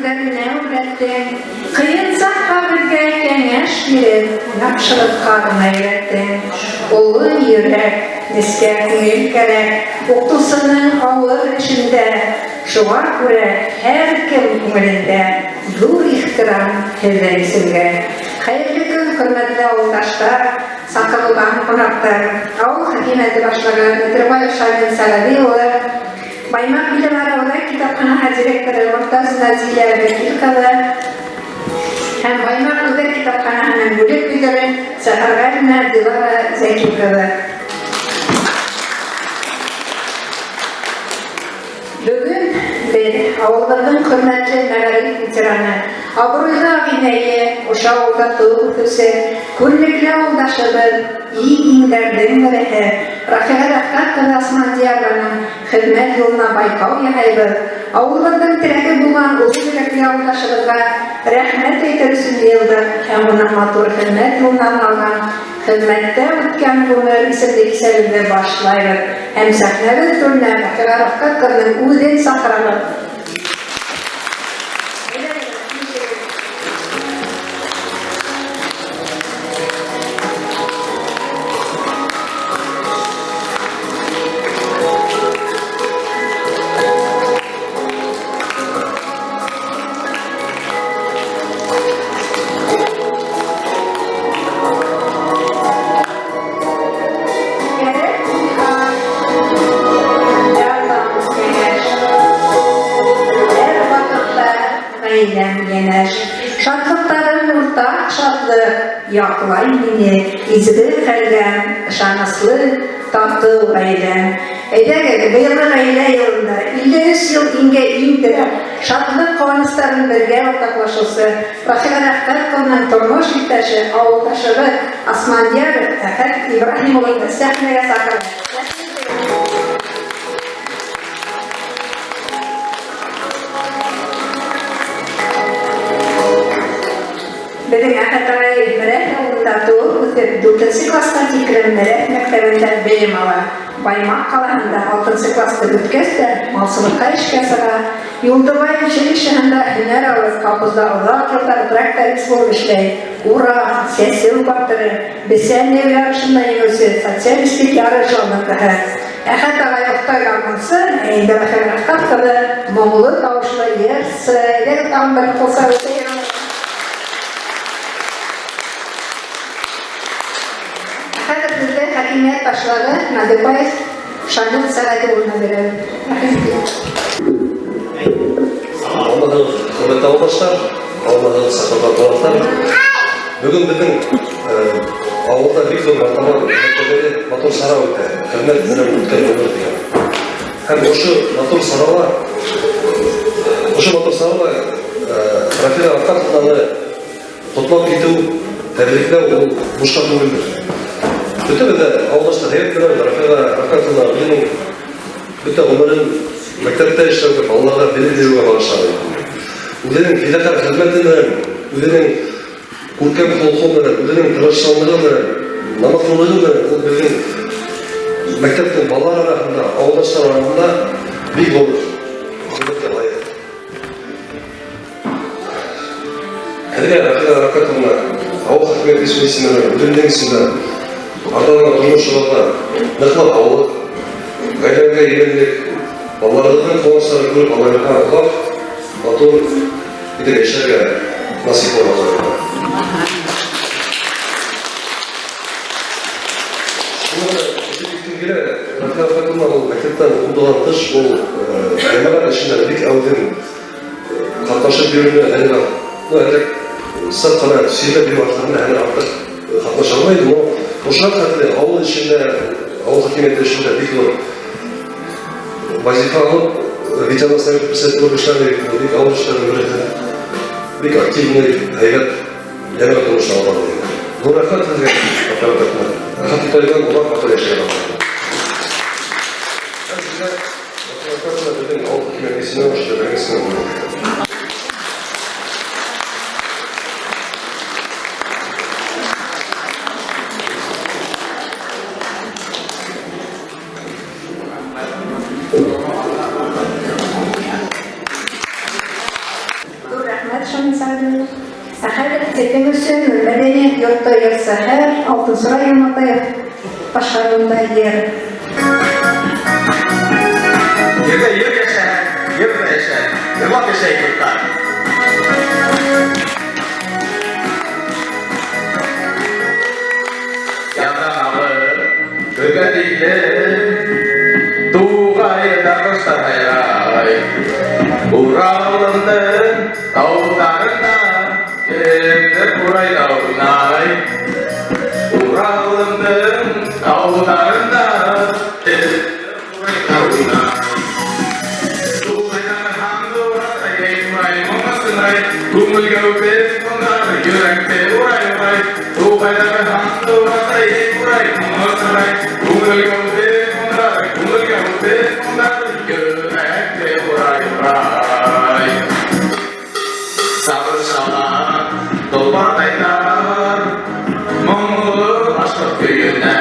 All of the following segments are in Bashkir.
Үҙгәренә үрләттең. Ҡыйын саҡта беҙгә кәңәш биреп, Яҡшылыҡҡа ғына өйрәттең. Оло йөрәк, нескә күңел кәрәк Уҡытыусының ауыр эшендә. Шуға күрә һәр кем күңелендә Ҙур ихтирам һеҙҙең исемгә. Хәйерле көн, хөрмәтле ауылдаштар, саҡырылған ҡунаҡтар, авыл хакимиәте башлығы Нәҙербаев Шамил Сәғәҙи улы, Баймаҡ Биләмәре үҙәк китапханаһы директоры Мортазина Зилә Бәкир ҡыҙы һәм Баймаҡ үҙәк китапханаһының бүлек мөдире Сәфәрғәлина Дилара Зәки ҡыҙы. Бөгөн беҙ авылыбыҙҙың хөрмәтле мәгариф ветераны, абруйлы агинәйе, ошо авылда тыуып үҫеүсе күренекле авылдашыбыҙ, иң-иңдәрҙең береһе Рафиға Рәфкать ҡыҙы Асмандиярованың хеҙмәт юлына байҡау яһайбыҙ. Авылыбыҙҙың терәге булған оло йөрәкле авылдашыбыҙға рәхмәт әйтер өсөн йыйылдыҡ һәм уның матур хеҙмәт юлына арналған Хеҙмәттә үткән ғүмер исемле кисәбеҙҙе башлайбыҙ һәм сәхнәбеҙ түренә Фатиха Рафкат ҡыҙының үҙен саҡырабыҙ. Әйҙәгеҙ, килешегеҙ. Шатлыктарым уртак шатлык, яклай мине изге хәлдән, ышаныслы, тату гаиләм. Әйдәгез, быелгы гаилә елында 53 ел иңгә иң терәп, шатлык-куанычларын бергә уртаклашучы Рафига Рәфкать кызының тормыш иптәше, авылдашыбыз Асмандияров Әхәт Ибраһим улын сәхнәгә чакырабыз. Рәхим итегез! Беҙҙең Әхәт ағай Мерәҫ ауылында тыуып үҫеп, дүртенсе класҡа тиклем Мерәҫ мәктәбендә белем ала. Баймаҡ ҡалаһында алтынсы класты бөткәс тә, малсылыҡҡа эшкә сыға. Юлдыбай училищеһында һөнәр алып, колхозда оҙаҡ йылдар тракторист булып эшләй. Урак, сәсеү батыры, бесән йыйыу ярышында еңеүсе, социалистик ярыш алдынгыһы. Әхәт ағай оҫта гармунсы, ә инде Рәхилә Рәфкать кызы моңлы тавышлы йырсы. Әйдәгез, тагын бер кул сабып Хәзер сүзне хакимият башлыгы Надырбаев Шамил Сәгъәди улына бирәбез. Рәхим итегез. Алмадыгыз, хөрмәтле авылдашлар, алмадыгыз, сакланган кунаклар. Бүген безнең авылда бик зур мәртәбәле матур чара үтә. Хөрмәт белән үткән гомер дигән. Һәм ошо матур чарала, ошо матур чарала Рафилә Рафкатовнаны Котлап китү, тәбрикләү ул бушка түгелдер. Бөтәбез дә авылдашлар һәйбәт беләбез, Рафига Рафкатовна үзенең бөтә гомерен мәктәптә эшләүгә, балаларга белем бирүгә багышлады. Үзенең фидакарь хезмәте белән, үзенең күркәм холкы белән, үзенең тырышчанлыгы белән, намуслылыгы белән ул безнең мәктәпнең балалар арасында, авылдашлар арасында бик зур хөрмәткә лаек. Һеҙгә Рәфилә Рәфкатовна, ауыл хакимиәте исеменнән, үҙемдең исемдән, арҙанлы тормош юлында ныҡлы һаулыҡ, ғаиләгеҙгә именлек, балаларығыҙҙың ҡыуаныстарын күреп, алайыҡҡа оҙаҡ, матур итеп йәшәргә насип булһын. Шуны да әйтеп киткем килә, Рәфилә Рәфкатовна ул мәктәптән укытудан тыш, ул җәмәгать эшендә бик әүҙем катнашып йөрүне әле ну, әле сак кына сөйләп йөрү аркасында әле артык катнаша алмый, но ошо хәтле авыл эчендә, авыл хакимияте эшендә бик зур вазифа алып, ветераннар советы председателе булып эшләде, бик авыр эшләрнең берсе, бик активный, һәйбәт җәмәгать тормышын алып барды. Зур рәхмәт сезгә, Рәхмәт Тутаевдан озак матур яшәргә. Һәм сезгә Беҙҙең ауыл хакимиәте исеменән ошо бәйгесенә Ҙур Беҙҙең өсөн мәҙәниәт йорто йырсыһы Алтынсура Яматаев башҡарыуында йыр. Ерҙә ер йәшәһә, йыр ҙа йәшәр, йырлап йәшәйек, дуҫтар. Яҙҙан алып, көҙгә тиклем туғайҙа ҡоштар һайрай. Уралымдың тауҙарында кемдер ҡурайҙа уйнай. Уралымдың тауҙарында кемдер ҡурайҙа уйнай. Туғайҙағы һандуғастай, эй, ҡурай моңо сыңрай, күңелгә үтеп моңдар, йөрәкте урай-урай. Туғайҙағы һандуғастай, эй, ҡурай моңо сыңрай, күңелгә үтеп моңдар, күңелгә үтеп моңдар, йөрәкте урай-урай. Сабыр шалар, толпар моңло башҡорт көйөнә.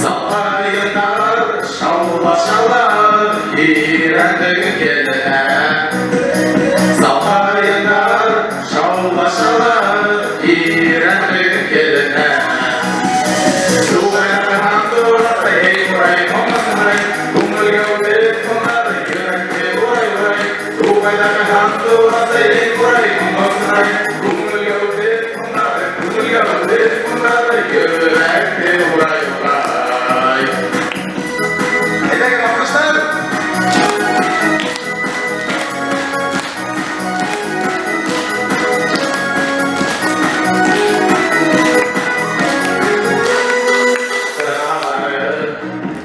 Салғайындар, шаулашалар, Ирәндең киленә. Салғайындар, шаулашалар, Ирәндең киленә. Туғайҙағы һандуғастай, эй, ҡурай моңо сыңрай, күңелгә үтеп моңдар, йөрәкте урай-урай. Туғайҙағы һандуғастай, эй, ҡурай моңо сыңрай, күңелгә үтеп моңдар, күңелгә үтеп моңдар, йөрәкте урай-урай. Әйҙәгеҙ, алҡыштар!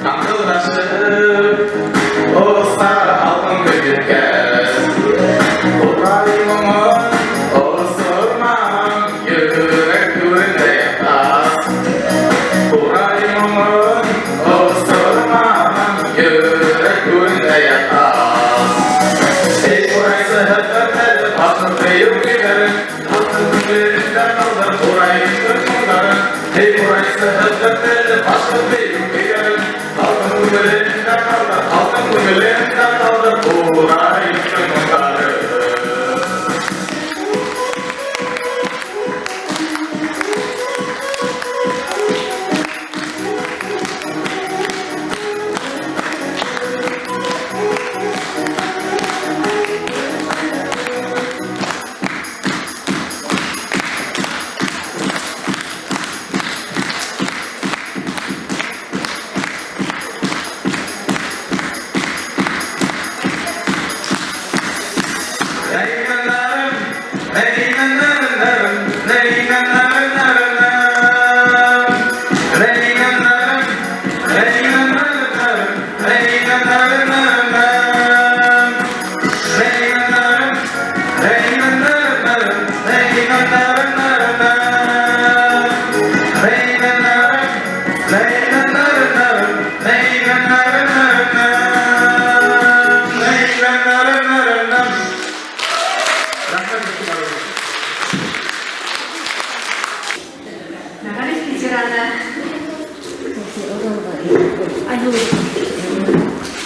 Аңқылдашып, осар алтын көйөккә. Ҡурай моңон осормам, йөрәк түрендә ята. Ҡурай моңон осормам, йөрәк түрендә ята. Эй, ҡурайсы һыҙғыртып, алтын бейеү көйҙәрен, алтын күңелендә ҡалды ҡурайымдың моңдары. Эй, ҡурайсы һыҙғыртып, алтын бейеү көйҙәрен, алтын күңелендә ҡалды, алтын күңелендә ҡалды ҡурайымдың моңдары. Рәхмәт игътибарыгыҙға. Мәғариф ветераны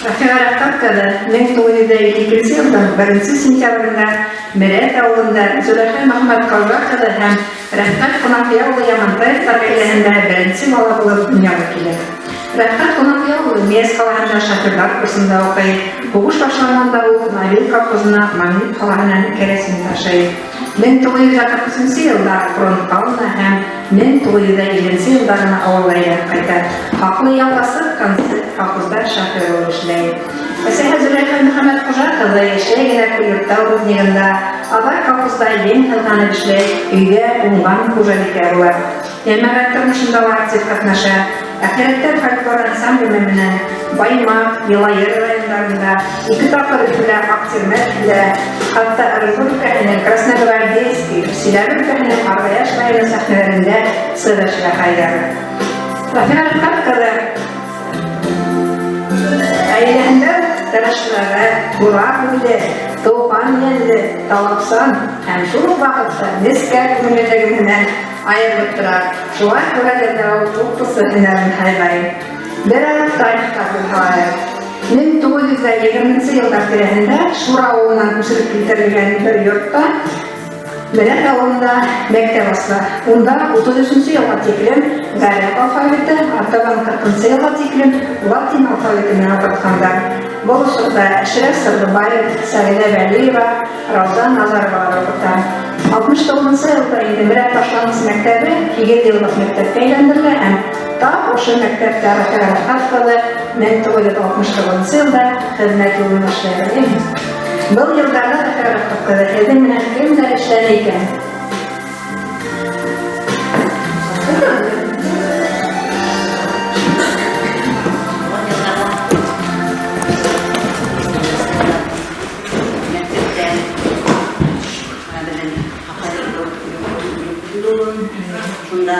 Рафиға Рәфҡәт ҡыҙы 1952 йылдың 1 сентябрендә Мерәт ауылында Зөләйха Мөхәммәтҡолға ҡыҙы һәм Рәфҡәт Ҡунаҡъя улы Ямантаевтар ғаиләһендә беренсе бала булып донъяға килә. Рәфҡәт Ҡунаҡъя улы Миәс ҡалаһында шоферҙар курсында уҡый. Һуғыш башланғанда ул Навил колхозына Магнит ҡалаһынан кәрәсин ташый. 1943 йылда фронтҡа алына һәм 1950 йылда ғына ауылға әйләнеп ҡайта. Хаҡлы ялға сыҡҡансы колхозда шофер булып эшләй. Әсәһе Зөләйха Мөхәммәтҡужа ҡыҙы йәшләй генә Күлйорттау руднигында, аҙаҡ колхозда ең һыҙғанып эшләй, өйҙә уңған хужабикә була. Йәмәғәт тормошонда ла актив ҡатнаша. Әхирәттәр фольклор ансамбле менән Баймаҡ, Йылайыр райондарында, ике тапҡыр Өфөлә Аҡтирмә килә, хатта Ырынбур өлкәһенең Красногвардейский, Силәбе өлкәһенең Арғаяш районы сәхнәләрендә сығыш яһайҙар. Рафиға Рәфҡәт ҡыҙы ғаиләһендә тырышлығы, тура һүҙле, тыуған йәнле, талапсан һәм шул уҡ ваҡытта нескә күңеллелеге менән айырылып тора. Шуға күрәлер ҙә ул уҡытыусы һөнәрен һайлай. Бер аҙ тарихҡа күҙ һалайыҡ. 1920 йылдар тирәһендә Шура ауылынан күсереп килтерелгән бер йортта Мерәт авылында мәктәп асыла. Унда 33 нче елга тиклем гарәп алфавиты, артабан 40 нчы елга тиклем латин алфавиты белән укытканнар. Был чорда Әшрәф Сырлыбаев, Сәгыйдә Вәлиева, Рауза Назаровалар укыта. 69 нчы елда инде Мерәт башлангыч мәктәбе һигеҙ йыллыҡ мәктәпкә әйләндерелә һәм тап ошо мәктәптә Рафиға Рәфҡәт ҡыҙы 1969 елда хеҙмәт юлын башлай. Был йылдарҙа, Рафиға Рәфҡәт ҡыҙы, һеҙҙең менән кемдәр эшләне икән? Мәктәптә беҙҙең шунда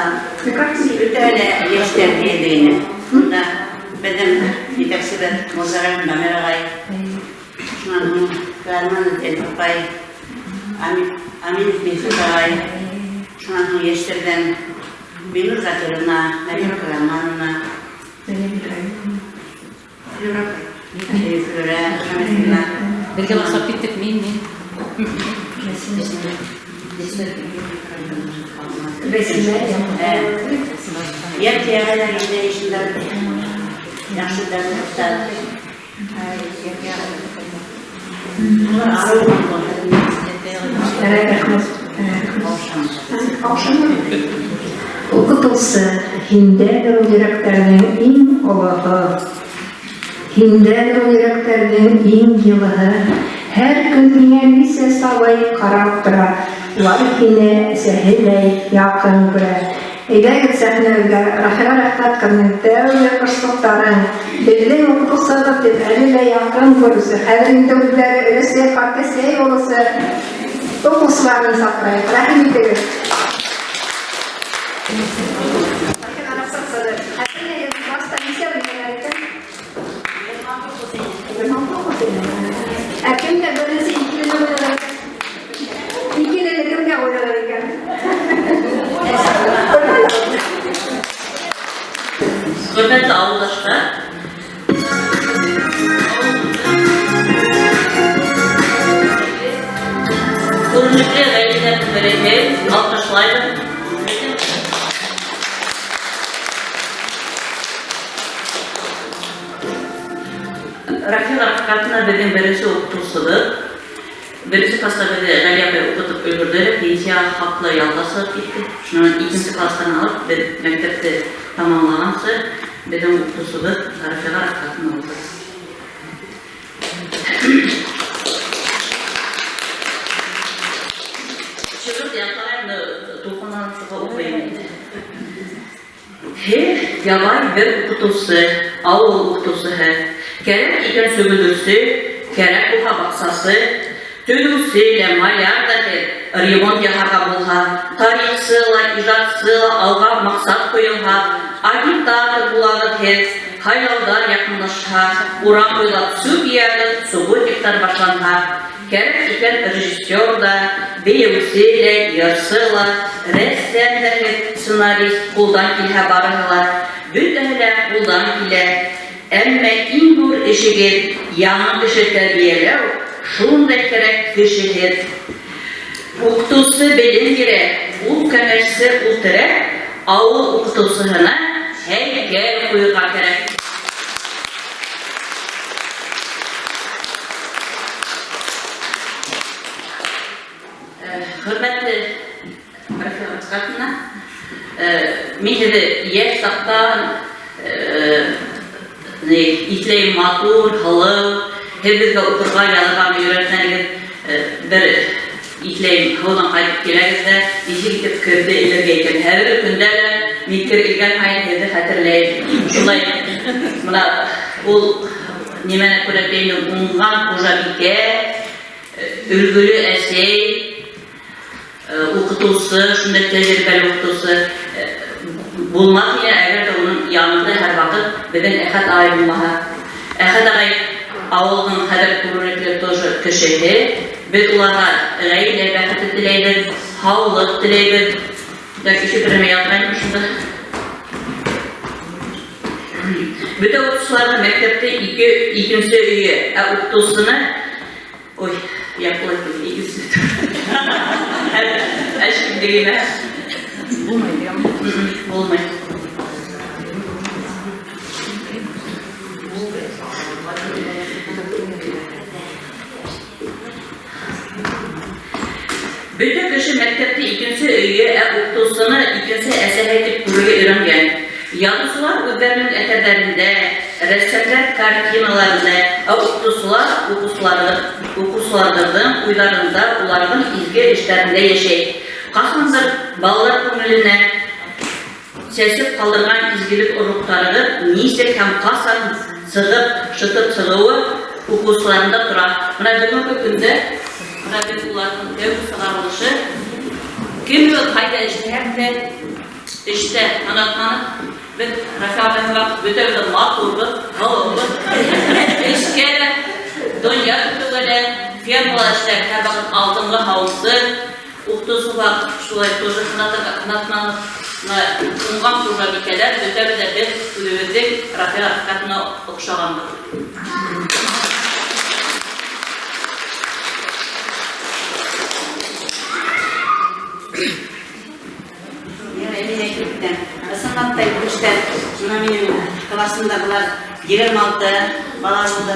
бөтә лә йәштәр йыйылды ине. Шунда беҙҙең етәксебеҙ Музарым Дамир ағай, шунан һуң Гарман Эльфапай, Аминов Михит ағай, шунан һуң йәштәрҙән Бинур Закировна, Мәрьям Карамановна, Флюра Флюра Хамитовна. Бергә башлап киттек мин. Рәсимә. Йәк ағайлар инде шунда яҡшы дәрестәр. Улар Рәхмәт. Уҡытыусы, һиндәлер ул йөрәктәрҙең иң олоһо, һиндәлер ул йөрәктәрҙең иң йылыһы. Һәр көн һиңә нисә сабый ҡарап тора, улар һине әсәһеләй яҡын күрә. Әйҙәгеҙ сәхнәгә Рахила Рәфҡәт ҡыҙының тәүге ҡошсоҡтарын, беҙҙең уҡытыусыбыҙ тип әле лә яҡын күреүсе, хәҙер инде үҙҙәре өләсәй, ҡартәсәй булыусы уҡыусыларын саҡырайыҡ. Рәхим итегеҙ. Рахила Рәфҡәт ҡыҙы, хәтерләйем, класта нисә бүлмәләр икән? Ә кемгә беренсе икелене ҡуйҙылар? Икелене кемгә ҡуйҙылар икән? Хөрмәтле ауылдаштар, күренекле ғаиләләрҙең береһе, алҡышлайбыҙ. Беҙҙең Рафиға Рәфҡәтовна беҙҙең беренсе уҡытыусыбыҙ. Беренсе класта беҙҙе Ғәлиә апай уҡытып өлгөрҙө, пенсия хаҡлы ялға сығып китте. Шунан икенсе кластан алып, беҙ мәктәпте тамамлағансы беҙҙең уҡытыусыбыҙ Рафиға Рәфҡәтовна булды. Шиғыр ятлайым да тулҡынланып шуға уҡыйым инде. Һеҙ ябай бер уҡытыусы, ауыл уҡытыусыһы, кәрәк икән сөгөлдөрсө, кәрәк булһа баҡсасы, төҙөүсе лә, маляр ҙа һеҙ, ремонт яһарға булһа, тарихсы ла, ижадсы ла, алға маҡсат ҡуйылһа, агитатор булағыҙ һеҙ, һайлауҙар яҡынлашһа, урам буйлап сүп йыяғыҙ, субботниктар башланһа, кәрәк икән режиссер ҙа, бейеүсе лә, йырсы ла, рәссам да һеҙ, сценарист, ҡулдан килһә барыһы ла, бөтәһе лә ҡулдан килә. Әммә иң ҙур эшегеҙ яңы кеше тәрбиәләү, шундай кәрәк кешеһеҙ. Уҡытыусы белем бирә, ул кәңәшсе, ул терәк, ауыл уҡытыусыһына һәйкәл ҡуйырға кәрәк. Хөрмәтле Рафиға Рәфҡәтовна, мин һеҙҙе йәш саҡтан иҫләйем, матур, һылыу, һеҙ беҙгә уҡырға, яҙырға өйрәтмәнегеҙ, бер иҫләйем, һыуҙан ҡайтып киләгеҙ ҙә, нисек итеп керҙе элергә икән. Хәҙерге көндә лә мин кер элгән һайын һеҙҙе хәтерләйем. Шулай, бына ул нимәне күрә тейме, уңған хужабикә, өлгөлө әсәй, уҡытыусы, шундай тәжрибәле уҡытыусы булмаҫ ине, әгәр ҙә уның янында һәр ваҡыт беҙҙең Әхәт ағай булмаһа. Әхәт ағай ауылдың хәҙер күренекле тоже кешеһе. Беҙ уларға ғаилә бәхете теләйбеҙ, һаулыҡ теләйбеҙ. Так, еще бер нәмә яҙғайным шунда. Бөтә уҡытыусыларҙың мәктәпте икенсе өйө, ә уҡытыусыны, ой, я платил, икенсе. Һис кемгә генә булмай. Бөтә кеше мәктәпте икенсе өйө, ә укытыусыны икенсе әсәһе итеп күрергә өйрәнгән. Яҙыусылар үҙҙәренең әҫәрҙәрендә, рәссамдар картиналарында, ә укытыусылар укыусыларыбыҙҙың уйҙарында, уларҙың изге эштәрендә йәшәй. Ҡасандыр балалар күңеленә сәсеп ҡалдырған изгелек орлоҡтарығыҙ нисек һәм ҡасан сығып, шытып сығыуы уҡыусыларында тора. Бына бөгөнгө көндә бына беҙ уларҙың тәүге сығарылышы кемебеҙ ҡайҙа эшләһәк тә, эштә һынатманыҡ. Беҙ Рафиә апай һымаҡ бөтәбеҙ ҙә матурбыҙ, һылыубыҙ. Эшкә лә, донъя көтөүгә лә, фермала эшләп һәрваҡыт алдынғы һауынсы, укытыусы һымаҡ шулай тоже һынатырға һынатманыҡ. Бына уңған хужабикәләр бөтәбеҙ ҙә беҙ үҙебеҙҙең Рафиә Рәфҡәтенә оҡшағанбыҙ. Ярай, мин әйтеп китәм. Ысынлап та иптәштәр, менә минем классымда болар 26 бала булды.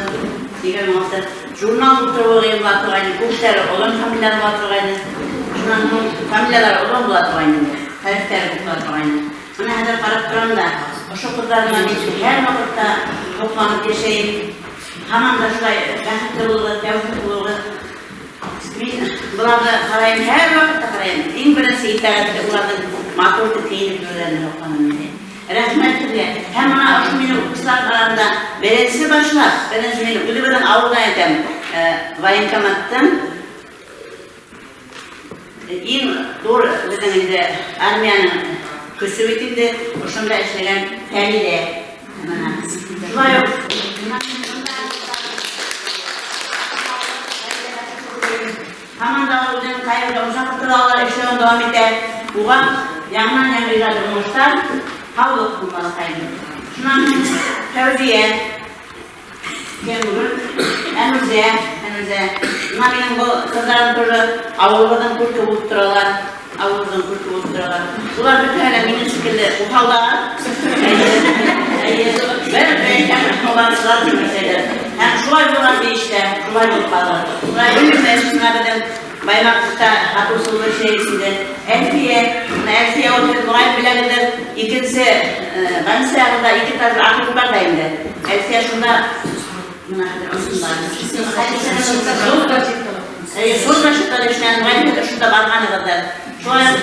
26. Журнал тутырып ук була торгайны, күпләре олон фамилияле була торгайны. Шуннан һуң фамилиялары олон була торгайны инде, хәрефтәре күп була торгайны. Менә хәзер карап торам да, ошо кызларыма мин һәр вакытта сокланып яшәем. Һаман да шулай бәхетле булыгыз, тәүфыйк булыгыз. Мин боларны карайым, һәрвакытта карайым. Иң беренче итагатьле уларның матур итеп киенеп йөрүләренә сокланам инде. Рәхмәт сезгә. Һәм менә ошо минем укучыларым арасында беренче башлап, беренче мин үзебезнең авылдан әйтәм, военкоматтан иң зур безнең инде армиянең көче бит инде, ошонда эшләгән Фәридә. Менә. Шулай ук Һаман да ул үзенең кайбер йомшак тоталар эшләвен дәвам итә. Уга яңадан-яңа иҗади уңышлар, һаулык булмаскай. Шуннан соң Фәүзия, кем бүген? Әнүзә, Әнүзә. Менә минем бу кызларым тоже авылыбызның күрке булып торалар. Авылыбызның күрке булып торалар. Улар бөтәһе лә минем шикелле усаллар. Әйе, бер бәйрәм аларсызлар дип Һәм шулай булган тиеш тә, шулай булып калды. Менә Гөлүмәш, менә безнең Баймаклыкта сатучылык эшләй инде. Әлфия, менә Әлфия ул сез мөгаен беләгездер, икенче больница ягында ике этажлы ак йорт бар да инде. Әлфия шунда менә хәзер онытмам. Әйе, зур мәчеттә эшләгән, мөгаен хәзер шунда барганыгыздыр. Шулай ук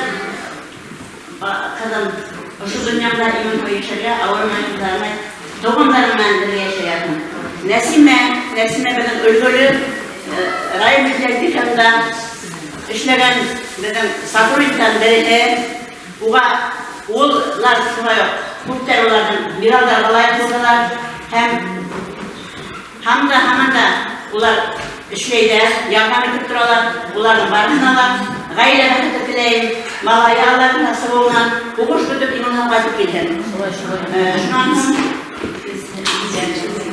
кызым, ошо дөньямда имин яшәргә, авырмай, кызармай, туганнарым белән бергә яшәргә язсын. Нәсимә, Нәсимә безнең өлгеле район библиотекасында эшләгән безнең сотрудникларның берсе. Уга уллар шулай ук күптән уларның миралдарга лаек булдылар һәм һәм дә һаман да улар эшләйләр, ярдәм итеп торалар. Уларның барысына да гаилә бәхете теләйм. Малае Аллаһның насыйбы уңыш көтеп иманнан кайтып килһен. Шуннан соң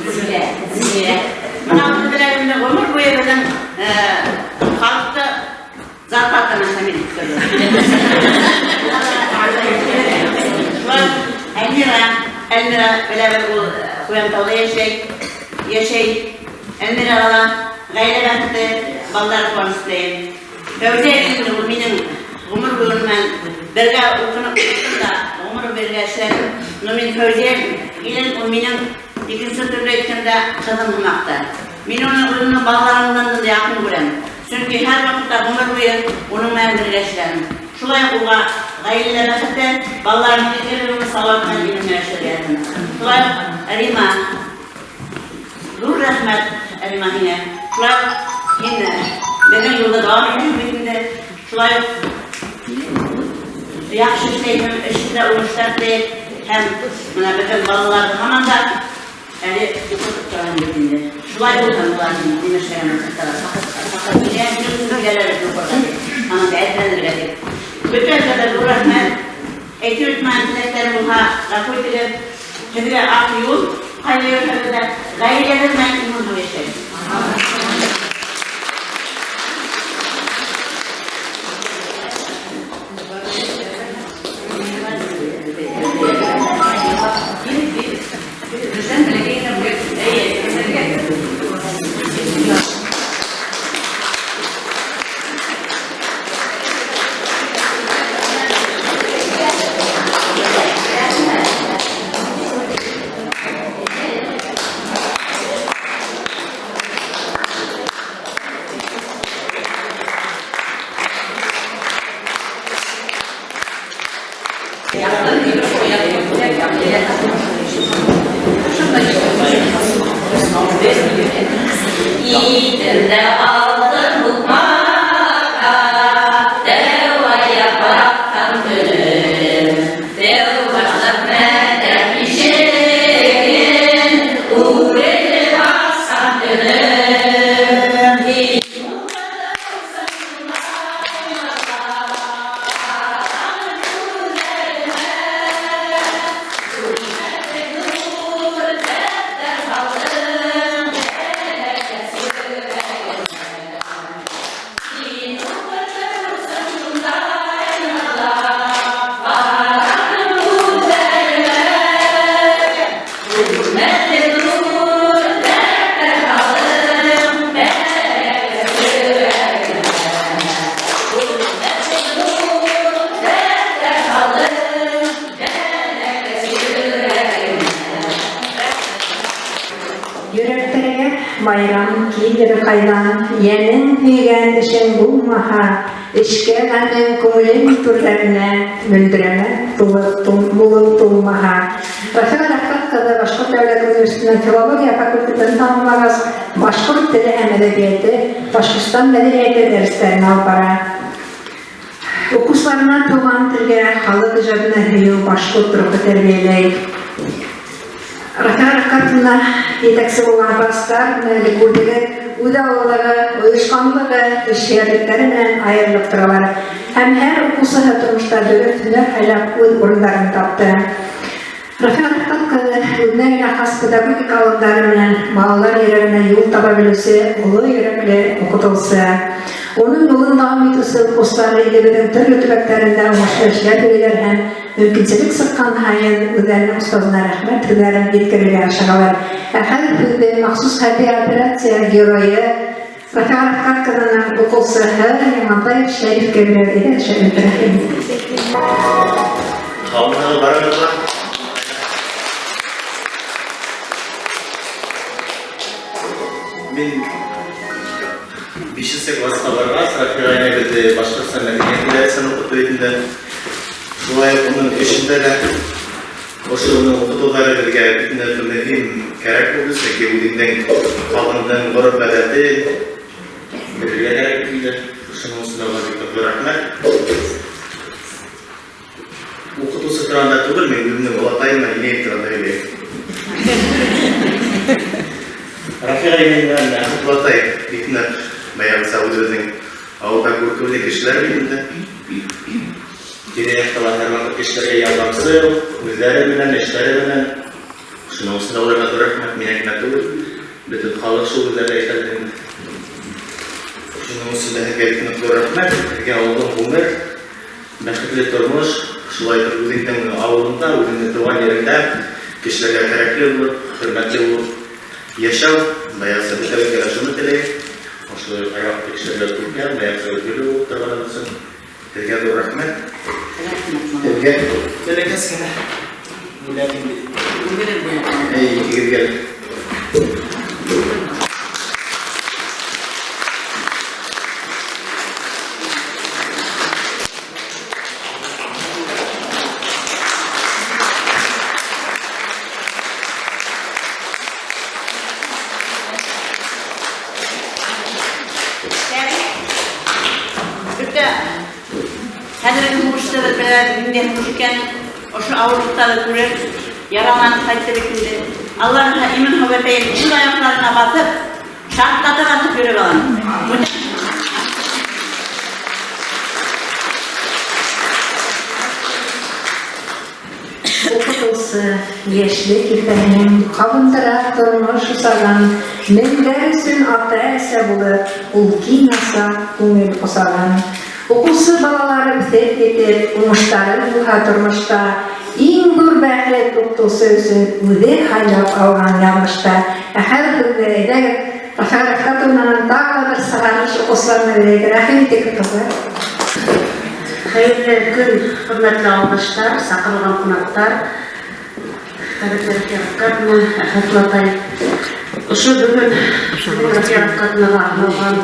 Зилә, Зилә. Менә бу белән инде гомер буе безнең халыкты зарплатаны тәэмин итеп торды. Шулай Әлмира, Әлмира беләбез ул Куянтауда яшәй, яшәй. Әлмира бала, гаилә бәхете, балалар куаныч теләйм. Фәүзия инде ул минем гомер буе белән бергә укынып укыдым да, гомер бергә эшләдем. Но мин Фәүзия килен ул минем икенче төрле әйткәндә кызым һымак та. Мин аны үземнең балаларымнан да якын күрәм. Чөнки һәрвакытта гомер буе уның белән бергә эшләдем. Шулай ук уга гаиләдә бәхете, балаларының игелеге, саулык белән имин яшәргә язсын. Шулай ук Рима, зур рәхмәт, Рима һиңә. Шулай ук һин безнең юлда дәвам итәсең бит инде. Шулай ук яхшы эшләйсең, эшеңдә уңышлар теләйм. Һәм менә безнең балаларны һаман да әле укытып торасың бит инде. Шулай булсын болар син эшләгән вакытта да. Килә, киләләр бит укырга дип. Һаман да әзерләнергә дип. Бөтәгезгә дә зур рәхмәт. Әйтеп үтмәгән теләкләрем булһа, гафу итегез. Һеҙгә аҡ юл, ҡайҙа йөрөһәгеҙ ҙә, ғаиләгеҙ менән имин һау йәшәгеҙ. Киттем дә алдым һуҡмаҡҡа, Тәү аяҡ баҫҡан көнөм. Тәү башлап мәктәп ишеген Үрелеп асҡан көнөм. Һин укытырсың шундай Ҡаранып күҙҙәремә, Күрмәҫлек ҙур дәфтәр һалдың Бәләкәс йөрәгемә. Һин укытырсың шундай Ҡаранып күҙҙәремә, Күрмәҫлек ҙур дәфтәр һалдың Бәләкәс йөрәгемә. Күрмәҫлек ҙур дәфтәр һалдың Бәләкәс йөрәгемә. Йөрәктәргә байрам килер ҡайҙан, Йәнең һөйгән эшең булмаһа, Эшкә ғәмең күңелең түрҙәренә Мөлдөрәмә булып тулмаһа. Рафиға Рәфҡәт ҡыҙы Башҡорт дәүләт университетының филология факультетын тамамлағас, башҡорт теле һәм әҙәбиәте, Башҡортостан мәҙәниәте дәрестәрен алып бара. Уҡыусыларына туған телгә, халыҡ ижадына һөйөү, башҡорт рухы тәрбиәләй. Рафиға Рәфҡәтовна етәксе булған кластар менән элек күрҙегеҙ, үҙаллылығы, ойошҡанлығы, эшһөйәрлектәре менән айырылып торалар. Һәм һәр уҡыусыһы тормошта дөрөҫ һөнәр һайлап үҙ урындарын тапты. Рафиға Рәфҡәт ҡыҙы үҙенә генә хас педагогика алымдары менән балалар йөрәгенә юл таба белеүсе оло йөрәкле уҡытыусы. Уның юлын дауам итеүсе уҡыусылары илебеҙҙең төрлө төбәктәрендә уңышлы эшләп йөрөйҙәр һәм мөмкинселек сыҡҡан һайын үҙҙәренең остазына рәхмәт һүҙҙәрен еткерергә ашығалар. Ә хәҙер һүҙҙе махсус хәрби операция геройы Рафиға Рәфҡәт ҡыҙының уҡыусыһы Ямантаев Шәрифкә бирәбеҙ. Әйҙә, Шәриф, рәхим ит. Һаумыһығыҙ барығыҙға! Мин бишенсе класска барғас, Рафиға инәй беҙҙе Башҡортостан мәҙәниәте дәресен уҡытыу инде. Шулай уҡ уның эшендә лә ошо уның уҡытыуҙары беҙгә бик ныҡ мөһим кәрәк булды, сөнки үҙеңдең халҡыңдың ғөрөф-ғәҙәтен белергә кәрәк инде. Шуның өсөн уға бик ныҡ ҙур рәхмәт. Уҡытыусы тураһында түгел, мин үҙемдең олатайым менән инәйем тураһында һөйләйем. Рафиға инәй менән Мәхмүт олатай бик ныҡ баяғыса үҙебеҙҙең ауылда күркәүле кешеләр бит инде. Тирә-яҡта ла һәр ваҡыт кешеләргә ярҙамсыл, үҙҙәре менән, эштәре менән. Шуның өсөн дә уларға ҙур рәхмәт, миңә генә түгел, бөтөн халыҡ шул үҙҙәре әйтә инде. Шуның өсөн дә һеҙгә бик ныҡ ҙур рәхмәт, һеҙгә оҙон ғүмер, бәхетле тормош, шулай итеп үҙеңдең ауылыңда, үҙеңдең тыуған ереңдә кешеләргә кәрәкле булып, хөрмәтле булып йәшәү. Баяғыса бөтәбеҙгә лә шуны теләйем. Ошо һәр ваҡыт кешеләргә күркәм, баяғыса өлгөлө булып торғанығыҙ өсөн һеҙгә ҙур рәхмәт. Һеҙгә бәләкәс кенә бүләк инде. Әй, икегеҙгә лә. Шәриф, бөтә хәҙерге һуғышты беҙ беләбеҙ, ниндәй һуғыш икәнен, ошо ауырлыҡтарҙы күреп, яраланып ҡайтты бит инде. Алла бирһә, имен һау бәпәйем үҙ аяҡтарына баҫып, шартлатып атып йөрөп алам. Уҡытыусы, йәшлек иртәһенең ҡабындыра тормош усағын, Меңдәр өсөн ата-әсә булып, ул киң аса күңел ҡосағын. Уҡыусы балалары үҫеп етеп, уңыштары булһа тормошта, Иң ҙур бәхет уҡытыусы өсөн үҙе һайлап алған яҙмышта. Ә хәҙер һүҙҙе әйҙәгеҙ, Рафиға Рәфҡәтовнаның тағы ла бер сығарылыш уҡыусыларына бирәйек. Рәхим итегеҙ, ҡыҙҙар. Хәйерле көн, хөрмәтле ауылдаштар, саҡырылған ҡунаҡтар, хөрмәтле Рафиға Рәфҡәтовна, Әхмәт атай. Ошо бөгөн Рафиға Рәфҡәтовнаға арналған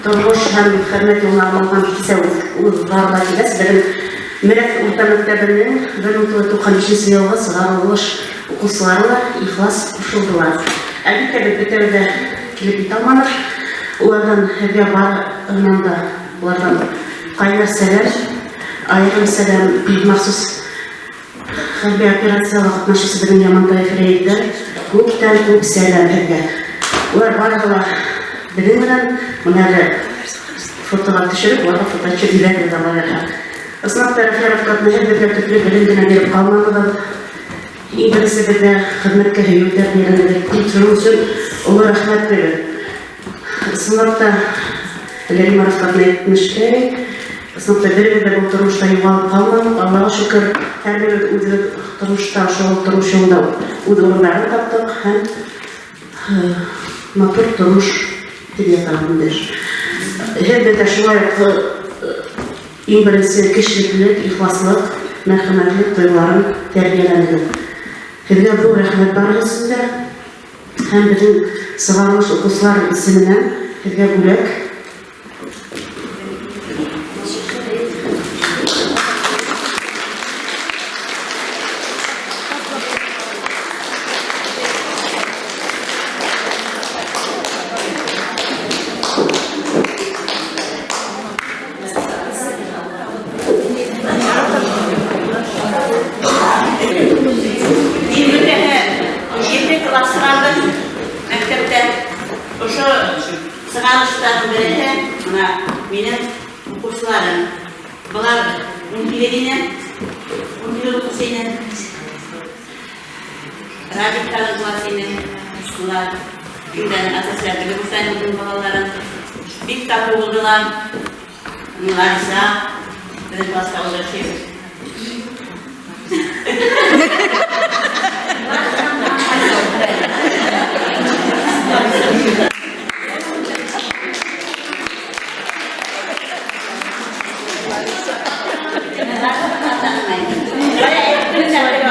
тормош һәм хеҙмәт юлына арналған кисә уҙғарыла тигәс, беҙҙең Мерәҫ урта мәктәбенең 1995 йылғы сығарылыш уҡыусылары ла ихлас ҡушылдылар. Әлбиттә, беҙ бөтәбеҙ дә килеп етә алманыҡ. Уларҙан һеҙгә барыһынан да уларҙан ҡайнар сәләм, айырым сәләм махсус хәрби операцияла ҡатнашыусы беҙҙең Ямантаев Рәйҙән күптән күп сәләм һеҙгә. Улар барыһы ла беҙҙең менән бына әле фотоға төшөрөп, уларға фотоотчет ебәрҙе Алла. Ысынлап та, Рәфиә Рәфҡәтовна, һеҙ беҙгә төплө белем генә биреп ҡалманығыҙ. Иң беренсе беҙҙә хеҙмәткә һөйөү тәрбиәләнегеҙ. Шуның өсөн оло рәхмәт беҙгә. Ысынлап та, Римма Рәфҡәтовна әйтмешләй, ысынлап та беребеҙ ҙә был тормошта юғалып ҡалманыҡ. Аллаға шөкөр, һәр беребеҙ үҙебеҙ тормошта, ошо тормош юлында үҙ урындарын таптыҡ һәм матур тормош тип ятам инде. Һеҙ беҙҙә шулай уҡ иң беренсе кешелеклелек, ихласлыҡ, мәрхәмәтлек тойғоларын тәрбиәләнегеҙ. Һеҙгә ҙур рәхмәт барығыҙ өсөн дә, һәм беҙҙең сығарылыш уҡыусылар исеменән һеҙгә бүләк. Мин бөтәһе ете класс сығарҙым мәктәптә. Ошо сығарылыштарҙың береһе бына минең уҡыусыларым. Былар 18 ине, 18 уҡыусы ине. Радиктағы класс ине. Улар Юлдәнең асоциативы булса инде балаларым. Бик татыу булдылар. Лариса, беҙҙең класста ултырышы.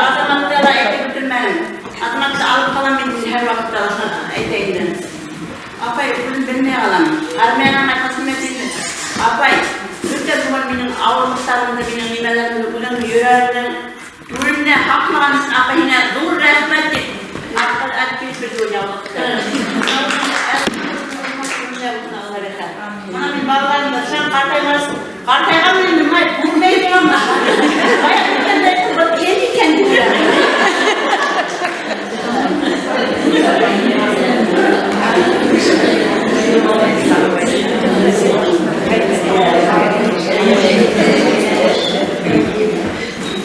Азаматты ла әйтеп бөтөрмәнем. Азаматты алып ҡалам мин һәр ваҡытта әйтә инде. Апай, үҙем белмәй ҡалам. Армиянан ҡайтҡас мин апай, бөтә бөгөн минең ауырлыҡтарымды, минең нимәләремде үҙең йөрәгеңдең түренә һаҡлаған өсөн апай һиңә ҙур рәхмәт тип алып килеп бирҙе ул яулыҡты. Бына мин балаларымды шул ҡартаймас, ҡартайған инде май күрмәй торам. Бая үткәндә әйттем, был ел икән тип.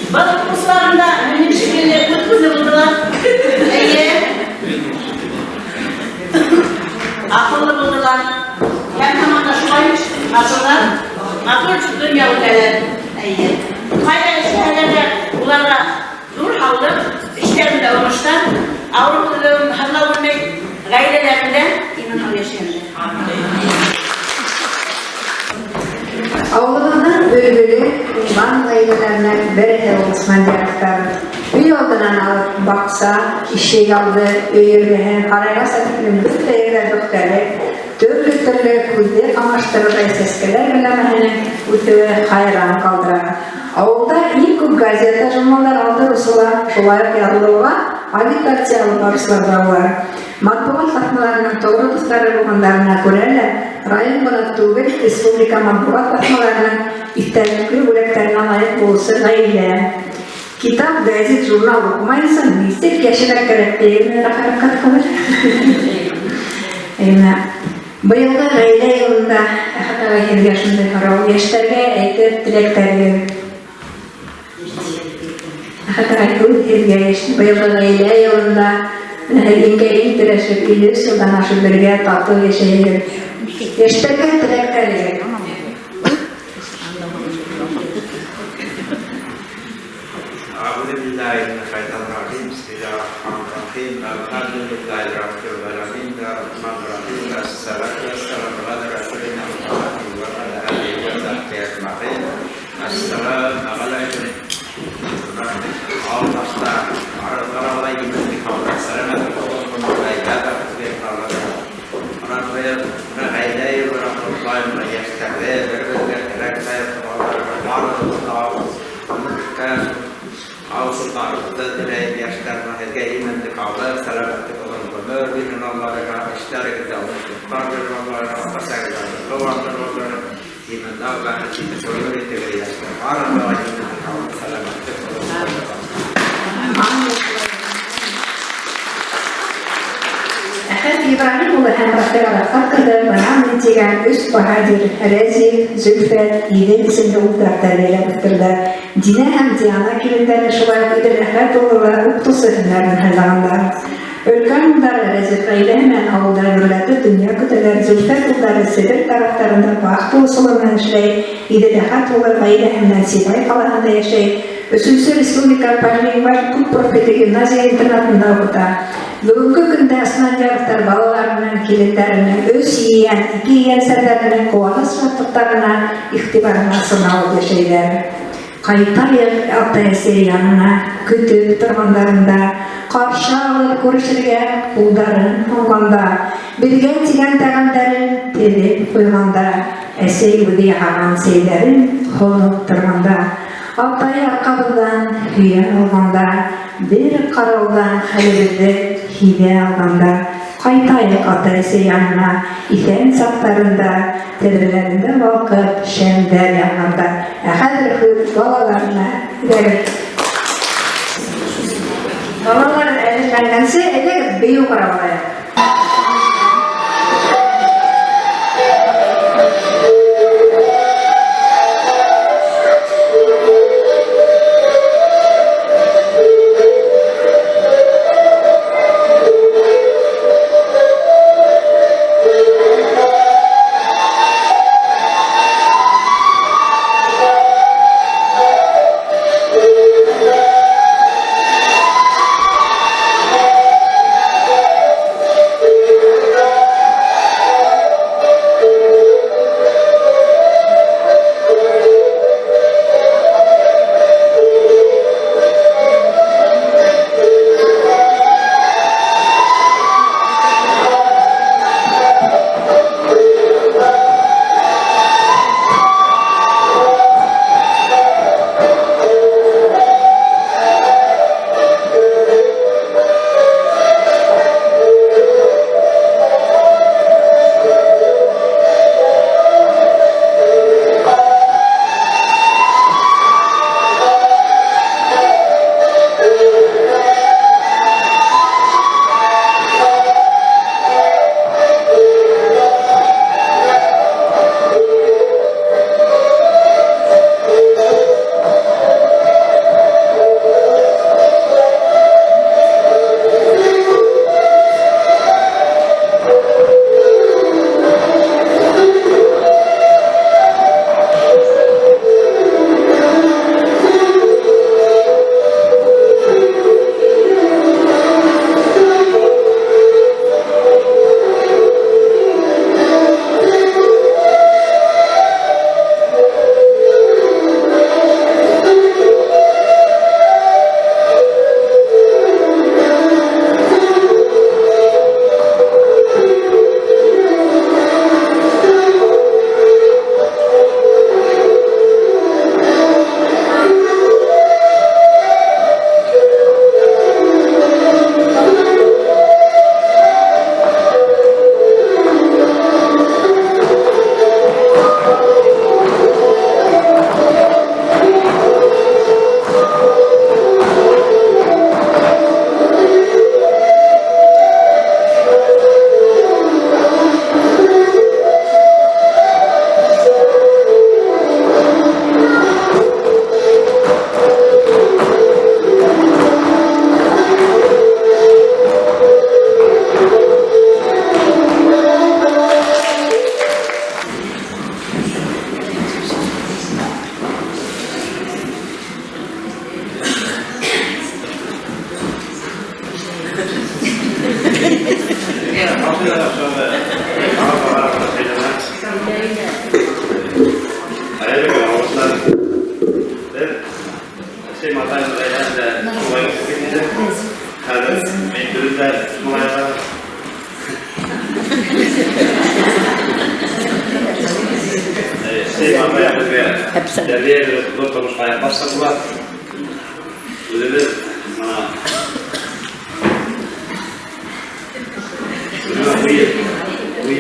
Был уҡыусыларым да минең шикелле үҙ күҙле булдылар. Эйе. Аҡыллы булдылар. Һәм һаман да шулай матурлар, матур донъя үтәләр. Эйе. Ҡайҙа эшләһәләр ҙә уларға ҙур һаулыҡ, эштәрендә уңыштар, ауырыу һыҙлау белмәй, ғаиләләрендә имен һау йәшәһендәр. Ауылыбыҙҙың өлгөлө уңған ғаиләләренең береһе ул Исмәндировтар. Өй алдынан алып баҡса, ишек алды, өй эргәһен, һарайғаса тиклем бөтә ерҙә бөхтәлек, төрлө-төрлө күҙҙе ҡамаштырырҙай сәскәләр гөлләмәһенең үҫеүе хайран ҡалдыра. Ауылда иң күп газета, журналдар алдырыусылар, шулай уҡ яҙылыуға агитация алып барыусылар ҙа улар. Матбуғат баҫмаларының тоғро дуҫтары булғандарына күрә лә район ғына түгел, республика матбуғат баҫмаларының иҫтәлекле бүләктәренә лайыҡ булыусы ғаилә. Китап, гәзит, журнал уҡымайынса нисек йәшәргә кәрәк тигән хәрәкәт ҡылыр. Әймә, быйылғы ғаилә йылында Әхәт ағай һеҙгә шундай һорау, йәштәргә әйтер теләктәрегеҙ. Әхәт ағай, һүҙ һеҙгә, быйылғы ғаилә йылында иңгә иң терәшеп, 53 йылдан ашып бергә татыу йәшәйһегеҙ. Йәштәргә теләктәрегеҙ. أعوذ بالله من الشيطان الرجيم. بسم الله الرحمن الرحيم. الحمد لله رب العالمين الرحمن الرحيم. الصلاة والسلام على رسولنا محمد وعلى آله وصحبه أجمعين. السلام عليكم. Ауылдаштар, аралай именлек алды, сәләмәтлек Мына быйыл мына ғаилә йылы ҡотлайым, мына йәштәрҙе бер-береһенә терәк барығыҙҙы ла алсыларыбыҙҙы теләйем, йәштәр, мына һеҙгә именлек алды, сәләмәтлек оҙон ғүмер бирһен Аллаһыға, эштәрегеҙҙә Бар-бер балалары, ата-әсәгез балалары, иманлау бәхет итеп гомер итегез, яшьләр. Барыгызга да иминлек, саулык, сәламәтлек булсын. Әхәт Ибраһим улы һәм Рафига Рафкат кызы Манамный дигән өч баһадир, Рәзиф, Зөлфәт, Идел исемле уллар тәрбияләп үстерделәр. Динә һәм Диана киленнәре шулай ук Идел Әхәт улы ла укытучы һөнәрен һайлаганнар. Өлкән уллары Рәзиф гаилә белән авылда гөрләтеп дөнья көтәләр, Зөлфәт уллары Себер тарафтарында вахта ысулы белән эшләй, Идел Әхәт улы гаиләһе белән Сибай калаһында яшәй. Өченче республика полилингваль күп профильле гимназия-интернатында укыта. Бүгенге көндә Асмандияровлар балаларының, киленнәренең, өч иән, ике иәнсәрләренең куаныч-шатлыктарына, игътибарына сыналып яшәйләр. Кайтаек ата-әсәй янына, көтеп торганнарында, каршы алып күрешергә кулдарын һонганда, безгә дигән тәгамнәрен тезеп куйганда, әсәй үзе яһаган чәйләрен һонып торганда, Атай аркабыздан һөя алганда, бер караудан хәлебезне һиҙә алганда, Кайтайык ата-әсәй янына, иҫән саҡтарында, тәҙрәләрендә балҡып шәмдәр янғанда. Ә хәҙер һүҙ балаларына. Әйҙәгеҙ. Балалар әҙерләнгәнсе, әйҙәгеҙ бейеү ҡарап алайыҡ.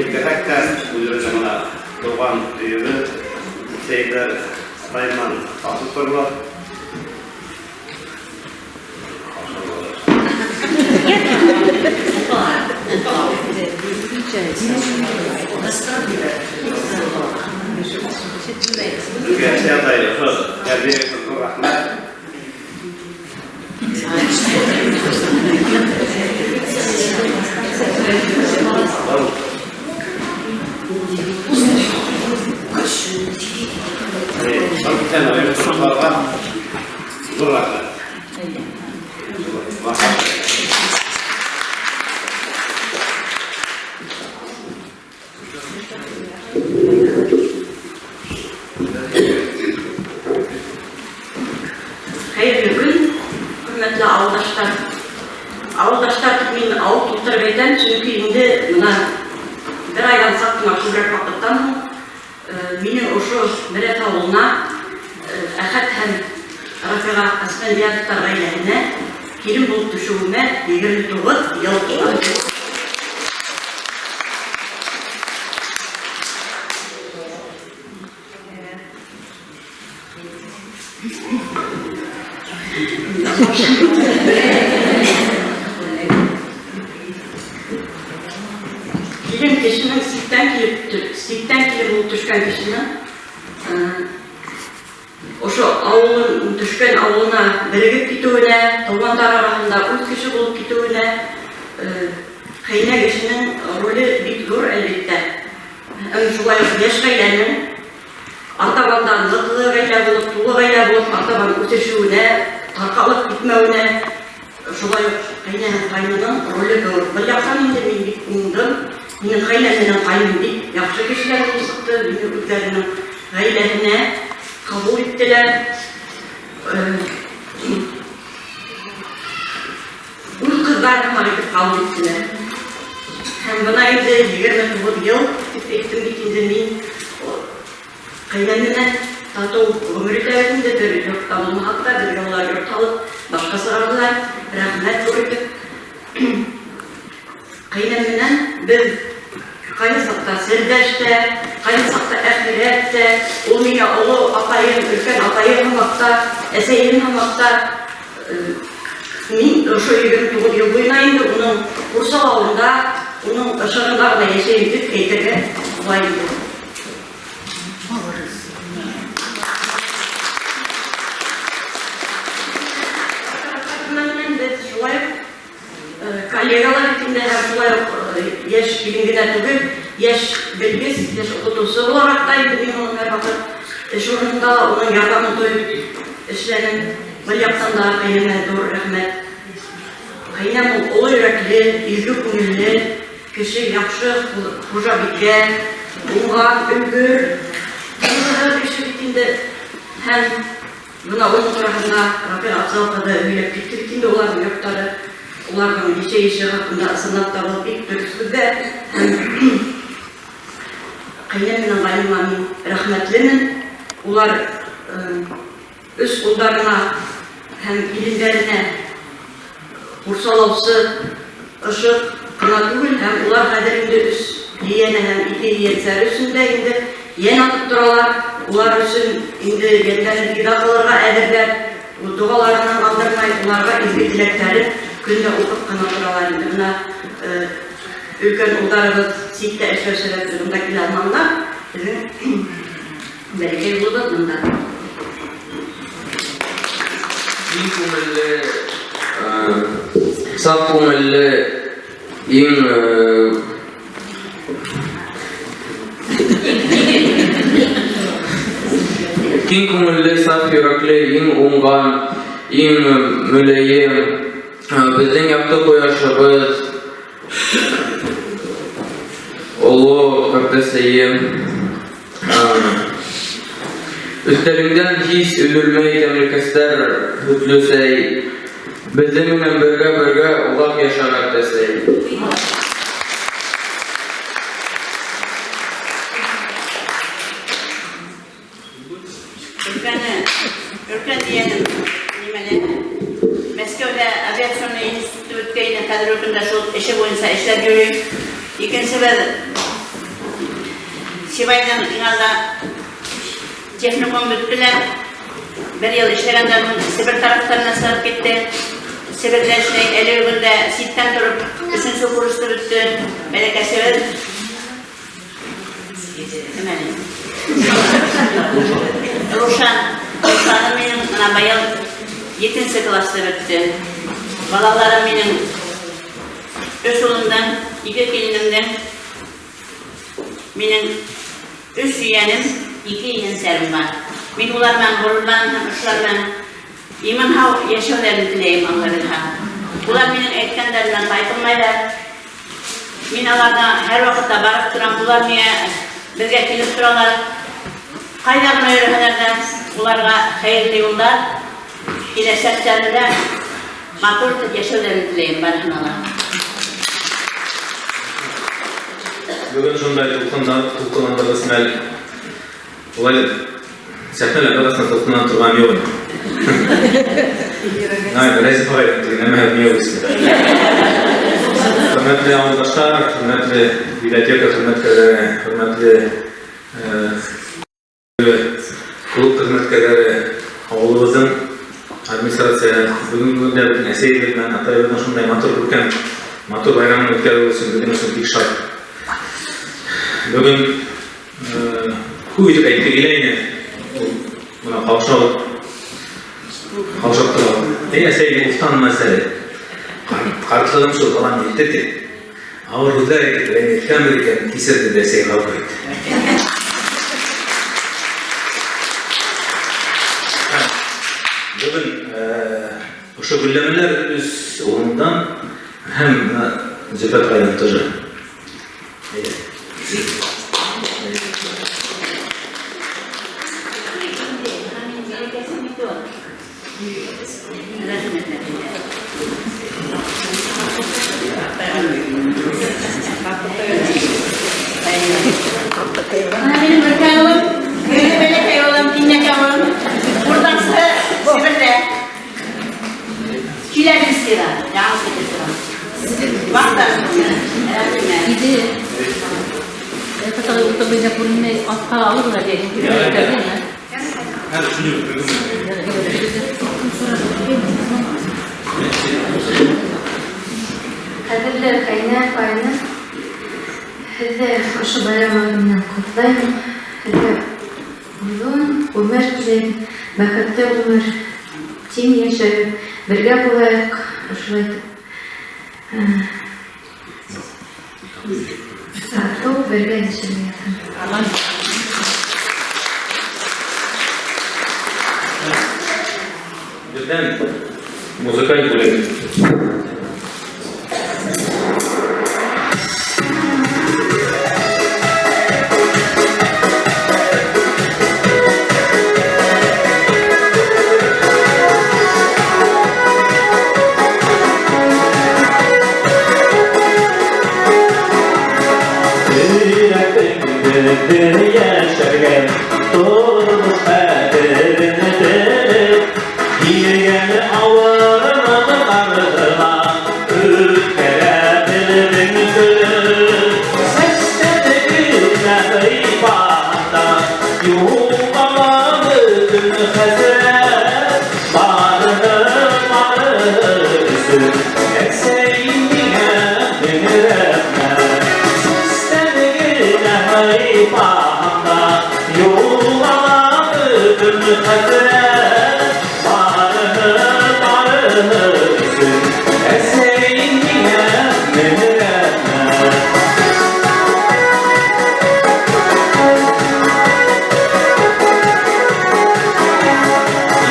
Килмәһәк тә, үҙебеҙҙең бына тыуған өйөбөҙ, сәйҙәр атайымдан асып торалар. Беҙгә әсәй атай ошо тәрбиә өсөн ҙур рәхмәт. Был кисәне ойоштороусыларға ҙур рәхмәт. Хәйерле көн, хөрмәтле ауылдаштар. Ауылдаштар дип мин авыл тутырып әйтәм, чөнки инде менә бер айҙан саҡ ҡына күберәк ваҡыттан һуң минең ошо Мерәҫ ауылына Әхәт һәм Рафиға Әсфәндияровтар ғаиләһенә килен булып төшөүемә 29 йыл тула. Килен кешенең ситтән килеп, ситтән килеп булып төшкән кешенең ошо ауылын төшкән ауылына берегеп китеүенә, туғандар араһында үҙ кеше булып китеүенә ҡәйнә кешенең роле бик ҙур, әлбиттә. Һәм шулай уҡ йәш ғаиләнең артабан да ныҡлы ғаилә булып, тулы ғаилә булып артабан үҫешеүенә, тарҡалып китмәүенә шулай уҡ ҡәйнә һәм ҡайнының роле ҙур. Бер яҡтан инде мин бик уңдым. Минең ҡәйнәм менән ҡайным бик яҡшы кешеләр булып сыҡты. Мине үҙҙәренең ғаиләһенә ҡабул иттеләр. Үҙ ҡыҙҙары һымаҡ итеп ҡабул иттеләр. Һәм бына инде 29 йыл дип әйттем бит инде мин ҡәйнәм менән татыу ғүмер итәбеҙ инде, бер йортта булмаһаҡ та, беҙгә улар йорт һалып башҡа сығарҙылар. Рәхмәт ҙур итеп. Ҡәйнәм менән беҙ ҡайһы саҡта серҙәш тә, ҡайһы саҡта әхирәт тә, ул миңә оло апайым, өлкән апайым һымаҡ та, әсәйем һымаҡ та. Мин ошо 29 йыл буйына инде уның ҡурсалауында, уның ышығында ғына йәшәйем тип әйтергә була инде. Менән беҙ шулай уҡ коллегалар бит инде, һәм шулай уҡ йәш килен генә түгел, йәш белгес, йәш уҡытыусы булараҡ та инде мин уның һәр ваҡыт эш урынында уның ярҙамын тойоп эшләнем. Бер яҡтан да ҡәйнәмә ҙур рәхмәт. Ҡәйнәм ул оло йөрәкле, изге күңелле кеше, яҡшы хужабикә, уңған, өлгөр, тынгыһыҙ кеше бит инде. Һәм бына уның тураһында Рафиға Афзал ҡыҙы һөйләп китте бит инде, уларҙың йорттары, уларҙың йәшәйеше хаҡында ысынлап та был бик дөрөҫ һүҙҙәр. Һәм ҡәйнәм менән ҡайныма мин рәхмәтлемен. Улар өс улдарына һәм килендәренә ҡурсалаусы ышыҡ ҡына түгел, һәм улар хәҙер инде өс ейәне һәм ике ейәнсәре өсөн дә инде йән атып торалар. Улар өсөн инде йәндәрен фиҙа ҡылырға әҙерҙәр. Доғаларынан ҡалдырмай, уларға изге теләктәрен көн дә уҡып ҡына торалар инде. Бына өлкән улдарыбыҙ ситтә эшләү сәбәпле бында килә алманылар. Беҙҙең бәләкәй улыбыҙ бында. Иң күңелле, саф күңелле, иң киң күңелле, саф йөрәкле, иң уңған, иң мөләйем, беҙҙең яҡты ҡояшыбыҙ, оло ҡартәсәйем. Өҫтәлеңдән һис өҙөлмәй тәмлекәстәр һөтлө сәй. Беҙҙең менән бергә-бергә оҙаҡ йәшә ҡартәсәй. Өлкәне, өлкән тигәнем нимәлә? Мәскәүҙә авиационный институтты бөткәйне, хәҙерге көндә шул эше буйынса эшләп йөрөй. Икенсебеҙ Сибайҙың иң алда техникум бөттө лә, бер йыл эшләгәндән һуң Себер тарафтарына сығып китте. Себерҙә эшләй, әле бөгөн дә ситтән тороп өсөнсө курсты бөттө. Бәләкәсебеҙ кем әле? Рушан. Рушаным минең бына быйыл етенсе класты бөттө. Балаларым минең өс улымдың, ике киленемдең Минең өс ейәнем, ике ейәнсәрем бар. Мин улар менән горурланам һәм ошолар менән иман-һау йәшәүләрен теләйем, Алла бирһә. Улар минең әйткәндәремнән тайпылмайлар. Мин аларга һәрвакытта барып торам, улар миңә беҙгә килеп торалар. Ҡайҙа ғына йөрөһәләр ҙә, уларға хәйерле юлдар, киләсәктәрендә матур итеп йәшәүләрен теләйем барыһына ла. Бүген шундай дулкыннар, дулкынландыргыч мәл. Улай сәхнәләр арасында дулкынланып торган юк инде. Най, Рәзиф агай, теге нәмә юк исеме. Хөрмәтле авылдашлар, хөрмәтле библиотека хезмәткәрләре, хөрмәтле Клуб хезмәткәрләре, авылыбызның администрация бүгенге көндә бөтен әсәебез белән атаебызның шундай матур күркәм матур байрамын үткәрү өчен безнең өчен бик шат. Бүген күп итеп әйтте килә инде. Ул менә каушау каушап тора. Әй әсәй, уфтанма әле. Картлыгым шул балам җитте дип. Авыр һүзләр әйтеп рәнҗеткәнбез икән, кисер, диде әсәй гафу ит. Бүген ошо гөлләмәләр үз урыныннан һәм Зөфәр район тоже. Әйдә. Минем өлкән улым, Гөле бәләкәй улым, Киннәкә улым. Уртансы Себердә. Челябинскида, яңы китеп тора. Вахта. Рәхмәт. Иде. Это утырмыйда күренмәй, атка алып да дигән. Кадерле кайнә, кайны, һеҙҙе ошо байрамы менән ҡотлайым. Һеҙгә оҙон ғүмер теләйем, бәхетле ғүмер, тиң йәшәгеҙ, бергә булайыҡ, ошолай итеп. Татыу бергә йәшәргә яҙһын. Бездән музыкаль бүлек. Йәшәргә тормош ҡәҙерен белеп, килгән ауыр ҡарҙыла үткәрә белдең көлөп. Сәстәне генә һыйпағанда юғала бөтөн хәсрәт. Барыһы, барыһы өсөн әсәй миңә мең рәхмәт. Сәстәне генә һыйпағанда юғала бөтөн хәсрәт. Барыһы, барыһы өсөн әсәй миңә мең рәхмәт.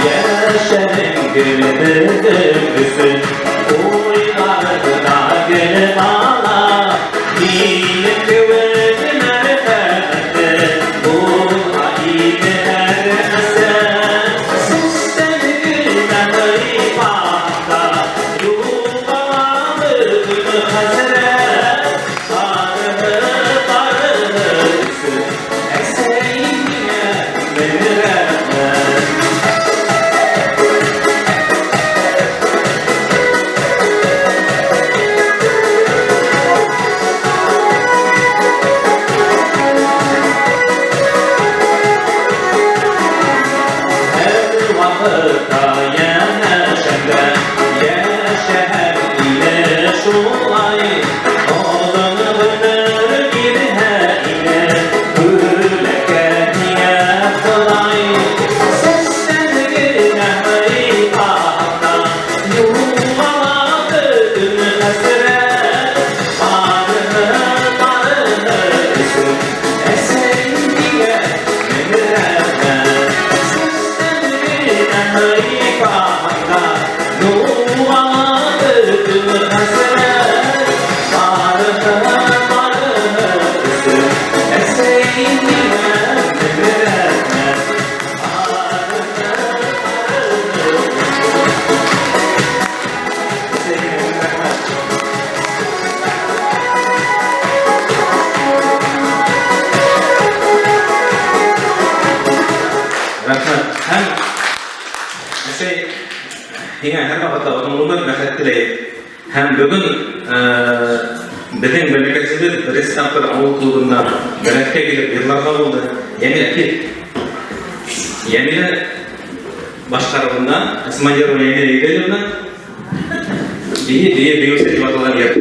Йәшәнең гел беҙҙең өсөн, уйларына гел бала. Һинең кеүек мәрхәмәтле булһа ине һәр әсә. Сәстән генә һыйпағанда юғала бөтөн хәсрәт. Барыһы, барыһы өсөн әсәй миңә мең рәхмәт. Һыйпағанда юғала бөтөн хәсрәт. Барыһы, барыһы өсөн әсәй миңә мең рәхмәт. Барыһы, барыһы өсөн әсәй миңә мең рәхмәт. Рәхмәт. Һәм әсәй, һиңә һәр ваҡытта оҙон ғүмер, бәхет теләйек. Һәм бөгөн беҙҙең бәләкәсебеҙ беренсе тапҡыр ауыл клубында бәләккә килеп йырларға булды. Йәмилә, кил. Йәмилә башҡарыуында Исмандирова Йәмилә Иделевна Бейе, бейе, бейеүсе тип аталған йыр.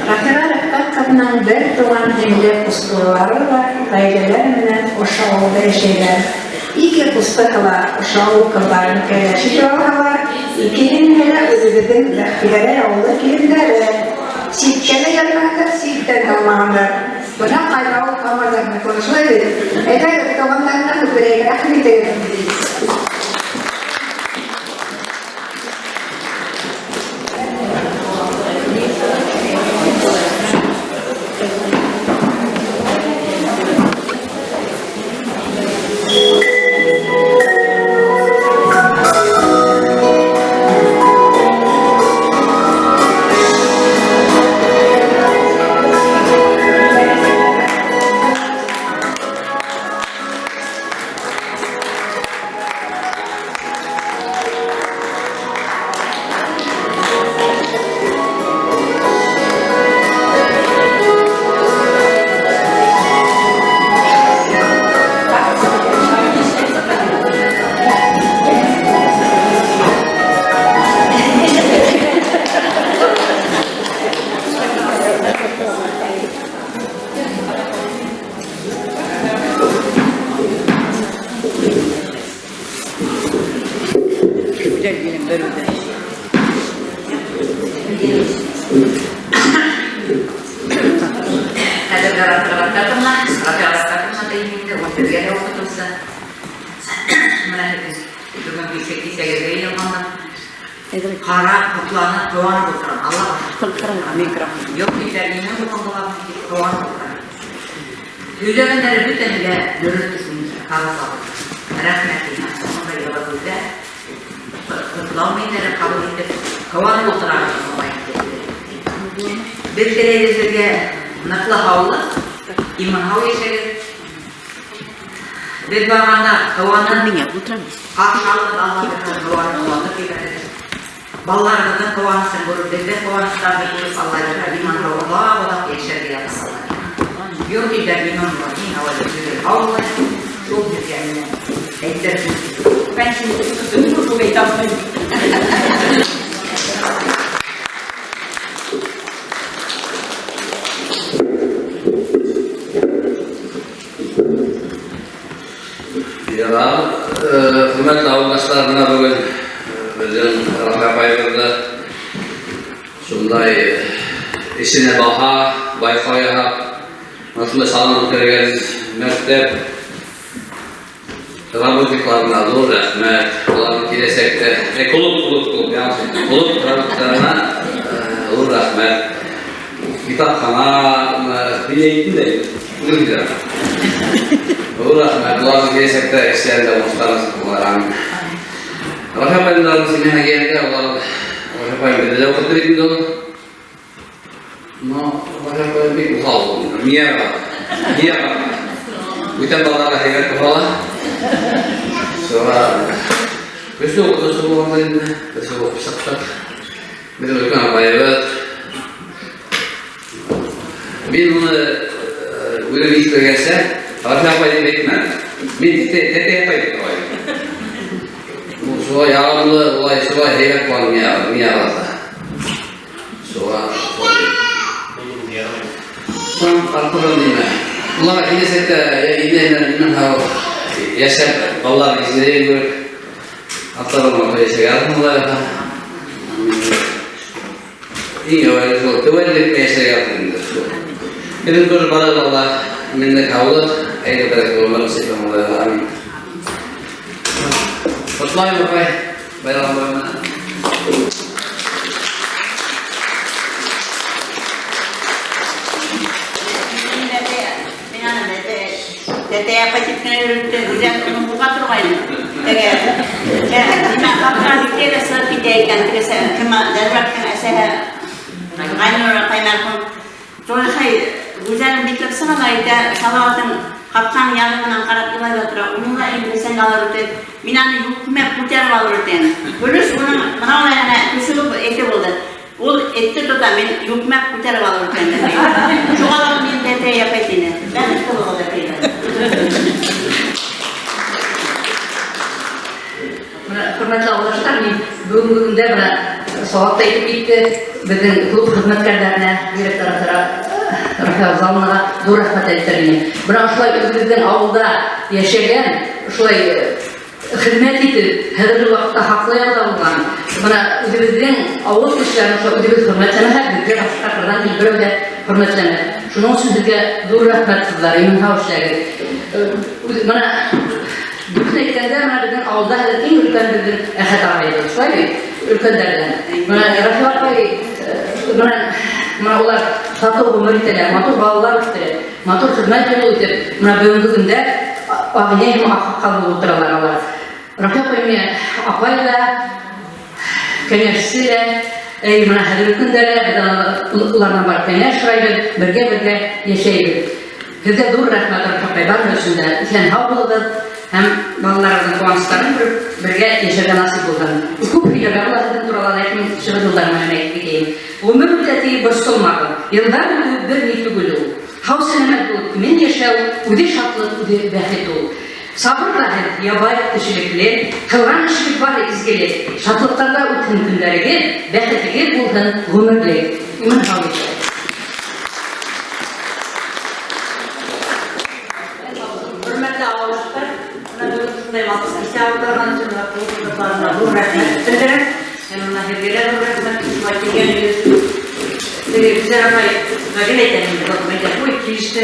Рафиға Рәфкать ҡыҙының бер туған һеңле ҡустылары ла ғаиләләре менән ошо ауылда йәшәйҙәр. Ике ҡусты ла ошо ауыл ҡыҙҙарын кәләш итеп алһалар, ике һеңле лә үҙебеҙҙең Бәхтигәрәй ауылы килендәре. Ситкә лә ятмағандар, ситтән дә алмағандар. Бына ҡайҙа ул тамырҙарҙың шулай бит. Әйҙәгеҙ, туғандарына һүҙ бирәйек, рәхим итегеҙ. Хәҙер Рафиға Рафиға Рафиҡовна тием инде, ул беҙгә лә уҡытыусы. Менә бөгөн кисәгеҙгә йыйылғанбыҙ. Ҡарап, һоҡланып, ҡыуанып ултырам. Аллаға шөкөр. Юҡ тиҙәр, нимә булған булам тип ҡыуанып ултырам. Һөйләгәндәре бөтәһе лә дөрөҫ ҡағыҙ алып. Рәхмәт һиңә. Шундай йылы һүҙҙәр. Ҡотлау миндәре ҡабул итеп, ҡыуанып ултырабыҙ бабай. Беҙ теләйбеҙ һеҙгә ныҡлы һаулыҡ, иман-һау йәшәгеҙ. Беҙ барғанда ҡыуанып, ҡаршы алығыҙ, Алла бирһә, ҡыуанып, ҡыуанып ебәрегеҙ. Балаларыбыҙҙың ҡыуанысын күреп, беҙҙең ҡыуаныстарҙы күреп, Алла бирһә, иман-һау оҙаҡ-оҙаҡ йәшәргә яҙһын Алла. Йорт өйҙәр иман була, иң әүәле үҙегеҙ һау булайыҡ. Шул һеҙгә минең әйтер һүҙ. Әйтә алмайым. Ярар, хөрмәтле авылдашлар, менә бүген безнең Рафия апаебызны шундай эшенә баһа, байҡау яһап, менә шундай салым үткәргән мәктәп работникларына ҙур рәхмәт. Уларның киләсәктә, клуб, клуб, клуб, яңылыш әйттем. Клуб работникларына ҙур рәхмәт. Китапхана, мин әйттем дә, үҙем килә. Ҙур рәхмәт. Уларның киләсәктә эшләрендә уңыштар насип булһын. Амин. Рафия апайымдың семьяһына килгәндә, улар Рафия апайым беҙҙе лә уҡытты бит инде ул. Но Рафия апайым бик уҫал булды. Миңә миңә бүтән балаларға һәйбәт була. Шуға көслө уҡытыусы булғандыр инде. Беҙ уҡып сыҡтыҡ. Беҙҙең өлкән апайыбыҙ. Мин уны үҙем ишетмәгәнсә, Рафия апай тип әйтмәнем. Мин тәтәй апай тип торғайным. Ул шулай яғымлы, улай шулай һәйбәт булған миңә ҡалһа. Шуға артығын нимә. Уларға киләсәктә инәй менән имән һау йәшәп, балалар изгелеген күреп, аттары матур йәшәргә язһын Алла бирһә. Иң әүәле шул теүәллеккә йәшәргә язһын инде шул. Беҙҙең тоже барыбыҙға ла именлек, һаулыҡ, хәйер бәрәкәт ғүмер насип итһен Алла бирһә. Амин. Ҡотлайым, апай, байрам менән. Мин аны тәтәй апай тип кенә йөрөттө. Гүзәл уны һуға торғайны. Теге, нимә, ҡапҡа бикләй ҙә сығып китә икән. Тегесе кем, Дәрвәктең әсәһе Ғайнур апай мәрхүм. Шулай Гүзәлен бикләп сыға ла әйтә, Салауаттың ҡапҡаның яҙығынан ҡарап илай ҙа тора. Уны ла инде бесәнгә алып үтә. Мин аны йүкмәп күтәреп алып үтәм. Көлөш уның бынауҙай ғына көсөгө эте булды. Ул этте тота, мин йүкмәп күтәреп алып үтәм. Шуға ла ул мине тәтәй апай тине. Бәхетле булығыҙ, әтәйләр. Менә, хөрмәтле авылдашлар, мин бүгенге көндә менә Салават та әйтеп китте, безнең клуб хезмәткәрләренә, бигрәк тә Рафия Афзаловнага зур рәхмәт әйтер идем. Менә шулай үзебезнең авылда яшәгән, шулай хезмәт итеп, хәзерге вакытта хаклы ялда булган, менә үзебезнең авыл кешеләрен шулай үзебез хөрмәтләмәсәк, безгә башка кырдан килеп берәү дә хөрмәтләмәс. Шуның өчен сезгә зур рәхмәт, кызлар, имин-һау эшләгез. Менә дөресен әйткәндә, менә безнең авылда хәзер иң өлкән безнең Әхәт агайыбыз, шулай бит? Өлкәннәрдән. Менә Рафия апай, менә менә улар тату гомер итәләр, матур балалар үстереп, матур хезмәт юлы үтеп, менә бүгенге көндә агыйнәй һәм аксакал булып утыралар алар. Рафия апай миңа апай да, кәңәшче дә, әй, менә хәзерге көндә дә без улардан барып кәңәш сорайбыз, бергә-бергә яшәйбез. Һеҙгә ҙур рәхмәт, Рафия апай, барыһы өсөн дә. Иҫән-һау булығыҙ һәм балаларығыҙҙың ҡыуаныстарын күреп, бергә йәшәргә насип булһын. Күп һөйләргә була һеҙҙең турала, ләкин шиғыр юлдары менән әйтеп китәйем. Ғүмер үтә тиеп борсолмағыҙ, йылдар үтеү бер ни түгел ул. Һау-сәләмәт булып имин йәшәү, үҙе шатлыҡ, үҙе бәхет ул. Сабыр ҙа һеҙ, ябай, кешелекле, ҡылған эшегеҙ бары изгелек. Шатлыҡтарҙа үтһен көндәрегеҙ, бәхетегеҙ булһын ғүмерлек. Имин-һау йәшәгеҙ. Хөрмәтле авылдашлар, менә бөгөн шундай матур кисә алып барган өчен менә клуб кызларына ҙур рәхмәт белдерәм. Һәм менә һеҙгә лә ҙур рәхмәт, шулай килгәнегеҙ өсөн. Теге Гүзәл апай гел әйтәм инде, был әйтә, ой, килеште,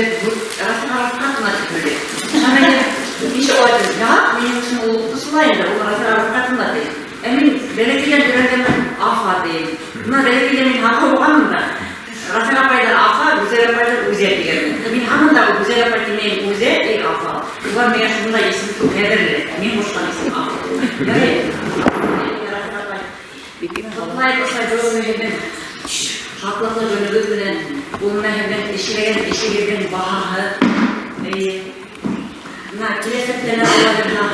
Рафиға Рафҡатовна тип һөйләй. Һәм әйтәм, ничек алай тип, юҡ, минең өсөн ул уҡытыусы инде, ул Рафиға Рафҡатовна ти. Ә мин бәләкәйҙән өйрәнгәнмен Афа тием. Бына бәләкәйҙән мин һаҡау булғанмын да. Рафиға апайҙан Афа, Гүзәл апайҙан Үҙәк тигәнмен. Мин һаман да Гүзәл апай тимәйем, Үҙәк и Афа. Улар миңә шундай исем ҡәҙерле. Мин ҡушҡан исем Афа. Ярай, Рафиға апай. Ҡотлайбыҙ ошолай бөгөнгө һеҙҙең шатлыҡлы көнөгөҙ менән, ул менә һеҙҙең эшләгән эшегеҙҙең баһаһы. Эйе. Бына киләсәктә лә Алла бирһә,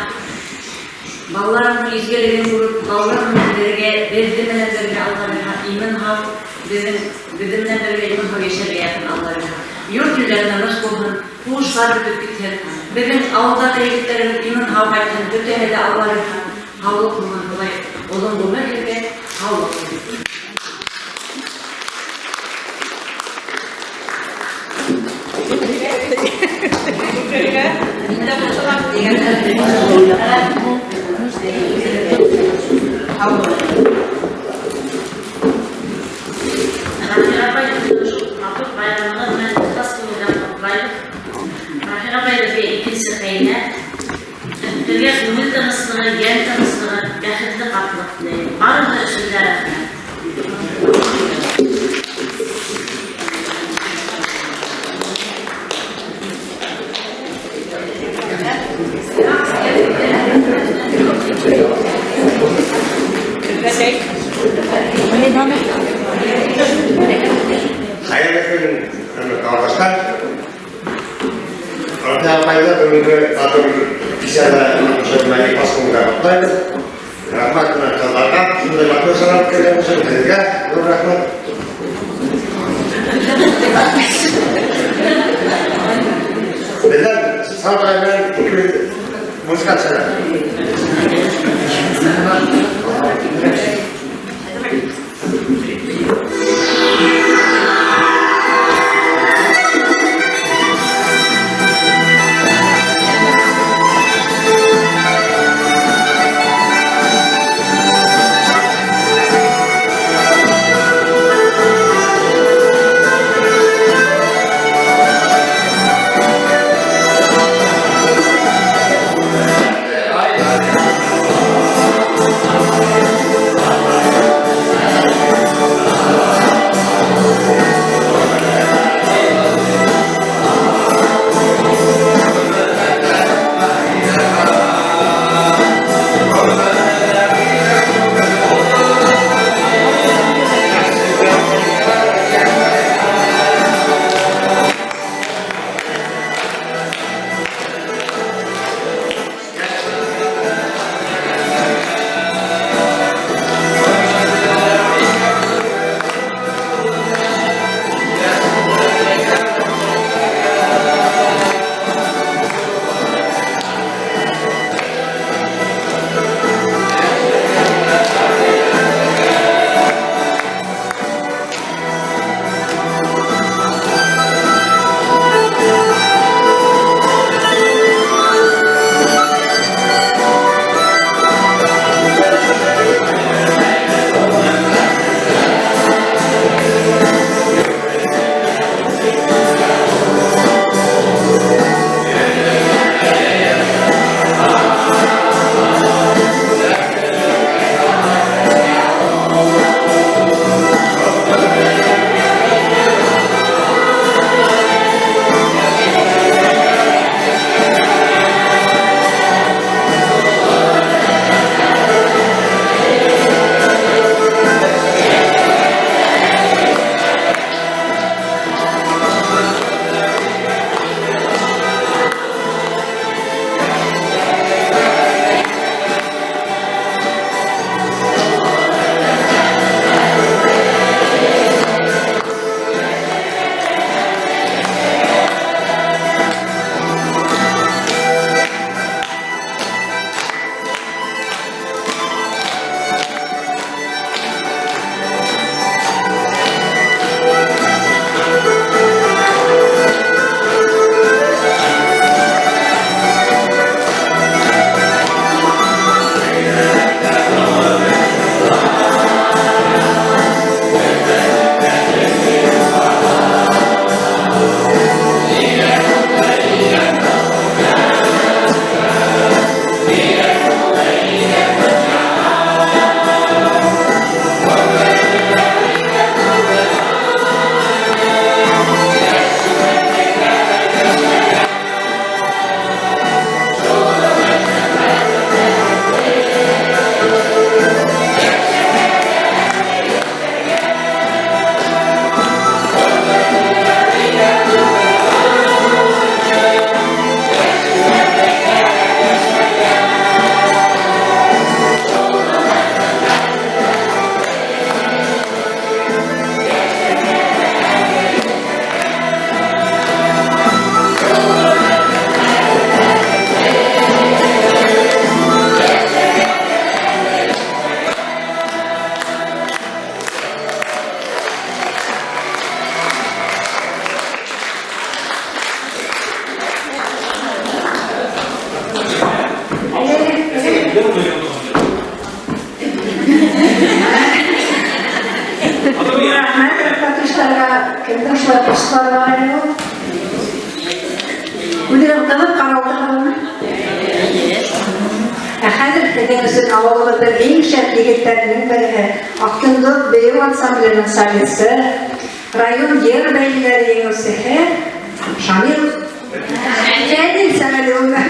балаларының изгелеген күреп, балалар менән бергә, беҙҙе менән бергә Алла бирһә, имен һау, беҙҙең беҙҙе менән бергә имен һау йәшәргә яҙһын Алла бирһә. Йорт илдәре тыныс булһын, һуғыштар бөтөп китһен. Беҙҙең ауылдағы егеттәребеҙ имен һау ҡайтһын, бөтәһе лә Алла бирһә, һаулыҡ булһын. Шулай оҙон ғүмер һеҙгә, һаулыҡ теләйем. Рафиға апай, һеҙҙең шул матур байрамығыҙ менән ихлас күңелдән ҡотлайбыҙ. Рафиға апай беҙгә икенсе ҡәйнә. Һеҙгә күңел тыныслығы, йән тыныслығы, бәхетле ҡартлыҡ теләйем. Барыһы өсөн дә рәхмәт. Хәйерле көн, хөрмәтле авылдашлар. Рафиға апайҙы бөгөнгө матур кисәлә ошо ихлас күңелдән ҡотлайбыҙ. Рәхмәт менә ҡыҙҙарға, шундай матур сара үткәргән өсөн һеҙгә ҙур рәхмәт. Беҙҙән Сабра менән ике музыкант сәләм. кемдең шулай ҡошҡолары бар әле ул? Үҙегеҙ тынып ҡарап ултырҙығыҙмы? Ә хәҙер һеҙҙең өсөн ауылыбыҙҙың иң шәп егеттәренең береһе, Аҡйондоҙ бейеү ансамбленең солисты, район йыр бәйгеләре еңеүсеһе Шамил Фәнил Сәмәли улы.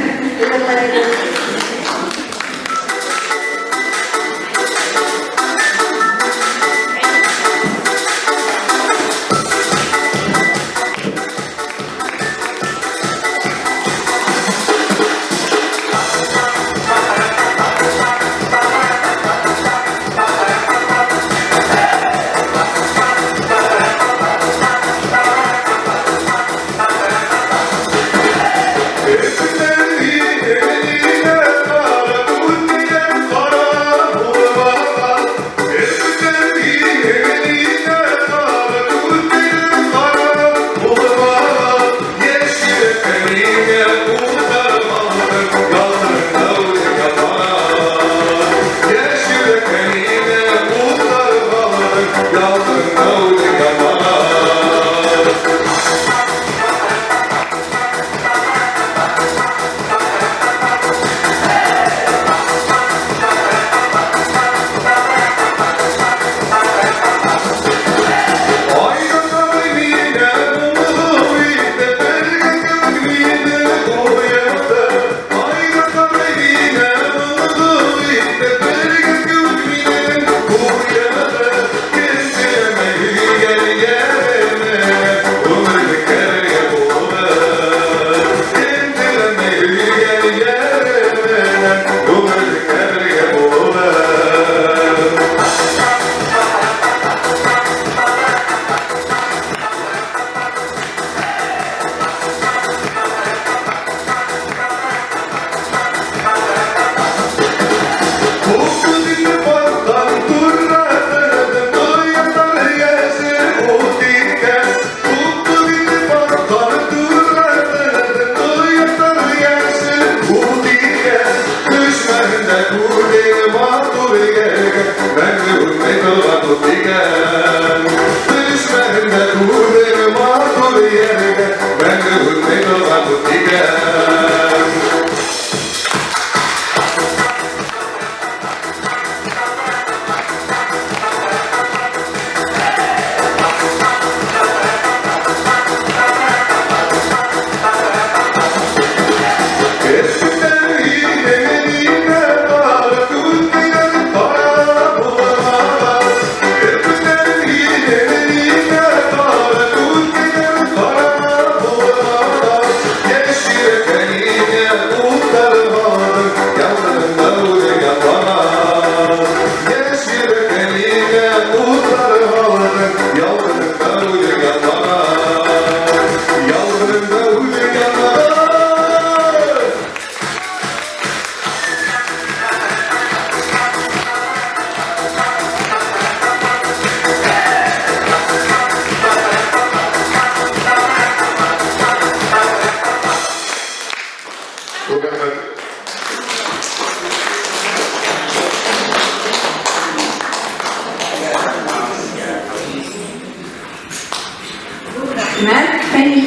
Рәхмәт, Фәнил.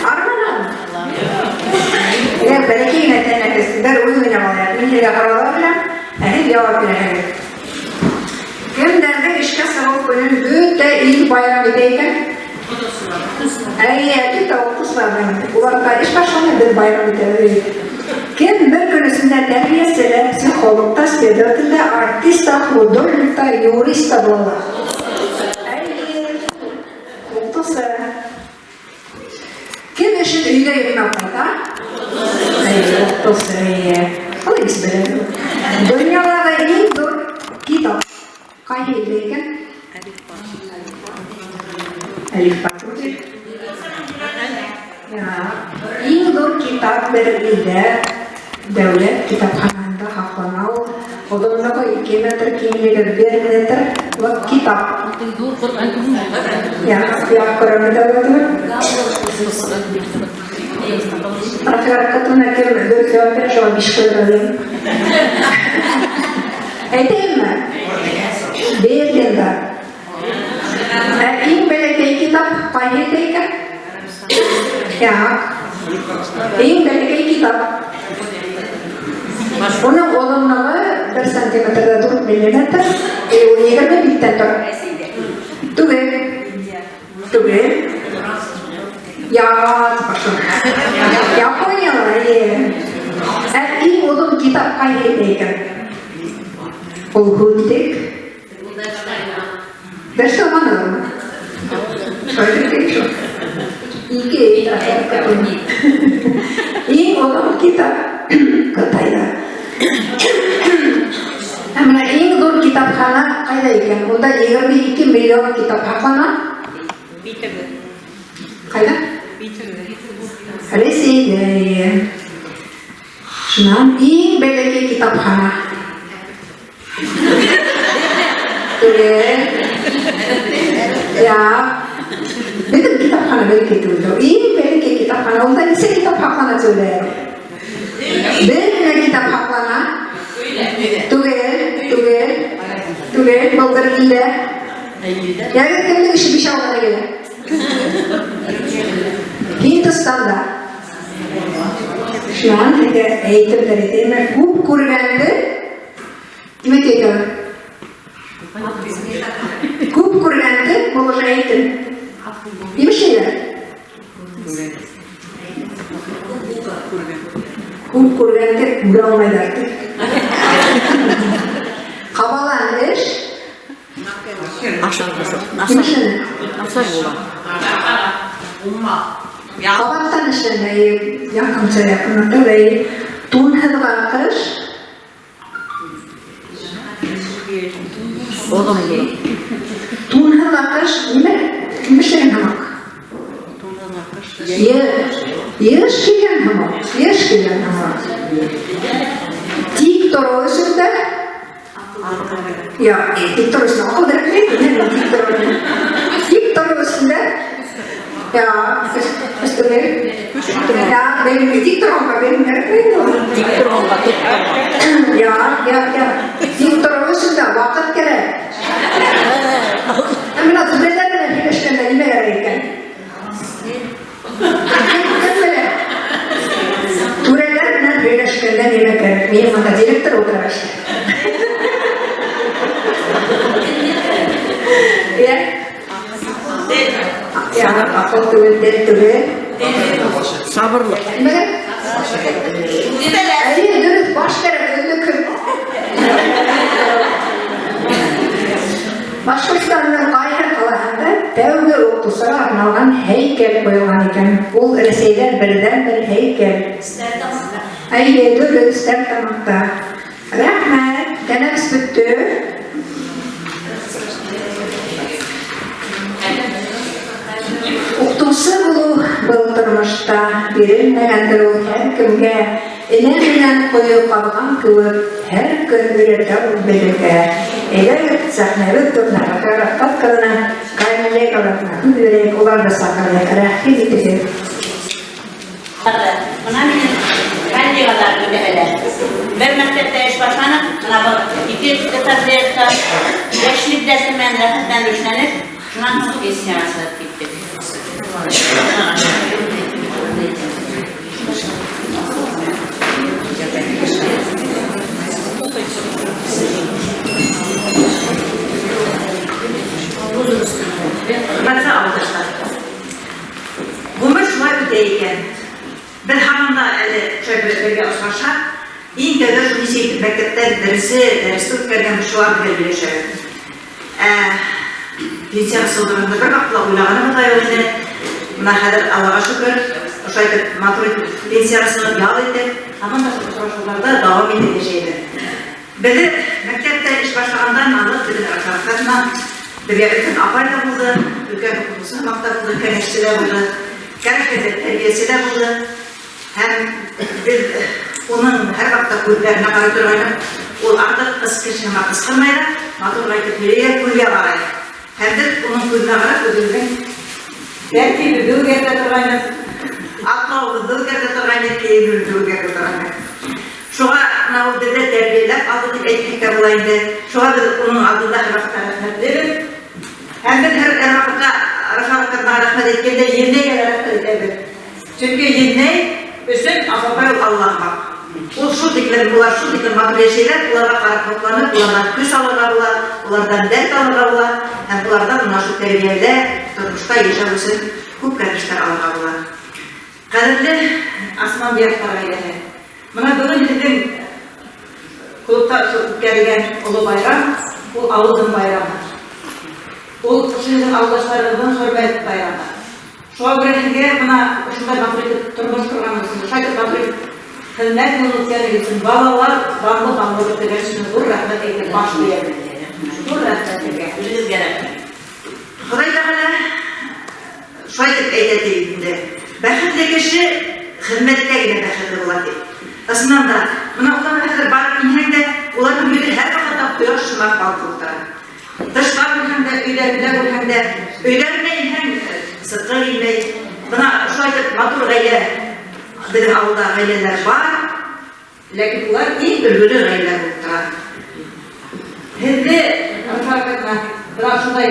Арманан. Әгәр бәләкәй генә тәнәфес, бер уен уйнап алайыҡ. Мин һеҙгә һораулар бирәм, ә һеҙ яуап бирәһегеҙ. Кемдәрҙең эшкә сығыу көнөн бөтә ил байрам итә икән? Әйе, әлбиттә, укытучыларның. Уларга эш башлана, беҙ байрам итәбеҙ. Кем бер көн эсендә тәрбиәсе лә, психолог та, следователь дә, артист та, художник та, юрист та була ала? Әйе, укытучы. Кем эшен өйгә йөкмәп кайта? Әйе, укытучы, әйе. Алай ис белә. Дөньядагы иң зур китап кайсы илдә икән? Әлифба түгел. Иң зур китап бер илдә дәүләт китапханаһында һаклана ул. Озынлыгы 2 метр, киңлеге 1 метр. Вот китап. Я, Коръән дәүләтеме? Рафиғат Катуна кем дөрес җавап бирә, шуңа биш куярга дим. Әйтәйемме? Берлинда. Ә иң бәләкәй китап ҡай ерҙә икән? Яҡ. Иң бәләкәй китап. Уның оҙонлоғо 1 сантиметр да 4 миллиметр, и ул 20 биттән тора. Түгел. Түгел. Яҡ, Японияла, эйе. Ә иң оҙон китап ҡай ерҙә икән? Ул һүҙлек. Дәрестә алманығыҙмы? Шулай шул. Ике иң оҙон китап Ҡытайҙа. Ә бына иң ҙур китапхана ҡайҙа икән? Унда 22 миллион китап һаҡлана. Ҡайҙа? Рәсәйҙә. Шунан иң бәләкәй китапхана. Түгел. Яҡ. Беҙҙең китапхана бәләкәй түгел. Иң бәләкәй китапхана. Унда нисә китап һаҡлана тиҙәр? Бер генә китап һаҡлана. Түгел, түгел. Түгел, был бер илдә. Йәғни кемдең эше биш алғана килә? Һиндстанда. Шунан әйтә, әйтеп тә әйтәйем, күп күргәнде нимә әйтәләр? Күп күргәнде был уже әйтем. Нимә эшләйҙәр? Күп күргәнде күрә алмайҙар ти. Ҡабалан эш нимә эшләнә? Насар була. Ҡабаҡтан эшләнә, яҡынса яҡын Тунһыҙға ҡыш Оҙон була. Тунһыҙға ҡыш нимә нимә эшләгән һымаҡ? Йыш килгән һымаҡ, йыш килгән һымаҡ. Тик тороу өсөн дә. Юҡ, тик тороу өсөн аҡыл кәрәкмәй, тик тороу. Тик тороу өсөн дә. Юҡ, өҫтөмә. Юҡ, белмәй, тик торғанға белем кәрәкмәй. Тик торғанға тотҡанға. Юҡ, юҡ, юҡ. Тик тороу өсөн дә ваҡыт кәрәк. Ә бына түрәләр менән һөйләшкәндә нимә кәрәк икән? Кем белә? Түрәләр менән һөйләшкәндә нимә кәрәк? Минең бында директор ултыра эштә. Йә? Йә, аҡыл түгел, тел түгел. Сабырлыҡ. Нимә? Әйе, дөрөҫ, баш кәрәк, өҙлөкһөҙ. Башҡортостандың ҡайһы ҡалаһында тәүге уҡытыусыға арналған һәйкәл ҡуйылған икән? Ул Рәсәйҙә берҙән-бер һәйкәл. Әйе, дөрөҫ, Стәрлетамаҡта. Рәхмәт, тәнәфес бөттө. Уҡытыусы булыу был тормошта бирелмәгәндер ул һәр кемгә. Энә менән ҡойо ҡаҙған кеүек һәр көн өйрәтә ул белергә. Әйҙәгеҙ, сәхнәбеҙ түренә Рафиә Рафҡәт ҡыҙының коллегаларына һүҙ бирәйек, улар ҙа саҡырайыҡ. Рәхим итегеҙ. Бына минең коллегалар бөтәһе лә. Бер мәктәптә эш башланыҡ, бына был ике этажда йәшлек дәресе менән рәхәтләнеп эшләнек, шунан һуң пенсияға сығып киттек. Хөрмәтле авылдашлар! Ғүмер шулай үтә икән. Беҙ һаман да әле шулай бергә осраша. Иң тәүҙә шул нисек итеп мәктәптә беренсе дәресте үткәргән шулар белән һөйләшәбеҙ. Ә пенсияға сығыу турында бер ваҡытта ла уйлағаныбыҙ ҙа юҡ ине. Бына хәҙер Аллаға шөкөр, ошолай итеп матур итеп пенсияға сығып, ял итеп, һаман да шул осрашыуҙарҙы дауам итеп йәшәйбеҙ. Беҙҙе мәктәптә эш башлағандан алып беҙҙең Рафиә беҙгә өлкән апай ҙа булды, өлкән уҡытыусы һымаҡ та булды, кәңәшсе лә булды, кәрәк тәрбиәсе лә булды. Һәм беҙ уның һәр ваҡытта күҙҙәренә ҡарай торғайныҡ. Ул артыҡ ҡыс кеше һымаҡ ҡысҡырмай ҙа, матур итеп һөйләй, күҙгә ҡарай. Һәм беҙ уның күҙенә ҡарап үҙебеҙҙең тәртибебеҙҙе үҙгәртә торғайныҡ, атлауыбыҙҙы үҙгәртә торғайныҡ, кейемебеҙҙе үҙгәртә торғайныҡ. Шуға бына ул беҙҙе тәрбиәләп алды тип әйтһәк тә була инде. Шуға беҙ уның алдында һәр ваҡытта рәхмәтлебеҙ. Һәм беҙ һәр ваҡытта Рафаэль рәхмәт әйткәндә Енәйгә лә рәхмәт әйтәбеҙ. Сөнки Енәй өсөн апапай ул Аллаһ хаҡ. Ул шул тиклем, улар шул тиклем матур йәшәйләр, уларға ҡарап һоҡланып, уларҙан көс алырға була, уларҙан дәрт алырға була һәм уларҙан мына шул тәрбиәлә тормошта йәшәү өсөн күп кәңәштәр алырға була. Ҡәҙерле Асманбиевтар ғаиләһе, мына бөгөн һеҙҙең клубта үткәрелгән оло байрам, ул ауылдың байрамы. Ул ошо һеҙҙең ауылдаштарығыҙҙың хөрмәт байрамы. Шуға күрә һеҙгә бына ошондай матур итеп тормош ҡорғанығыҙ өсөн, шулай итеп матур итеп хеҙмәт юлын үткәнегеҙ өсөн, балалар данлы-данлы бөтөргән өсөн ҙур рәхмәт әйтеп баш эйәбеҙ. Ҙур рәхмәт һеҙгә. Үҙегеҙгә рәхмәт. Хоҙай Тәғәлә шулай итеп әйтә ти бит инде. Бәхетле кеше хеҙмәттә генә бәхетле була ти. Ысыннан да, бына уларга хәзер барып инһәң дә, уларның йөҙе һәрвакытта кояш сымак балкып утыра. Тышта күрһәң дә, өйләрендә күрһәң дә, өйләренә инһәң, сытҡы килмәй. Бына шулай итеп матур гаилә, безнең авылда гаиләләр бар. Ләкин улар иң өлгөле гаилә булып тора. Һеҙҙе, Рафаэль, бына шундай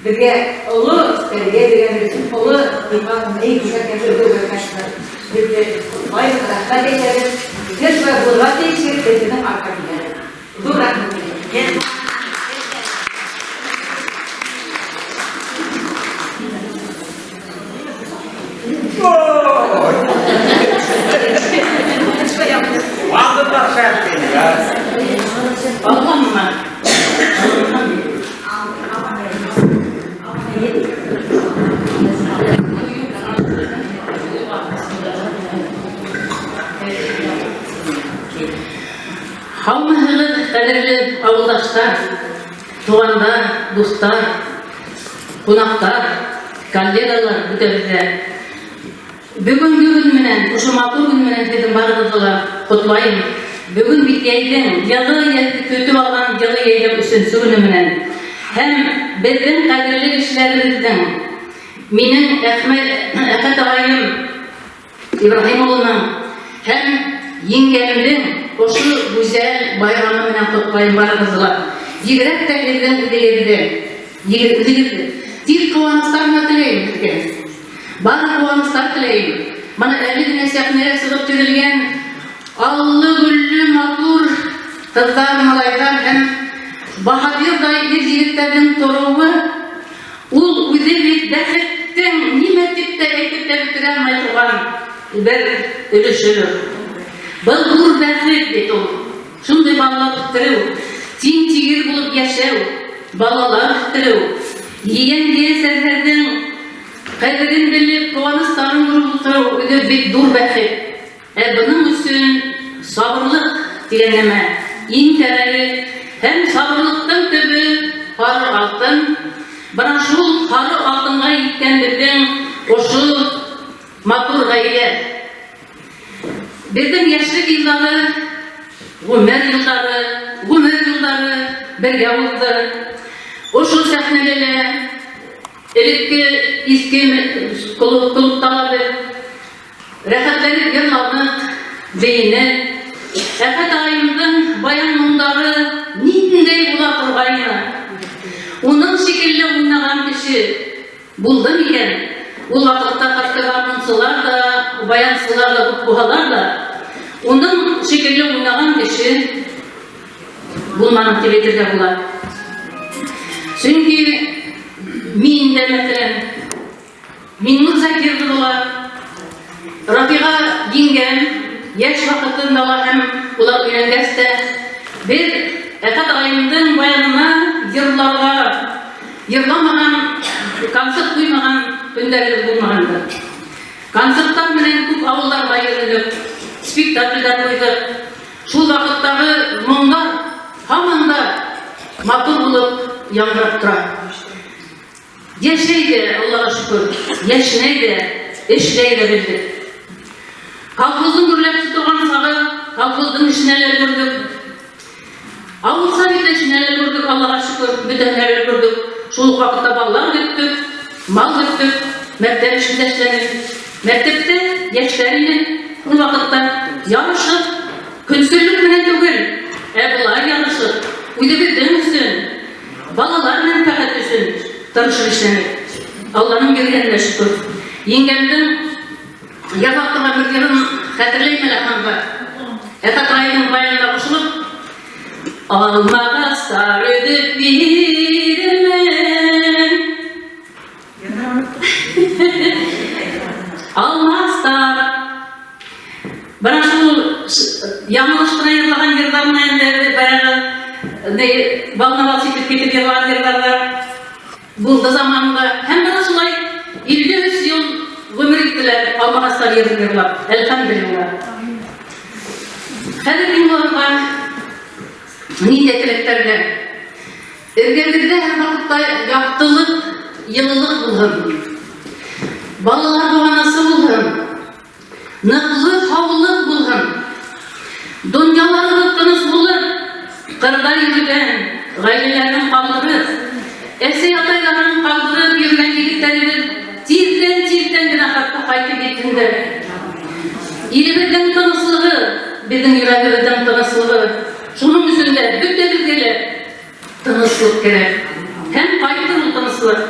беҙгә оло тәрбиә биргәнегеҙ өсөн, оло ни күрһәткән өлгө күрһәткән һеҙҙе ҡотлайбыҙ, рәхмәт әйтәбеҙ. Һеҙ шулай булырға тейешһегеҙ, беҙ һеҙҙең артта киләбеҙ. Ҙур рәхмәт һеҙгә. Һаумыһығыҙ, ҡәҙерле ауылдаштар, туғандар, дуҫтар, ҡунаҡтар, коллегалар, бөтәбеҙ ҙә. Бөгөнгө көн менән, ошо матур көн менән һеҙҙең барығыҙҙы ла ҡотлайым. Бөгөн бит йәйҙең, йылы көтөп алған йылы йәйҙең өсөнсө көнө менән. Һәм беҙҙең ҡәҙерле кешеләребеҙҙең, минең Әхмәт, Әхәт ағайым Ибраһим улының һәм еңгәмдең ошо гүзәл байрамы менән ҡотлайым барығыҙҙы ла. Бигерәк тә һеҙҙең үҙегеҙҙе, үҙегеҙҙе. Тик ҡыуаныстар ғына теләйем һеҙгә. Бары ҡыуаныстар теләйем. Бына әле генә сәхнәгә сығып теҙелгән аллы-гөлле матур ҡыҙҙар, малайҙар һәм баһадирҙай ир-егеттәрҙең тороуы, ул үҙе бит бәхеттең нимә дип тә әйтеп тә бөтөрә алмай торган бер өлөшөдөр. Был ҙур бәхет бит ул. Шундый балалар үҫтереү, тиң-тигеҙ булып йәшәү, балалар үҫтереү, ейән-ейәнсәрҙәрҙең ҡәҙерен белеп, ҡыуаныстарын күреп ултырыу үҙе бик ҙур бәхет. Ә бының өсөн сабырлыҡ тигән нәмә иң кәрәге һәм сабырлыҡтың төбө һары алтын. Бына шул һары алтынға еткән беҙҙең ошо матур ғаилә. Беҙҙең йәшлек йылдары, ғүмер йылдары, ғүмер юлдары бергә уҙҙы. Ошо сәхнәлә лә элекке иҫке клубта ла беҙ рәхәтләнеп йырланыҡ, бейенек. Әхәт ағайымдың баян моңдары ниндәй була торғайны. Уның шикелле уйнаған кеше булды микән? Ул ваҡытта хатта гармунсылар да, баянсылар да күп булһалар ҙа, уның шикелле уйнаған кеше булманы тип әйтергә була. Сөнки мин дә, мәҫәлән, Миңнур Закиров була, Рафиға еңгәм йәш ваҡытында ла һәм улар өйләнгәс тә беҙ Әхәт ағайымдың баянына йырларға йырламаған, концерт ҡуймаған көндәребеҙ булмағандыр. Концерттар менән күп ауылдарға йөрөнөк, спектаклдәр ҡуйҙыҡ. Шул ваҡыттағы моңдар һаман да матур булып яңғырап тора. Йәшәй ҙә, Аллаға шөкөр, йәшнәй ҙә, эшләй ҙә белдек. Колхоздың гөрләп торған сағы, колхоздың эшенә лә өлгөрҙөк. Ауыл советы эшенә лә өлгөрҙөк, Аллаға шөкөр, бөтәһенә лә өлгөрҙөк. Шул уҡ ваҡытта балалар көттөк, мал көттөк, мәктәп эшен дә эшләнек. Мәктәптә йәштәр ине ул ваҡытта ярышып, көнсөллөк менән түгел, ә болай ярышып, үҙебеҙҙең өсөн, балалар мәнфәғәте өсөн. Тырышып эшләнек. Алланың биргәненә шөкер. Еңгәмдең ярлап торган бер йырын хәтерләйм әле һаман. Әхәт районының баянына кушылып, Алмагачлар өҙөп бирермен. Алмастар. Бына шул яңылыш ҡына йырлаған йырҙарына инде баяғы ни волноваться итеп китеп йырлаған йырҙарҙа булды заманында. Һәм бына шулай 53 йыл ғүмер иттеләр Алмағастар йырын йырлап. Әлхәмдүлилләһ. Хәҙер мин уларға ниндәй теләктәргә? Эргәгеҙҙә һәр ваҡытта яҡтылыҡ, йылылыҡ булһын. Балалар ҡыуанысы булһын. Ныҡлы һаулыҡ булһын. Донъяларығыҙ тыныс булып, ҡырҙа йөрөгән, ғаиләләрен ҡалдырып, әсәй-атайҙарын ҡалдырып йөрөгән егеттәребеҙ тиҙҙән-тиҙҙән генә хатта ҡайтып етһендәр. Илебеҙҙең тыныслығы, беҙҙең йөрәгебеҙҙең тыныслығы. Шуның өсөн дә бөтәбеҙгә лә тыныслыҡ кәрәк. Һәм ҡайтыр ул тыныслыҡ.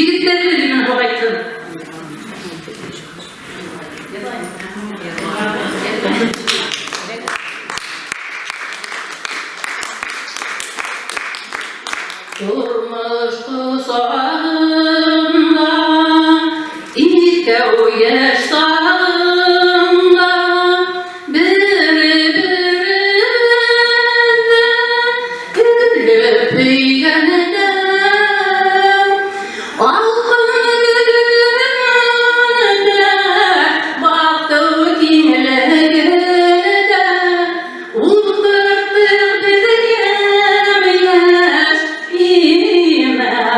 Егеттәребеҙ имен ҡайтһын. Тормош ҡосағында, икәү йәш сағында, бер-беребеҙҙе көлөп һөйгәндә, алтын гөлөндә, баҡтыу киңлегендә, ултырттыҡ беҙ йәм-йәш имәндәр.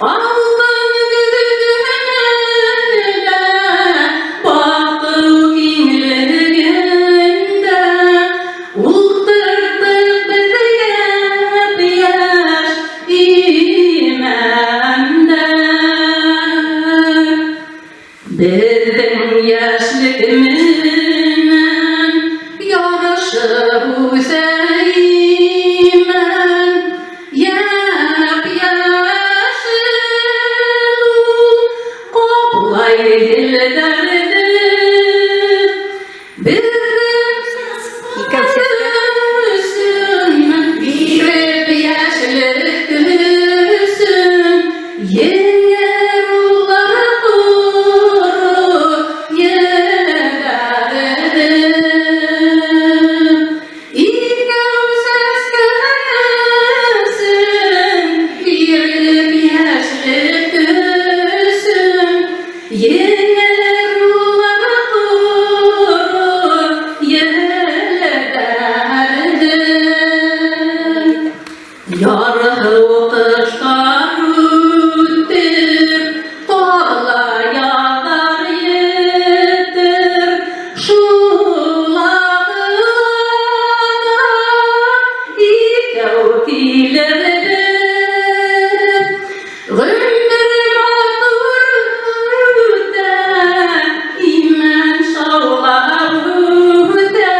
Алтын гөлөндә, баҡтыу киңлегендә, ултырттыҡ беҙ йәп-йәш имәндәр. Беҙҙең йәшлек менән ярышып үҫә имән, йәп-йәшел ул ҡаплай гөлдәрҙе. Беҙҙең өсөн биреп йәшлек көсөн, еңер улар ҡоро елдәрҙе. Икәү сәскәһен биреп йәшлек көсөн, еңер улар ҡоро елдәрҙе. Ярһыу ҡыштар үтер, ҡарла яҙҙар етер, шул ағыла икәү килербеҙ. Ғүмер матур үтә, имән шаулап үтә,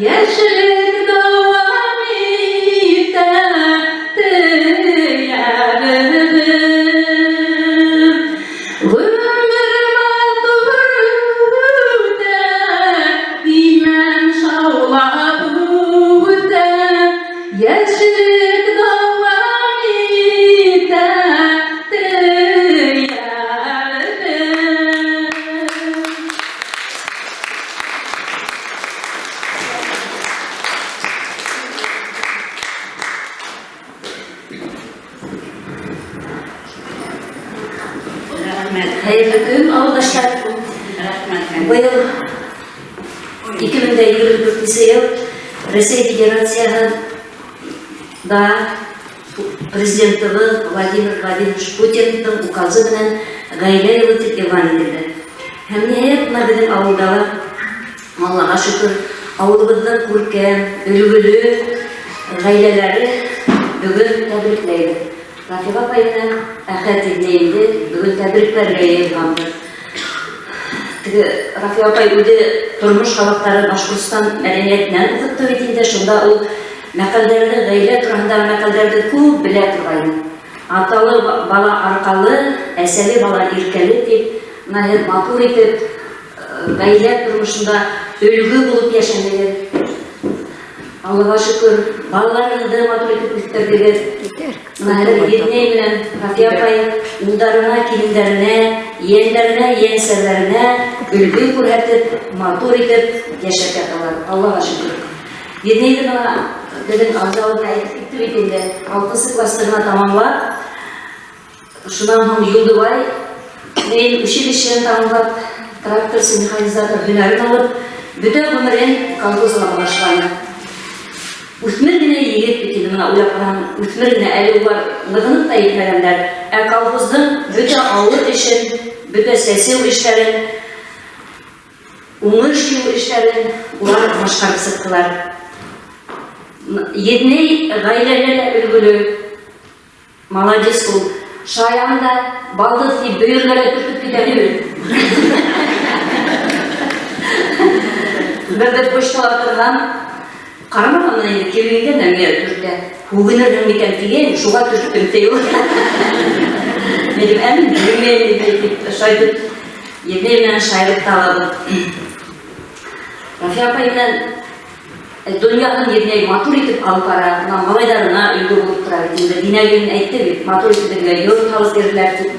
йәшлек дауам итә, тейәрбеҙ. Ғүмер матур үтә, имән шаулап үтә, йәшлек дауам итә, тейәрбеҙ. Рәхмәт. Хәйерле көн, ауылдаштар. Рәхмәт. Быйыл 2024 йыл Рәсәй Федерацияһы да президентыбыҙ Владимир Владимирович Путиндың указы менән ғаилә йылы тип иғлан ителде. Һәм ниһайәт бына беҙҙең ауылда ла, Аллаға шөкөр, ауылыбыҙҙың күркәм, өлгөлө ғаиләләре бөгөн тәбрикләйбеҙ. Рафиға апай менән Әхәт инде бөгөн тәбрикләргә йыйылғанбыҙ. Теге Рафиға апай үҙе тормош һабаҡтары Башҡортостан мәҙәниәтенән уҡытты бит инде, шунда ул Мәҡәлдәрҙе, ғаилә тураһындағы мәҡәлдәрҙе күп белә торғайны. Аталы бала арҡалы, әсәле бала иркәле тип, мына һеҙ матур итеп ғаилә тормошонда өлгө булып йәшәнегеҙ. Аллаға шөкөр, балаларығыҙҙы матур итеп үҫтерҙегеҙ. Мына хәҙер еҙнәй менән Рафия апай улдарына, килендәренә, ейәндәренә, ейәнсәрҙәренә өлгө күрһәтеп, матур итеп йәшәп яталар. Аллаға шөкөр. Еҙнәйҙе бына беҙҙең Абзаловна әйтеп китте бит инде, алтынсы классты ғына тамамлап, шунан һуң Юлдыбай училищены тамамлап, тракторсы, механизатор һөнәрен алып, бөтә ғүмерен колхозға бағышланы. Үҫмер генә егет бит инде, мына уйлап ҡараһаң, үҫмер генә, әле улар нығынып та етмәгәндәр. Ә колхоздың бөтә ауыр эшен, бөтә сәсеү эштәрен, уңыш йыйыу эштәрен улар башҡарып сыҡтылар. Еҙнәй ғаиләлә лә өлгөлө. Молодец ул. Шаян да, балдыз дип бөерләргә төртеп китә бит. Бер бер почтала торган, карамаган инде килгәнгә дә миңа төртә. Һүгенерһең микән дигән, шуга төрттем ди ул. Мин дим, ә мин белмәйм дип шайтып, еҙнәй белән шаярып та алабыҙ. Рафия апай белән Дөньяһын еҙнәй матур итеп алып бара, мына малайҙарына өлгө булып тора бит инде. Динә гөлен әйтте бит, матур итеп беҙгә йорт һалып бирҙеләр дип.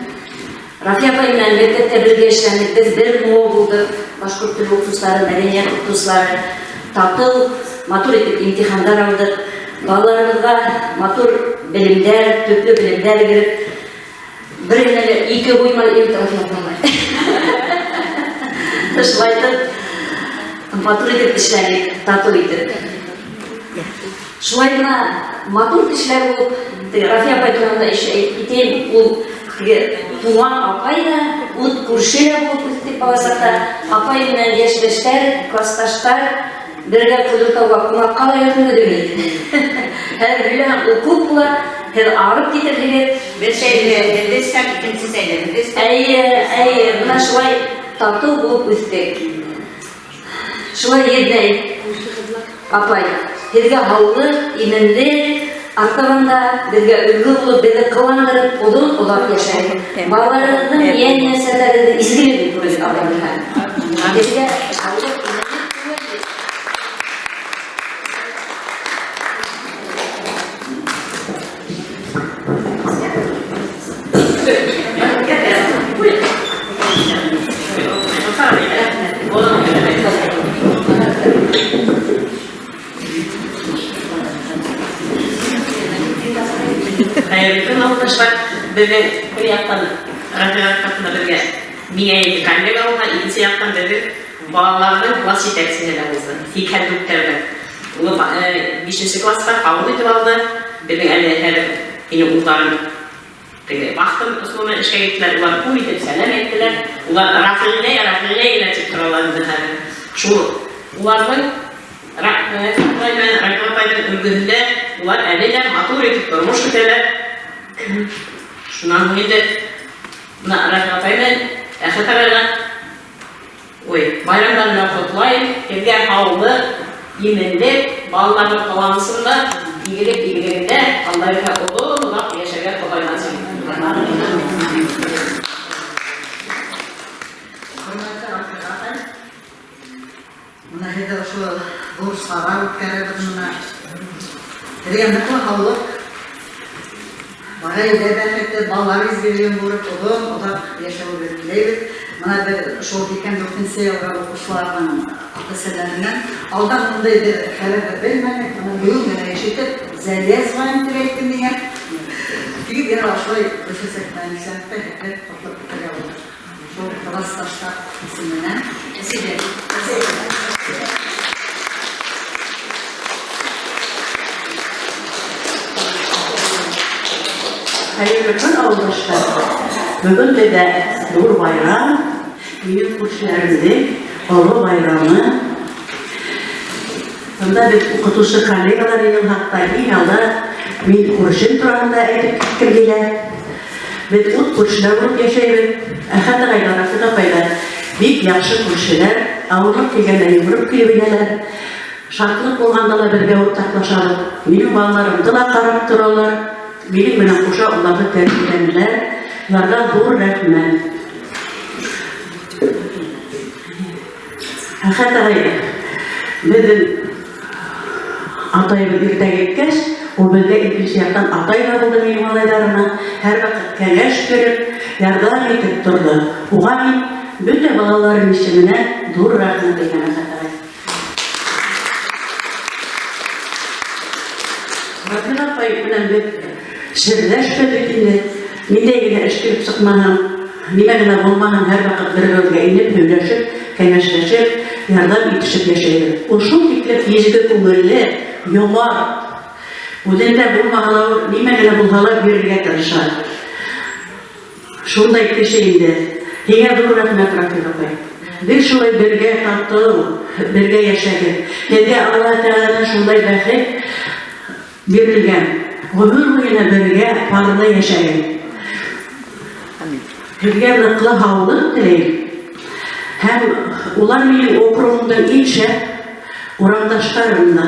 Рафия апай менән мәктәптә бергә эшләнек, беҙ бер МО булдыҡ, башҡорт теле уҡытыусылары, мәҙәниәт уҡытыусылары. Татыу, матур итеп имтихандар алдыҡ. Балаларыбыҙға матур белемдәр, төплө белемдәр биреп, бер генә лә ике ҡуймай инде Рафия апай. Шулай итеп, матур итеп эшләнек, тату итеп. Шулай гына матур кешеләр булып, теге Рафия апай турында еще әйтеп китәйем, ул теге туган апай да, ут күрше дә булып үстек балачакта. Апай белән яшьтәшләр, классташтар, бергә Кудыртауга кунакка да йөрдек бит. Хәзер һөйләһәң, ул күп була, һеҙ арып китерһегеҙ. Бер сәйне һеҙ эсһәк, икенсе сәйне беҙ эсһәк. Әйе, әйе, менә шулай тату булып үстек. Шулай еҙнәй, апай, һеҙгә һаулыҡ, именлек, артабан да беҙгә өлгө булып, беҙҙе ҡыуандырып, оҙон-оҙаҡ йәшәгеҙ. Балаларығыҙҙың, ейән-ейәнсәрҙәрегеҙҙең изгелеген күрегеҙ, апай. Һеҙгә һаулыҡ, именлек теләйбеҙ. Хәерле көн, авылдашлар. Безнең бер яктан Рафига катына бергә миңә инде коллега булган, икенче яктан безнең балаларның класс җитәкчесе дә булды. Һикәл дүрттәүдә. Улы бишенче класста кабул итеп алды. Безнең әле хәзер минем улларым теге вахта ысулы белән эшкә киттеләр. Улар күп итеп сәлам әйттеләр. Улар Рафилнәй, Рафилнәй генә дип торалар инде хәзер. Шул уларның Рафилнәй белән Рафил апайның өлгеһендә улар әле дә матур итеп тормыш көтәләр. Шуннан соң инде менә Рафил апай белән Әхәт агайга Ой, байрамнар белән котлыйм, һеҙгә һаулыҡ, именлек, балаларҙың ҡыуанысында, игелек игелегендә, Алла бирһә, оҙон-оҙаҡ йәшәргә Хоҙай насип итһен. Хөрмәтле Рафиға апай, менә һеҙҙе ошо ҙур сара үткәрәбеҙ менә. Һеҙгә ныҡлы һаулыҡ, Ғаилә бәхете, балалар изгелеген күреп, оҙон-оҙаҡ йәшәүегеҙ теләйбеҙ. Менә беҙ шул 84 нче елгы укучыларның ата-әсәләреннән алдан мондый бер хәбәрне белмәдек. Моны бүген генә ишетеп, Зәлия звонит дип әйтте миңа. Тик генә шулай Гөлчәчәк белән исәнлектә һеҙне котлап китәргә булдык. Шул классташлар исеменнән. Спасибо. Хәерле көн, авылдашлар! Бүген бездә зур байрам, минем күршеләремнең олы байрамы. Бында без укытучы коллегалар минем хакта иң алда мин күршем турында әйтеп киткем килә. Без ут күршеләр булып яшәйбез. Әхәт агай да, Рафик апай да бик яхшы күршеләр. Авырлык килгәндә йөгереп килеп инәләр. Шатлыҡ булғанда ла бергә уртаҡлашабыҙ. Минең балаларымды ла ҡарап торалар, минең менән ҡуша уларҙы тәрбиәләнеләр. Уларға ҙур рәхмәт. Әхәт ағай, беҙҙең атайыбыҙ иртә киткәс, ул беҙгә икенсе яҡтан атай ҙа булды минең малайҙарыма. Һәр ваҡыт кәңәш биреп, ярҙам итеп торҙо. Уға мин бөтә балаларым исеменә ҙур рәхмәт әйтәм, Әхәт ағай. Рафиға апай белән беҙ серҙәшбеҙ бит инде. Ниндәй генә эш килеп сыҡмаһын, нимә генә булмаһын, һәрваҡыт бер-беребеҙгә инеп, һөйләшеп, кәңәшләшеп, ярҙам итешеп йәшәйбеҙ. Ул шул тиклем изге күңелле, йомарт. Үҙендә булмаһа ла, нимә генә булһа ла бирергә тырыша. Шундай кеше инде. Һиңә ҙур рәхмәт, Рафиға апай. Гел шулай бергә татыу, бергә йәшәгеҙ. Һеҙгә Аллаһы Тәғәләнән шундай бәхет бирелгән. Гомер буена бергә парлы йәшәгеҙ. Һеҙгә ныҡлы һаулыҡ теләйем. Һәм улар минең округымдың иң шәп урамдаштарым да.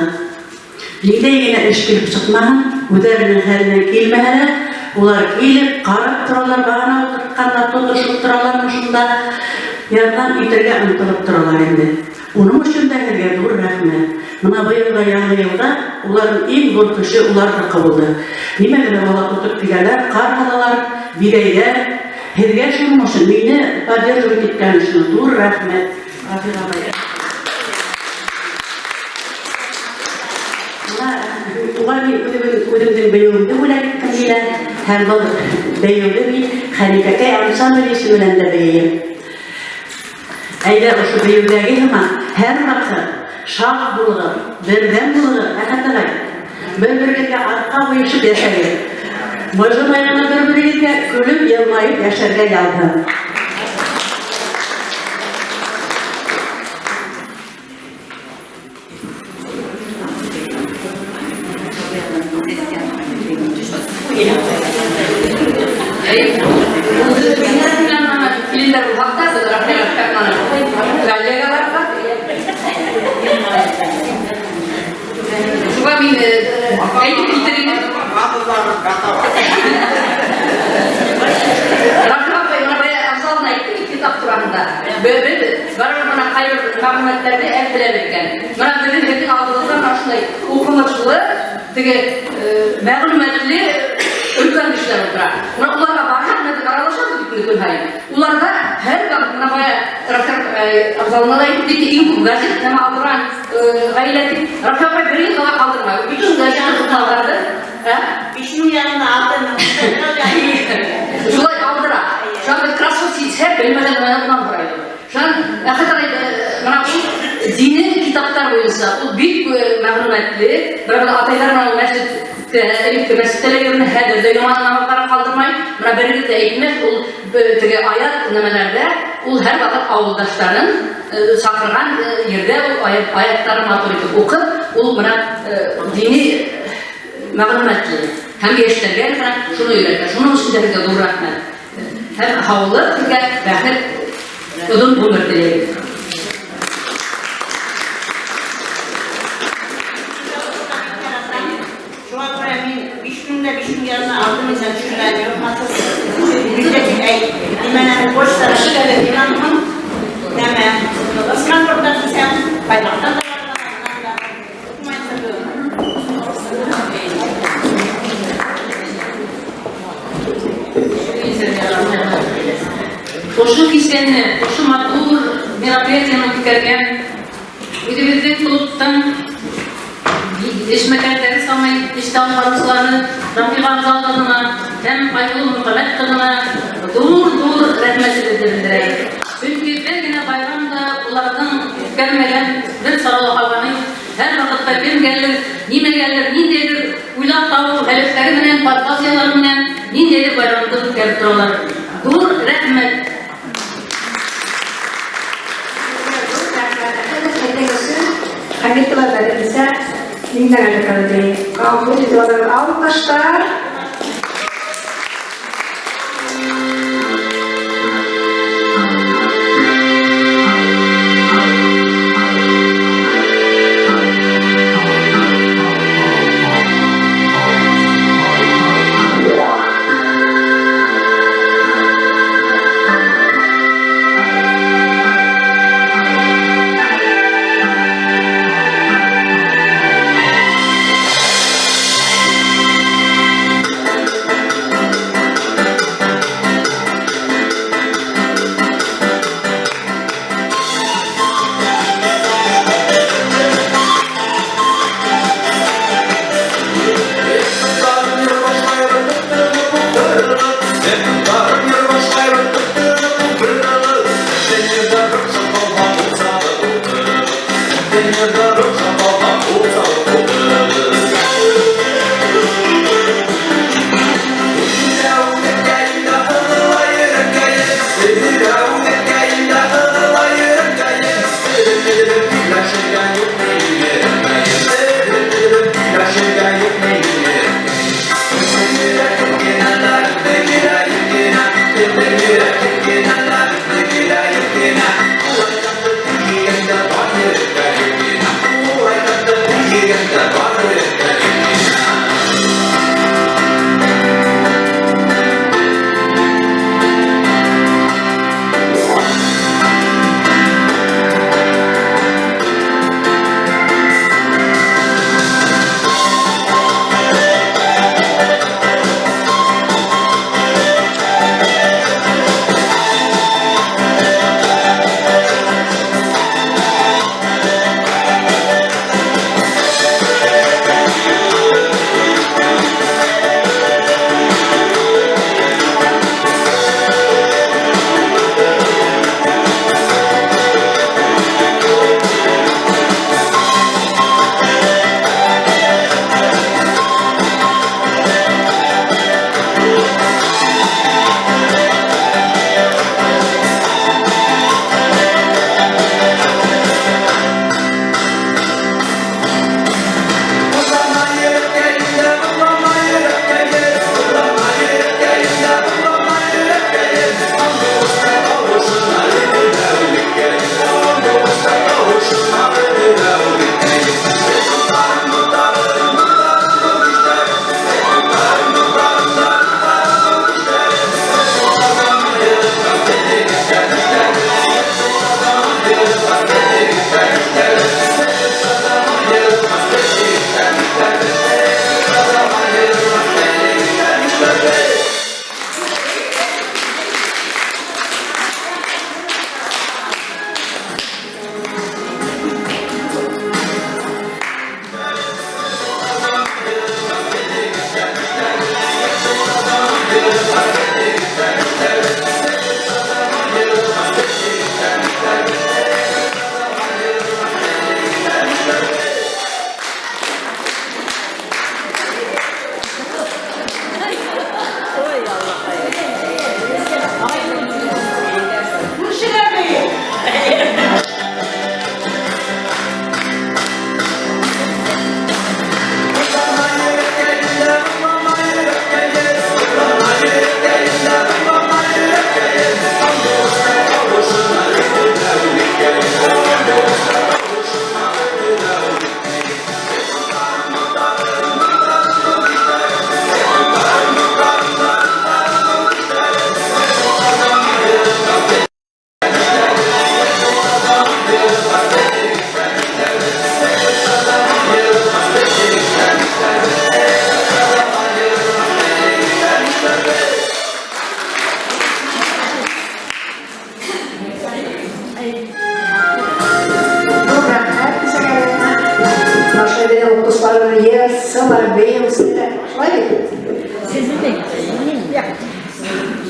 Ниндәй генә эш килеп чыкмаһын, үзләренең хәленнән килмәһә лә, улар килеп, карап торалар, багана утыртканда тотышып торалармы шунда, ярдәм итәргә омтылып торалар инде. Уның өчен дә һеҙгә ҙур рәхмәт. Мына быелгы Яңы елда уларның иң ҙур көсө уларныкы булды. Нимә генә бала тотып киләләр, кар һалалар, биҙәйләр. Һеҙгә шуның өчен, мине поддерживать иткән өчен ҙур рәхмәт. Рафиға апай. Мына уға мин үҙемнең үҙемдең бейеүемде бүләк иткем килә. Һәм был бейеүҙе мин Хәнифәкәй ансамбле исеменән дә бейейем. Әйҙә, ошо бейеүҙәге һымаҡ һәрваҡыт шат булығыҙ, берҙәм булығыҙ, Әхәт ағай. Бер-берегеҙгә арҡа ҡуйышып йәшәгеҙ. Мыжымай ғына бер-берегеҙгә көлөп, йылмайып йәшәргә яҙһын. Шуға мин әйтеп китер инем. Рәхмәт апай, мына бая Афзаловна әйтте бит китап тураһында. Беҙ барыбер мына ҡайбер мәгълүмәтләрҙе әҙ беләбеҙ икән. Мына беҙҙең һеҙҙең алдығыҙҙа мына шундай уҡымышлы, теге мәгълүмәтле өлкән кешеләр ултыра. Мына уларға барһаң, беҙ аралашабыҙ бит инде көн һайын. Уларда һәр ваҡыт мына бая Рафиҡ Афзаловна да әйтеп китте, иң күп газет нәмә алдырған Гаилә дип, Рафия апай бер елга да калдырмай. Бөтен газетаны сатып алдырды. Ә? 5000 янына 6000. Шулай алдыра. Шуңа бер кроссворд ситсә, белмәгән нәмәне уннан һорай. Шуңа Әхәт агай менә ул дини китаплар буенча ул бик мәгълүматлы. Бер генә атайлар менә мәчеттә, элекке мәчеттә лә йөрми, хәзер дә яңа намазларын калдырмай. Менә берегез дә әйтмәс, ул теге аят нәмәләрдә ул һәрвакыт авылдашларын Чакырган җирдә ул аятларын матур итеп укып, ул менә дини мәгълүматлы һәм яшьләргә менә шуны өйрәтә. Шуның өчен дә сезгә зур рәхмәт. Һәм һаулык сезгә, бәхет, озын гомер теләйбез. Шуңа күрә мин 5000 дә 5000 янына 6000 дә төшергән юк, матур. Бирдә дип әйт. Нимәнән почта эшләде, димәм һуң. Нәмә. Сканвордта дисәң, кайтактан да бармаган да. Укымайсың. Ошо кисәне, ошо матур мероприятиене үткәргән Үзебезнең клубтың эшмәкәрләре самый эштә алып баручылары Рафига Афзал кызына һәм Айгөл Мөхәммәт кызына зур-зур рәхмәтебезне белдерәбез. Чөнки бер генә байрам да уларның үткәрмәгән бер чара да калганы юк. Һәрвакытта кемгәдер, нимәгәдер, ниндәйдер уйлап табу һәләтләре белән, фантазияләре белән ниндәйдер байрамны үткәреп торалар. Зур рәхмәт! Хәмитова Бәрәнисә Миңнәгали кызы. Кабул итеп алкышлар.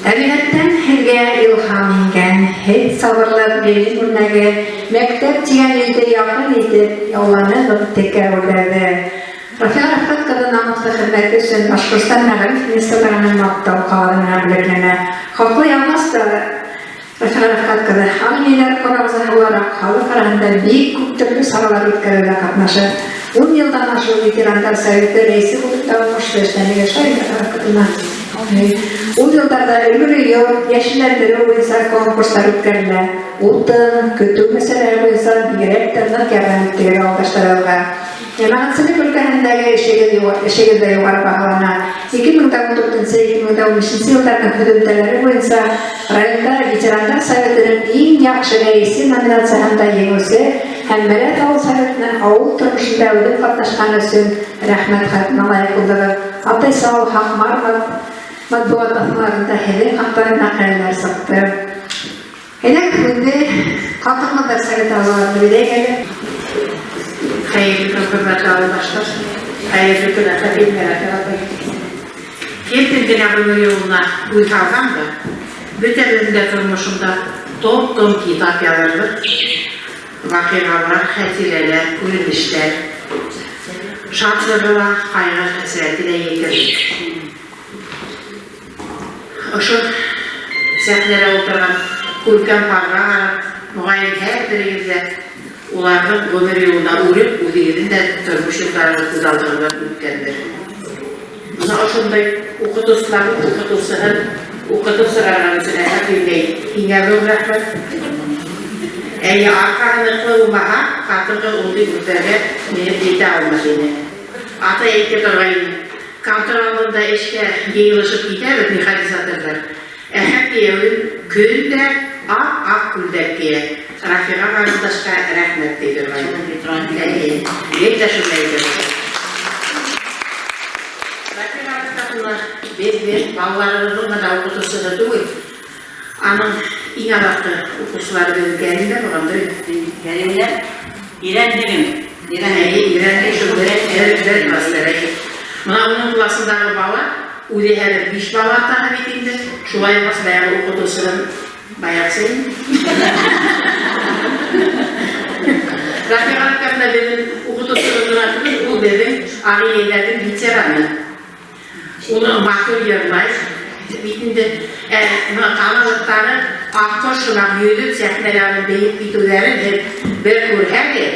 Тәбиғәттән һеҙгә илһам ингән, һеҙ сабырлыҡ, ғилем үрнәге, мәктәп тигән илде яҡын итеп, яуланығыҙ текә үрләрҙе. Рафиға Рәфҡәт ҡыҙы намыҫлы хеҙмәте өсөн Башҡортостан Мәғариф министрлығының маҡтау ҡағыҙы менән бүләкләнә. Хаҡлы ялмас та Рафиға Рәфҡәт ҡыҙы ағинәйләр ҡор ағзаһы булараҡ халыҡ араһында бик күп төрлө саралар үткәреүҙә ҡатнаша. 10 йылдан ашыу ветерандар советы рәйесе булып та уңышлы эшләне. Шулай Рафиға Рәфҡәтовна. Ул йылдарҙа өлгөлө йорт, йәшелләндереү буйынса конкурстар үткәрелә. Утын, көтөү мәсьәләһе буйынса бигерәк тә ныҡ ярҙам иттегеҙ ауылдаштарығыҙға. Йәмәғәтселек өлкәһендәге эшегеҙ, эшегеҙ ҙә юғары баһалана. 2014-2015 йылдарҙың һөҙөмтәләре буйынса районда ветерандар советының иң яҡшы рәйесе номинацияһында еңеүсе һәм Мәрәт ауыл советының ауыл тормошонда үҙем ҡатнашҡан өсөн рәхмәт хатына лайыҡ булдығыҙ. Атайсал, Һаҡмар матбуғат баҫмаларында һеҙҙең хаҡта мәҡәләләр сыҡты. Әйҙәгеҙ, һүҙҙе ҡатын-ҡыҙҙар советы ағзаларына бирәйек әле. Хәйерле көн, хөрмәтле ауылдаштар. Хәйерле көн, Әхәт Рәфиғә апай. Иртән генә ғүмер юлына күҙ һалһам да, бөтәбеҙҙең дә тормошонда том-том китап яҙырлыҡ ваҡиғалар, хәтирәләр, күренештәр. Шатлығы ла, ҡайғы-хәсрәте лә етерлек. Ошо сәхнәлә ултырған күркәм парға ҡарап, моғайын, һәр берегеҙ ҙә уларҙың ғүмер юлына үреп, үҙегеҙҙең дә тормош юлдарығыҙ күҙ алдығыҙҙан үткәндер. Бына ошондай уҡытыусыларҙың уҡытыусыһын уҡытып сығарған өсөн Әхәт еңгәй, һиңә ҙур рәхмәт. Әйе, арҡаһы ныҡлы булмаһа, ҡатын-ҡыҙ ундай үрҙәргә менеп етә алмаҫ ине. Атай әйтә торғайны, контор алдында эшкә йыйылышып китәбеҙ механизаторҙар. Әхәт кейәүем көн дә ап-аҡ күлдәк кейә. Рафиға ҡарындашҡа рәхмәт ти торғайны. Әйе, гел дә шундай әйтә торғайны. Рафиға Рәфҡәтовна беҙҙең балаларыбыҙҙың ғына уҡытыусыһы түгел, аның иң аҙаҡҡы уҡыусылары беҙҙең Кәримдә булғандыр. Кәримдә өйрәндегем. Әйе, өйрәндек шул бер класста. Бына уның класындағы бала үҙе хәҙер 5 бала атаһы бит инде. Шулай булғас, баяғы уҡытыусының баяғысы инде. Рафиға Рәфҡәтовна беҙҙең уҡытыусыбыҙ ғына түгел, ул беҙҙең ағинәйҙәрҙең ветераны. Уны матур йырлай бит инде. Бына таналыҡтары аҡҡош һымаҡ йөҙөп сәхнәлә аны бейеп китеүҙәрен һеҙ бер күрһәгеҙ,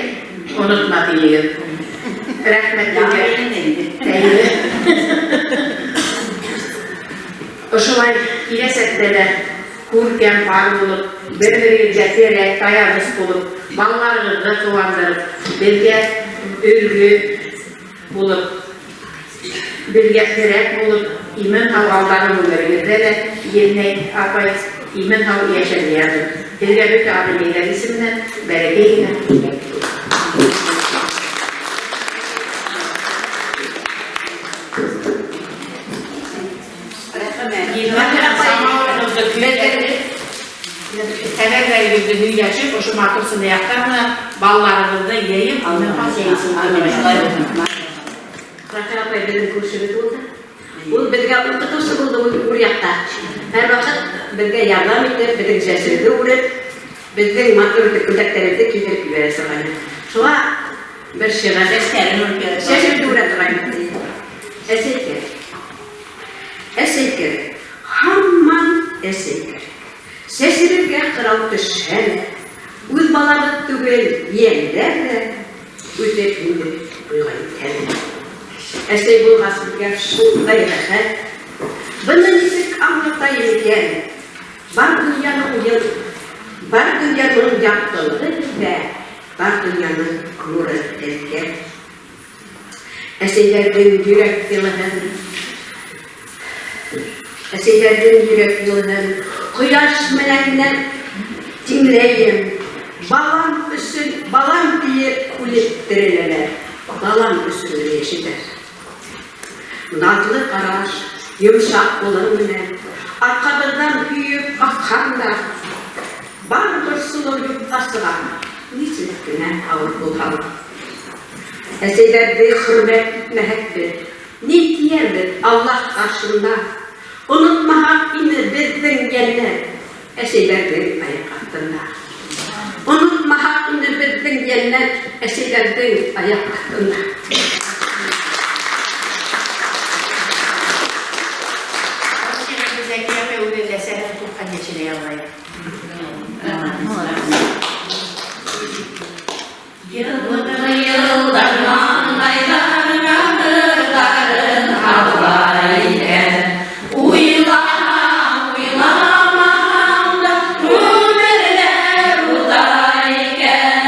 онотмаҫ инегеҙ. Рәхмәт һеҙгә. Әйе. Ошолай киләсәктә лә күркәм пар булып, бер-берегеҙгә терәк, таяныс булып, балаларығыҙҙы ҡыуандырып, беҙгә өлгө булып, беҙгә терәк булып, имен һау алдағы ғүмерегеҙҙә лә еҙнәй апай, имен һау йәшәргә яҙһын. Һеҙгә бөтә ағинәйҙәр исеменән бәләкәй генә бүләк. Хәбәрҙәрегеҙҙе һөйләшеп, ошо матур сынаяҡтар менән балаларығыҙҙы йыйып, имен һау сәй эсеп. Рафиға апай беҙҙең күршебеҙ булды. Ул беҙгә уҡытыусы булды үр яҡта. Һәр ваҡыт беҙгә ярҙам итеп, беҙҙең сәсебеҙҙе үреп, беҙҙең матур итеп күлдәктәребеҙҙе кейҙереп ебәрә торғайны. Шуға бер шиғыр. Сәстәрен үреп Сәсебеҙҙе үрә торғайны. Әсәй кәрәк. Әсәй кәрәк. Һаман әсәй кәрәк. Сәсебеҙгә ҡырау төшһә лә, үҙ балабыҙ түгел, ейәндәр ҙә үтеп инде туйға етһә лә. Әсәй булғас беҙгә шундай рәхәт. Быны нисек аңлатайым икән? Бар донъяны уйын, бар донъяның яҡтылығы беҙҙә, бар донъяның нуры беҙгә. Әсәйҙәрҙең йөрәк йылыһын, әсәйҙәрҙең йөрәк йылыһын ҡояш менән тиңләйем. Балам өсөн, балам тиеп үлеп тереләләр. Балам өсөн йәшәйҙәр. Наҙлы ҡараш, йомшаҡ ҡулың менән арҡабыҙҙан һөйөп ҡаҡһаң да, бар борсолоу юҡҡа сыға, нисек кенә ауыр булһа ла. Әсәйҙәрҙе хөрмәт итмәһәк беҙ, ни тиербеҙ Аллаһ ҡаршында? Онотмаһаҡ ине беҙҙең йәннәт әсәйҙәрҙең аяҡ аҫтында. Онотмаһаҡ ине беҙҙең йәннәт әсәйҙәрҙең аяҡ аҫтында. Зәкиә апай үҙе әсәһенең 90 йәшенә яҙғайны. Йылдар маңлайҙарына ҡырҙарын һала икән. Уйлаһаң, уйламаһаң да ғүмерҙәр уҙа икән.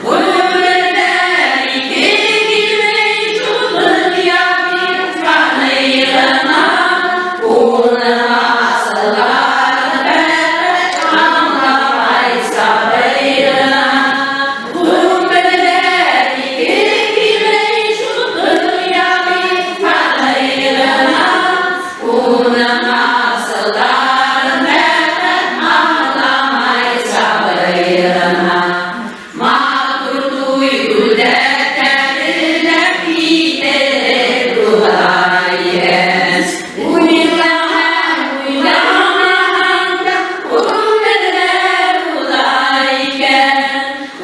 Ғүмерҙәр ике килмәй шул донъя бит фани ғына. Уның асылдарын фәҡәт аңламай сабый ғына. Ғүмерҙәр ике килмәй шул донъя бит фани ғына. Уның асылдарын фәҡәт аңламай сабый ғына. Матур туй күлдәктәре лә китереп уҙа икән. Уйлаһаң, уйламаһаң да ғүмерҙәр уҙа икән.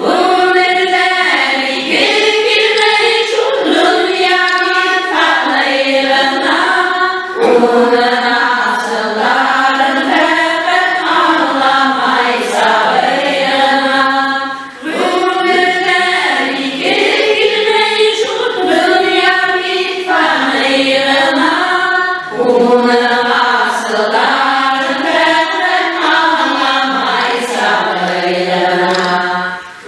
Ғүмерҙәр ике килмәй шул донъя бит фани ғына. Уның асылдарын фәҡәт аңламай сабый ғына. Ғүмерҙәр ике килмәй шул донъя бит фани ғына. Уның асылдарын фәҡәт аңламай сабый ғына.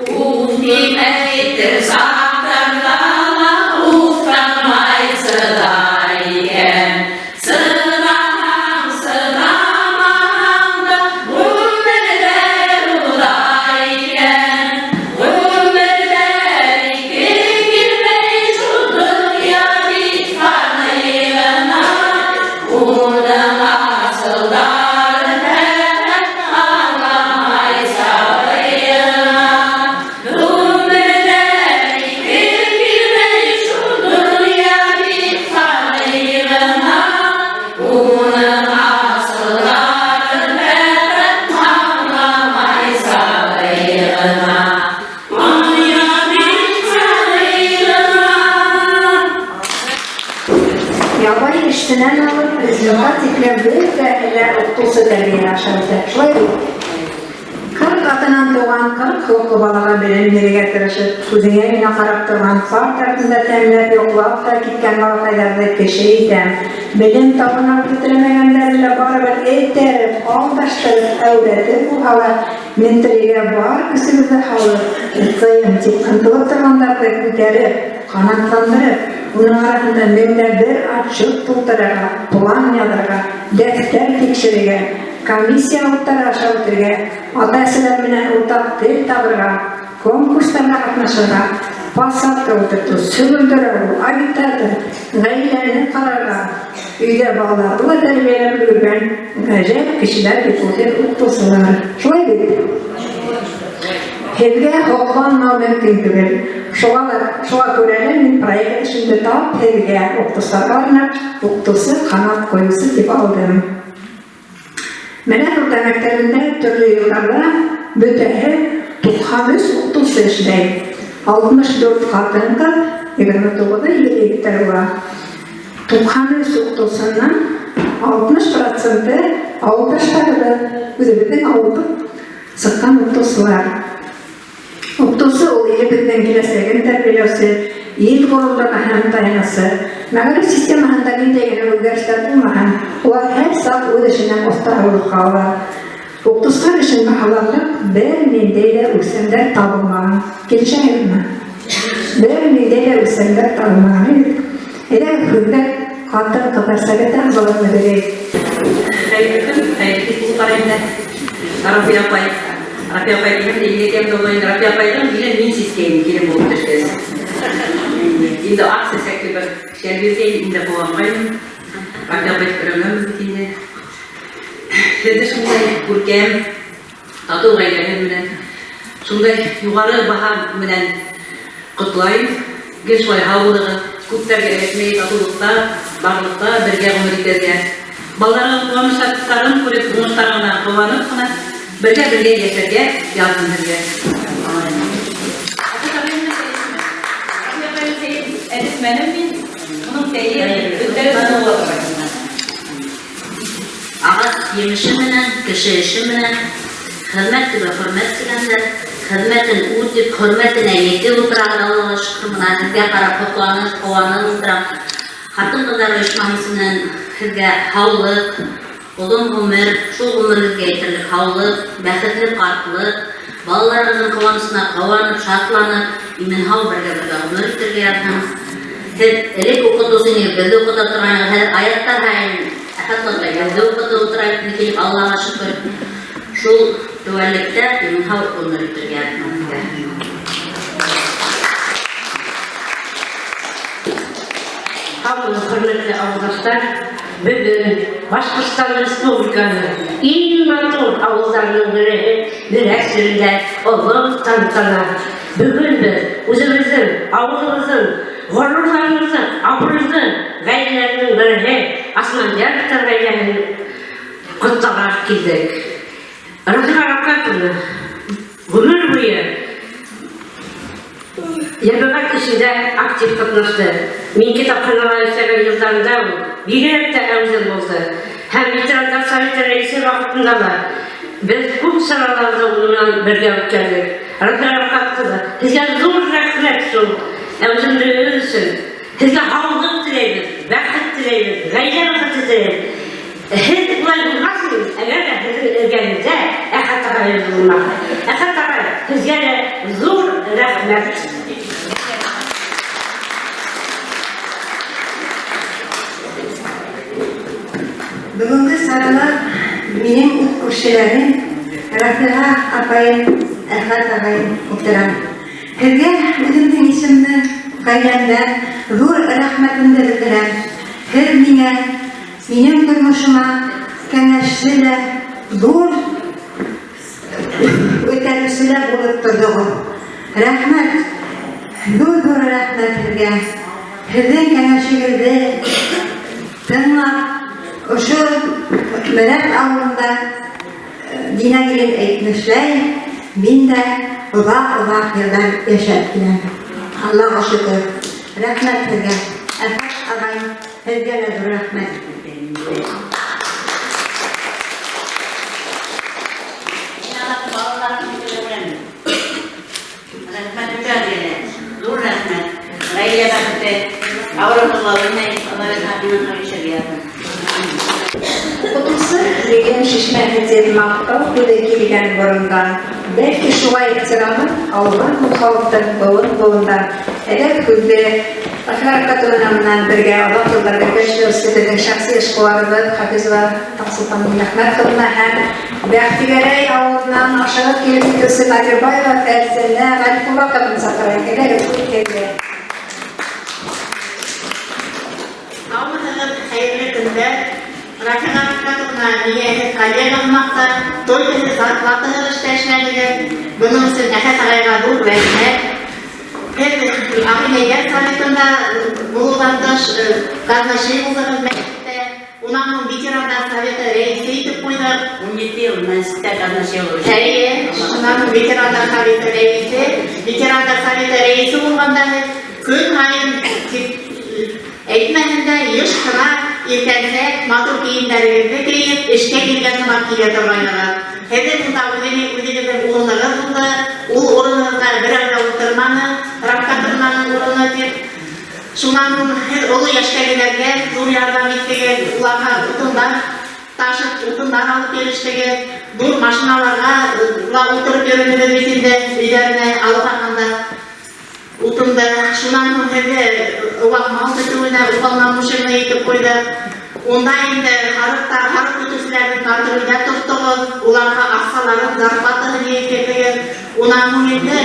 Уф тип әйтер саҡтарҙа ла уфтанмай сыҙай икән. Сыҙаһаң, сыҙамаһаң да ғүмерҙәр уҙа икән. Ғүмерҙәр ике килмәй шул донъя бит фани ғына. Уның асылдарын фәҡәт аңламай сабый ғына. Ғүмерҙәр ике килмәй шул донъя бит фани ғына. Уның асылдарын фәҡәт аңламай сабый ғына. Донъя бит фани ғына. Ябай эшсенән алып президентҡа тиклем бөтә әллә уҡытыусы тәрбиәһе аша үтә. Шулай бит? 40 атанан тыуған 40 холоҡло балаға белем бирергә тырышып, күҙеңә генә ҡарап торған парта артында тәмләп йоҡлап та киткән балаҡайҙарҙы кеше итәм. Белем тауына үттермәгәндәрҙе лә барыбер этәреп, алдаштырып, әүрәтеп булһа ла, ментерергә бар көсөбөҙҙө һалып, уҡыйым тип ынтылып торғандарҙы күтәреп, ҡанатландырып, уның араһында меңдә бер отчет тултырырға, план яҙырға, дәфтәр тикшерергә, комиссия уттары аша үтергә, ата-әсәләр менән уртаҡ тел табырға, конкурстарҙа ҡатнашырға, посадка ултыртыу, сөгөлдөр алыу, агитатор, ғаиләне ҡарарға, өйҙә балаларҙы ла тәрбиәләп өлгөргән ғәжәп кешеләр бит ул һеҙ уҡытыусылар. Шулай бит? Һеҙгә һоҡланмау мөмкин түгел. Шуға ла, шуға күрә лә мин проект эшемде тап һеҙгә, уҡытыусыларға арнап, Уҡытыусы ҡанат ҡуйыусы тип алдым. Мәләр урта мәктәбендә төрлө йылдарҙа бөтәһе 93 уҡытыусы эшләй. 64 ҡатын-ҡыҙ, 29-ы ир-егеттәр була. 93 уҡытыусының 60 проценты авылдаштарыбыҙ, үҙебеҙҙең авылдан сыҡҡан уҡытыусылар. Уҡытыусы ул илебеҙҙең киләсәген тәрбиәләүсе, ил горурлығы һәм таянысы. Мәгариф системаһында ниндәй генә үзгәрешләр булмаһын, улар һәр саҡ үҙ эшенең оҫтаһы булып ҡалалар. Уҡытыусылар эшен баһаларлыҡ бер ниндәй ҙә үлсәмдәр табылмаған. Килешәһегеҙме? Бер ниндәй ҙә үлсәмдәр табылмаған бит. Әйҙәгеҙ, һүҙҙе ҡатын-ҡыҙҙар советы әгъзаларына бирәйек. Хәерле көн, хәерле кис булып бара инде. Рафия апай, Рафия апай дигән дә инде кем булмый. Рафия апайның билен мин сискәйем, килен булып төшкәч. Инде ак сәсәкле бер шәл биргәйн, инде куанмыйм. Рафия апай дип өйрәнгәнбез бит инде. Һеҙҙе шундай күркәм, тату гаиләгеҙ менән, шундай югары баһа менән котлайм. Гел шулай һау булыгыҙ, күптәргә эләкмәй татулыкта, барлыкта бергә гомер итәргә. Балаларыгыз куанычларын күреп, уңышларына куанып кына бергә-бергә яшәргә язсын һеҙгә. Әтесмәнем мин, моның сәе өстәле була торган. Ағас емеше менән, кеше эше менән, хеҙмәт төбө хөрмәт тигәндәр, хеҙмәтен үтеп, хөрмәтенә етеп ултырабыҙ, Аллаға шөкөр, мына һеҙгә ҡарап һоҡланып, ҡыуанып ултырам. Хатын-ҡыҙҙар оешмаһы исеменән һеҙгә һаулыҡ, оҙон ғүмер, шул ғүмерегеҙгә етерлек һаулыҡ, бәхетле ҡартлыҡ, балаларығыҙҙың ҡыуанысына ҡыуанып, шатланып, имен-һау бергә-бергә ғүмер итергә яҙһын. Һеҙ элек уҡытыусы инегеҙ, беҙҙе уҡыта торғайнығыҙ, хәҙер аяҡтар һайын Әхәт атай беҙҙе уҡытып ултыра бит, килеп, Аллаға шөкөр. Шул теүәллектә имен-һау ғүмер итергә яҙһын һеҙгә. Һаумыһыз, хөрмәтле авылдаштар! Бөгөн Башкортстан Республиканың иң матур авылдарының береһе Мөрәк җирендә олы тантана. Бөгөн без үзебезнең авылыбызның горурланырлык, абруйлы гаиләләренең береһе Асмандияровтар гаиләһен котларга килдек. Рафига Рафкатовна гомер буе Җәмәгать эшендә актив катнашты. Мин китапханәдә эшләгән елларында ул бигрәк тә әүзем булды. Һәм ветераннар советы рәисе вакытында да без күп чараларны уның белән бергә үткәрдек. Рафия Рафкат кызы, сезгә зур рәхмәт шул әүземлегегез өчен. Сезгә һаулык теләйбез, бәхет теләйбез, гаилә бәхете теләйбез. Һеҙ улай булмаҫһығыҙ, әгәр ҙә һеҙҙең эргәгеҙҙә Әхәт ағайығыҙ булмаһа. Әхәт ағай, һеҙгә лә ҙур рәхмәт. Бөгөнгө сарала минең ут күршеләрем Рафиға апайым, Әхәт ағайым ултыра. Һеҙгә үҙемдең исемдән, гаиләмдән ҙур рәхмәтемде белдерәм. Һеҙ миңә Минең тормошома кәңәшче лә, ҙур үтәлүсе лә булып торҙоғоҙ. Рәхмәт, ҙур-ҙур рәхмәт һеҙгә. Һеҙҙең кәңәшегеҙҙе тыңлап, ошо Мөрәк авылында Динә килен әйтмешләй, мин дә оҙаҡ-оҙаҡ йылдар йәшәп киләм. Аллаға шөкөр. Рәхмәт һеҙгә, Әхәт ағай. Һеҙгә лә ҙур рәхмәт. Мин аларның балаларын бик күрәм. Рәхмәт бөтәгеҙгә лә. Ҙур рәхмәт. Гаилә бәхете, авыру кызга үлмәй, Алла рәхмәтеннән яшәргә язсын. Укытучы дигән чишмәһе дип мактау һүҙе килгән борындан. Бәлки шуңа ихтирамын алган бу халыктан буын-буындан. Әдәп һүзе, Рафилә Рәфкатовна белән бергә озак еллар бергә эшләүче безнең шәхси эшкуарыбыз Хафизова Таңсулпан Миннәхмәт кызына һәм Бәхтигәрәй авылыннан ашыгып килеп җитүче Надирбаева Фәрзәнә Гарифулла кызын чакырыйк. Әйдәгез, үткәргә. Һаумыһыгыз, хәерле көндәр. Рафига Рәфкатовна, миңә һеҙ коллега һымаҡ та, только һеҙ зарплатаһыҙ эштә эшләнегеҙ. Бының өсөн Әхәт ағайға ҙур рәхмәт. Һеҙ Ағинәйҙәр советында булыуҙан тыш казначей булдығыҙ мәктәптә. Унан һуң ветерандар советы рәйесе итеп ҡуйҙыҡ. 17 йыл мәсеттә казначей булып Әйе, шунан һуң ветерандар советы рәйесе, ветерандар советы рәйесе булғанда һеҙ көн һайын тип әйтмәһәм дә, йыш ҡына иртәнсәк матур кейемдәрегеҙҙе кейеп, эшкә килгән һымаҡ килә торғайнығыҙ. Һеҙҙең унда үҙегеҙҙең урынығыҙ булды, ул урынығыҙға берәү ҙә ултырманы, Рафкатовнаның урыны тип. Шунан һуң һеҙ оло йәштәгеләргә ҙур ярҙам иттегеҙ, уларға утындар ташып, утындар алып бирештегеҙ, ҙур машиналарға ла ултырып йөрөнөгөҙ бит инде өйҙәренә алып барғанда утынды. Шунан һуң һеҙҙе ваҡ мал көтөүенә уполномоченный итеп ҡуйҙыҡ. Унда инде һарыҡтар, һарыҡ көтөүселәрҙе контролдә тоттоғоҙ, уларға аҡсаларын, зарплатаһын йыйып бирҙегеҙ. Унан һуң инде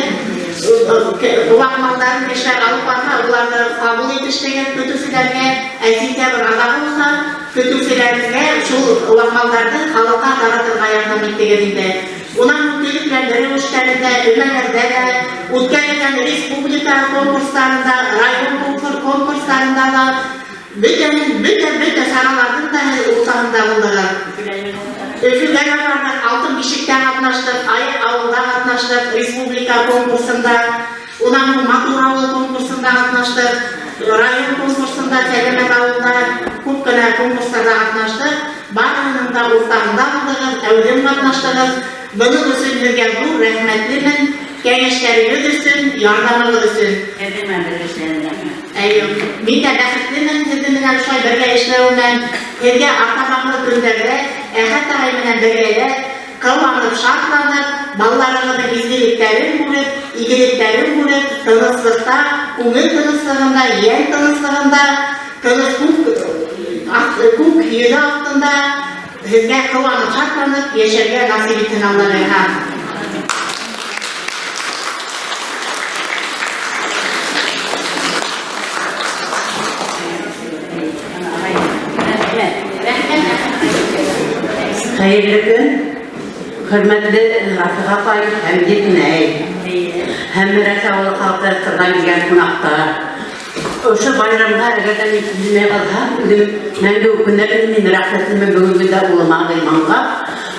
ваҡ малдарын кешеләр алып барһа, уларҙы ҡабул итештегеҙ көтөүселәргә. Ә сентябрь аҙағы булһа, көтөүселәргә шул ваҡ малдарҙы халыҡҡа таратырға ярҙам иттегеҙ инде. Унан һуң төҙөкләндереү эштәрендә, өмәләрҙә лә, үткәрелгән республика конкурстарында, район конкурстарында ла бөтә сараларҙың да һеҙ уртаһында булдығыҙ. Өфөгә лә барҙыҡ, Алтын бишектә ҡатнаштыҡ, Айыҡ ауылда ҡатнаштыҡ, республика конкурсында, унан һуң Матур ауыл конкурсында ҡатнаштыҡ, район конкурсында, Сәләмәт ауылда күп кенә конкурстарҙа ҡатнаштыҡ. Барыһының да уртаһында булдығыҙ, әүҙем ҡатнаштығыҙ. Бының өсөн һеҙгә ҙур рәхмәтлемен, кәңәштәрегеҙ өсөн, ярҙамығыҙ өсөн. Һеҙҙең менән бергә эшләгән рәхмәт. Әйе, мин дә бәхетлемен һеҙҙең менән шулай бергә эшләүемә. Һеҙгә артабанғы көндәрҙә Әхәт ағай менән бергәләп, ҡыуанып, шатланып, балаларығыҙҙың изгелектәрен күреп, игелектәрен күреп, тыныслыҡта, күңел тыныслығында, йән тыныслығында, тыныс күк йөҙө аҫтында һеҙгә ҡыуанып, шатланып йәшәргә насип итһен Алла бирһә. Хәйерле көн, хөрмәтле Рафиға апай һәм еҙнәй, һәм Мерәс ауылы халҡы, ҡырҙан килгән ҡунаҡтар. Ошо байрамға әгәр ҙә мин килмәй ҡалһам, үҙем мәңге үкенер инем. Мин рәхмәтлемен бөгөнгө көндә улыма, Ғилманға.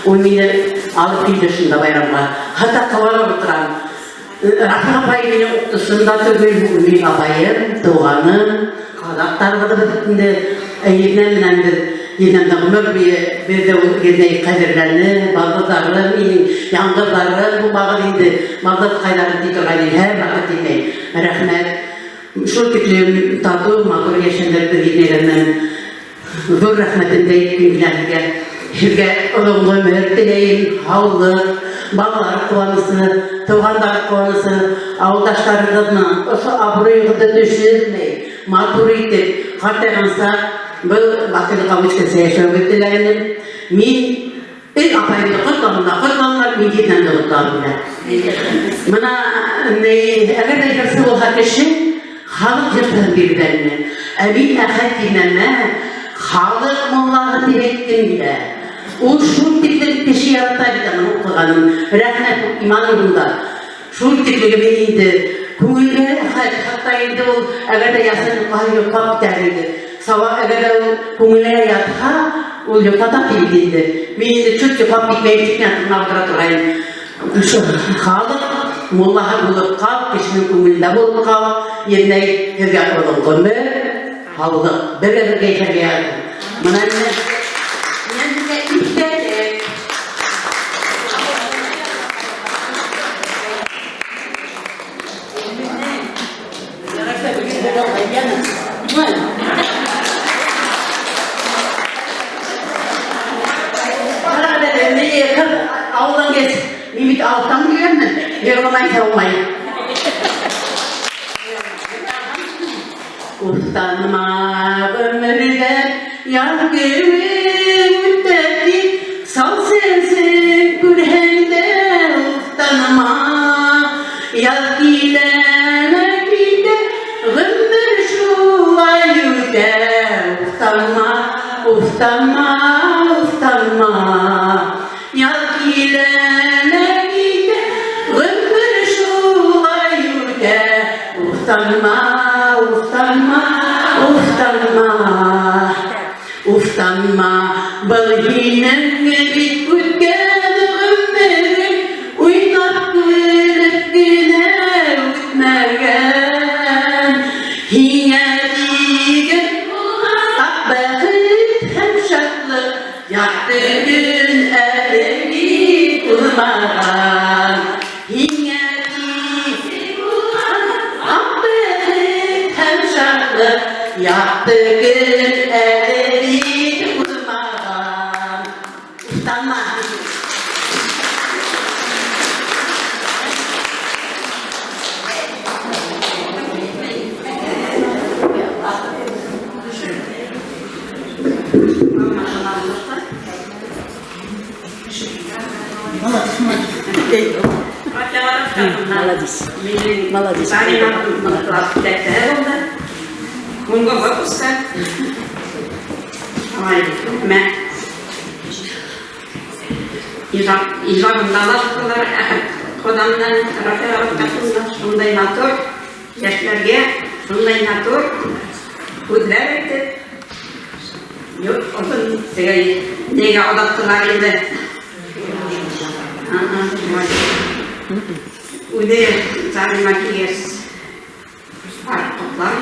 Ул мине алып килде шунда байрамға. Хатта ҡыуанып ултырам. Рафиға апай минең уҡытыусым да түгел, ул минең апайым, туғаным, ҡаҙаҡтарыбыҙ бит инде. Еҙнәм менән беҙ еҙнәмдә ғүмер буйы беҙҙе ул еҙнәй ҡәҙерләне, балдыҙҙарым, минең яңғыҙҙарым булмағыҙ инде, балдыҙҡайҙарым ти торғайны, һәр ваҡыт еҙнәй. Рәхмәт. Шул тиклем татыу, матур йәшәнек беҙ еҙнәйләр менән. Ҙур рәхмәтемде әйткем килә һеҙгә. Һеҙгә оҙон ғүмер теләйем, һаулыҡ, балалар ҡыуанысы, туғандар ҡыуанысы, ауылдаштарығыҙ менән ошо абруйығыҙҙы төшөрмәй, матур итеп, ҡартайғанса был баҡыйлыҡҡа үткәнсә йәшәүегеҙ теләйем. Мин эй апайымды ҡотланым да ҡотланылар, мин еҙнәмде ҡотланым да. Бына әгәр ҙә йырсы булһа кеше, халыҡ йырсыһын бирҙәр ине. Ә мин Әхәт еҙнәмә халыҡ муллаһы тип әйткем килә. Ул шул тиклем кеше ярата бит уның уҡығанын. Рәхмәт, ул иман юлында. Шул тиклеге мин инде күңелгә рәхәт, хатта инде ул әгәр ҙә ясын йоҡлаһа, йоҡлап китәр инде. Сауа әгәр ҙә ул күңеленә ятһа, ул йоҡлата бит инде. Мин инде чуть йоҡлап китмәйем тип кенә тыңлап ултыра торғайным. Ошо халыҡ муллаһы булып ҡал, кешенең күңелендә булып ҡал, еҙнәй, һеҙгә оҙон ғүмер, һаулыҡ, бергә-бергә йәшәргә яҙһын. Бына минән һеҙгә иҫтәлек. Ауылдан кес, мин бит алыҫтан килгәнмен, йырламай һаумай. Уфтанма ғүмерҙә яҙ кеүек үтә тип, сал сәсен күрһәң дә уфтанма. Яҙ килә лә китә, ғүмер шулай үтә. Уфтанма, уфтанма, уфтанма. Һинең бит үткән ғүмерең уйнап көлөп кенә үтмәгән. Һиңә тигеҙ булған аҡ бәхет һәм шатлыҡ яҡты көн әле бит уҙмаған. Һиңә тигеҙ булған аҡ бәхет һәм шатлыҡ яҡты көн әле бит уҙмаған. Уфтанма. Молодец. Молодец. Һуңғы выпускта. Ай, мә. Ижадында ла шулар Хоҙамдан Рафиға Рафҡатовна шундай матур йәштәргә шундай матур һүҙҙәр әйтеп, юҡ, оҙон теге нигә оҙаттылар инде. Үҙе Зарима килгәс, бар ҡотлар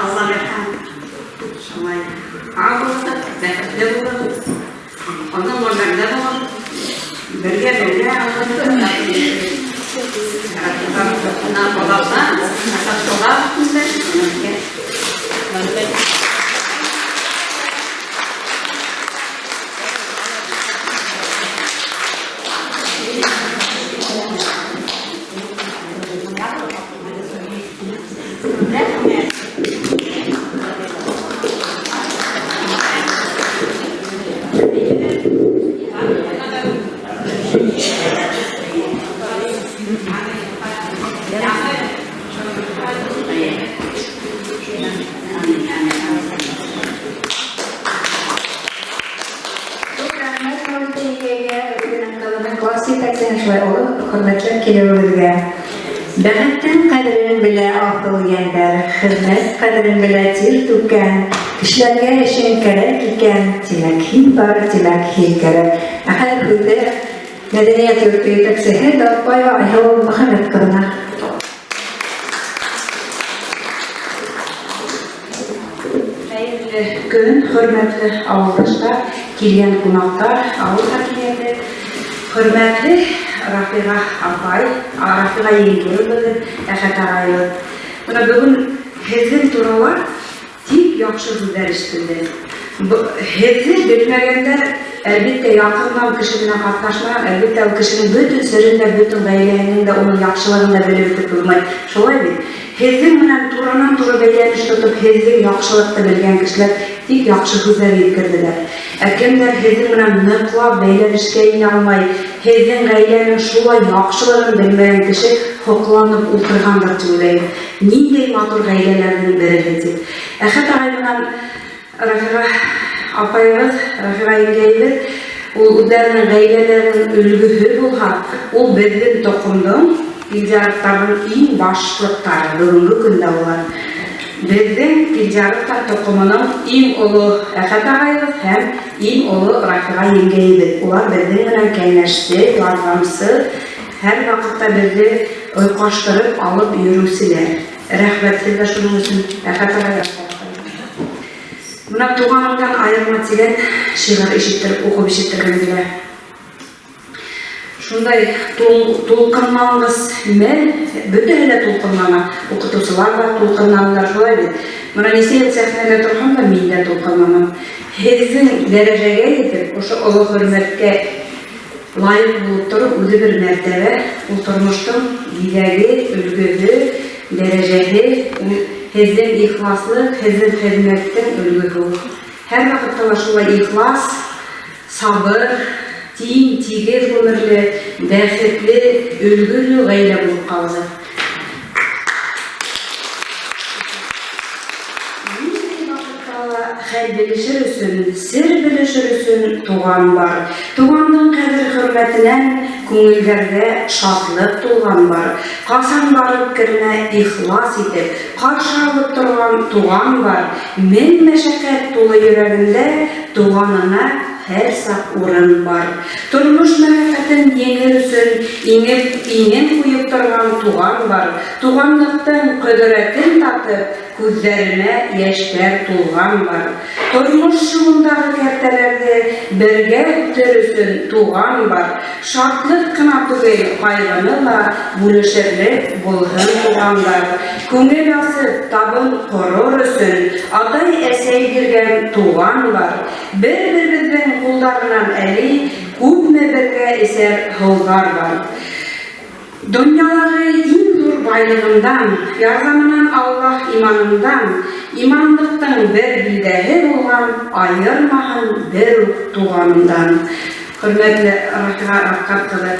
Алла бирһә, шулай һау булығыҙ, бәхетле булығыҙ, оҙон ғүмерле булығыҙ, бергә-бергә Баласа, Класс җитәкчесенә шулай олы хөрмәтләп килеүегеҙгә. Бәхеттең ҡәҙерен белә аҫыл йәндәр, хеҙмәт ҡәҙерен белә тир түккән, кешеләргә эшең кәрәк икән, тимәк һин бар, тимәк һин кәрәк. Ә хәҙер һүҙҙе мәҙәниәт йорто етәксеһе Даутбаева Айһылыу Мөхәммәт ҡыҙына. Хәйерле көн, хөрмәтле ауылдаштар, килгән ҡунаҡтар, ауыл хакимиәте, хөрмәтле Рафиға апай, Рафиға еңгәй беҙҙең, Әхәт ағайыбыҙ. Бына бөгөн һеҙҙең турала тик яҡшы һүҙҙәр ишетелде. Һеҙҙе белмәгәндәр, әлбиттә, яҡындан кеше менән ҡатнашмаһаң, әлбиттә, ул кешенең бөтөн серен дә, бөтөн ғаиләһенең дә, уның яҡшылығын да белеп бөтөп булмай. Шулай бит? Һеҙҙең менән туранан-тура бәйләнеш тотоп, һеҙҙең яҡшылыҡты белгән кешеләр тик яҡшы һүҙҙәр еткерҙеләр. Ә кемдәр һеҙҙең менән ныҡлап бәйләнешкә инә алмай, һеҙҙең ғаиләнең шулай яҡшылығын белмәгән кеше һоҡланып ултырғандыр тип уйлайым. Ниндәй матур ғаиләләрҙең береһе тип. Әхәт ағай менән Рафиға апайыбыҙ, Рафиға еңгәйебеҙ, ул үҙҙәренең ғаиләләренең өлгөһө булһа, ул беҙҙең тоҡомдоң, Килдияровтарҙың иң башлыҡтары бөгөнгө көндә улар. Беҙҙең Килдияровтар тоҡомоноң иң оло Әхәт ағайыбыҙ һәм иң оло Рафиға еңгәйебеҙ. Улар беҙҙең менән кәңәшсе, ярҙамсы, һәр ваҡытта беҙҙе ойҡаштырып алып йөрөүселәр. Рәхмәт һеҙгә шуның өсөн, Әхәт ағай. Бына туғаныңдан айырма тигән шиғыр ишеттереп, уҡып ишеттерген килә. Шундай тулҡынланғыс мәл, бөтәһе лә тулҡынлана, уҡытыусылар ҙа тулҡынланалар, шулай бит. Бына нисә йыл сәхнәлә торһам да, мин дә тулҡынланам. Һеҙҙең дәрәжәгә етеп, ошо оло хөрмәткә лайыҡ булып тороу үҙе бер мәртәбә, ул тормоштоң биҙәге, өлгөһө, дәрәжәһе, ул һеҙҙең ихласлыҡ, һеҙҙең хеҙмәттең өлгөһө ул. Һәр ваҡытта ла шулай ихлас, сабыр, тиң, тигеҙ ғүмерле, бәхетле, өлгөлө ғаилә булып ҡалды. Ниндәй ваҡытта ла хәл белешер өсөн, сер белешер өсөн туған бар. Туғандың ҡәҙер-хөрмәтенән күңелдәрҙә шатлыҡ тулған бар. Ҡасан барып кермә, ихлас итеп, ҡаршы алып торған туған бар. Мең мәшәҡәт тулы йөрәгендә туғанына һәр саҡ урын бар. Тормош мәшәҡәтен еңер өсөн иңеп, иңен ҡуйып торған туған бар. Туғанлыҡтың ҡөҙрәтен татып, күҙҙәренә йәштәр тулған бар. Тормош юлындағы кәртәләрҙе бергә үтер өсөн туған бар. Шатлыҡ ҡына түгел, ҡайғыны ла бүлешерлек булһын туғандар. Күңел асып, табын ҡорор өсөн атай-әсәй биргән туған бар. Бер-беребеҙҙең ҡулдарынан әле күпме бергә эсәр һыуҙар бар. Донъялағы иң ҙур байлығымдан, ярҙамынан Аллаһ иманымдан, иманлыҡтың бер билдәһе булған, айырмаһын бер үк туғанымдан. Хөрмәтле Рафиға Рафҡат ҡыҙы,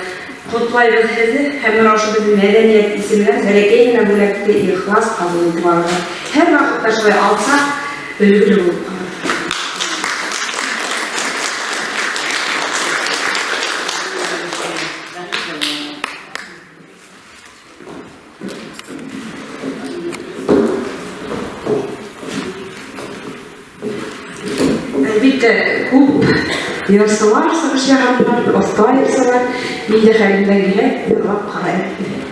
ҡотлайбыҙ һеҙҙе һәм бына ошо беҙҙең мәҙәниәт исеменән бәләкәй генә бүләкте ихлас ҡабул итеп алығыҙ. Һәр ваҡытта шулай алсаҡ, өлгөлө булып ҡалыр. Әлбиттә, күп йырсылар сығыш яһадылар, оҫта йырсылар. Мин дә хәлемдән килә, йырлап ҡарайым.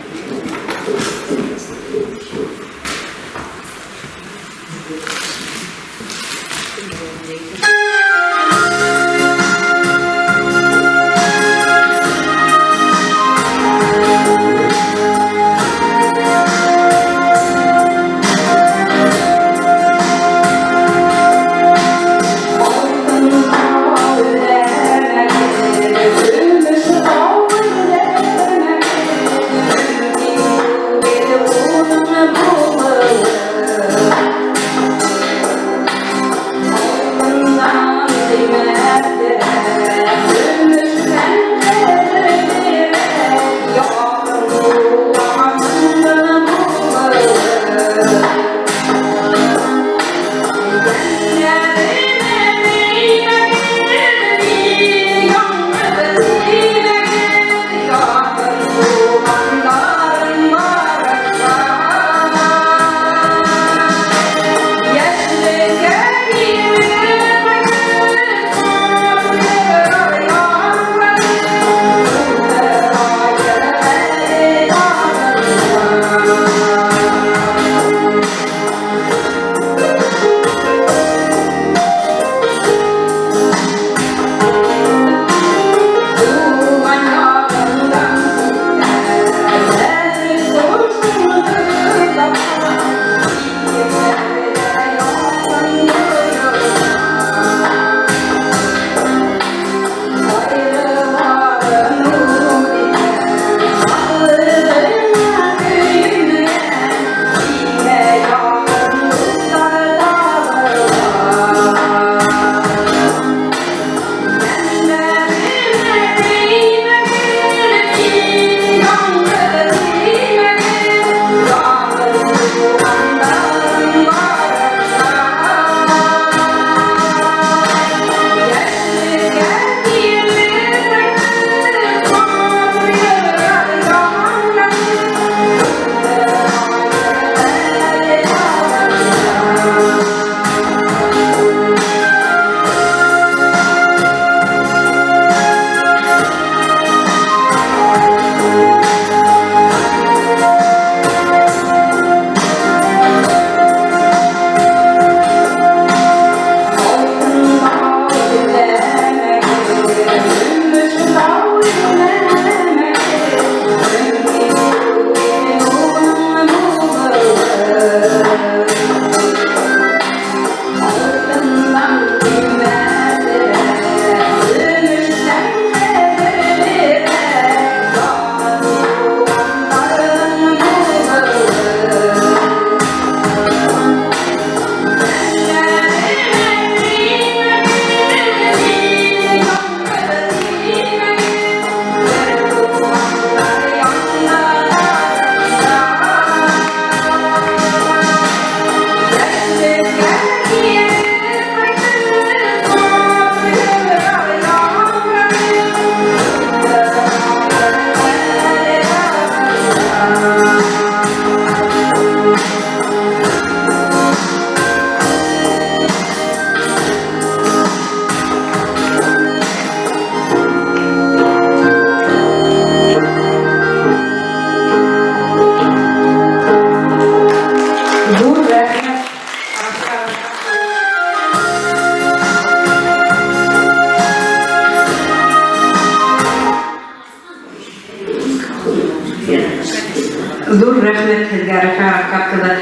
Ҙур рәхмәт һеҙгә, Рафиға Рафҡәт ҡыҙы.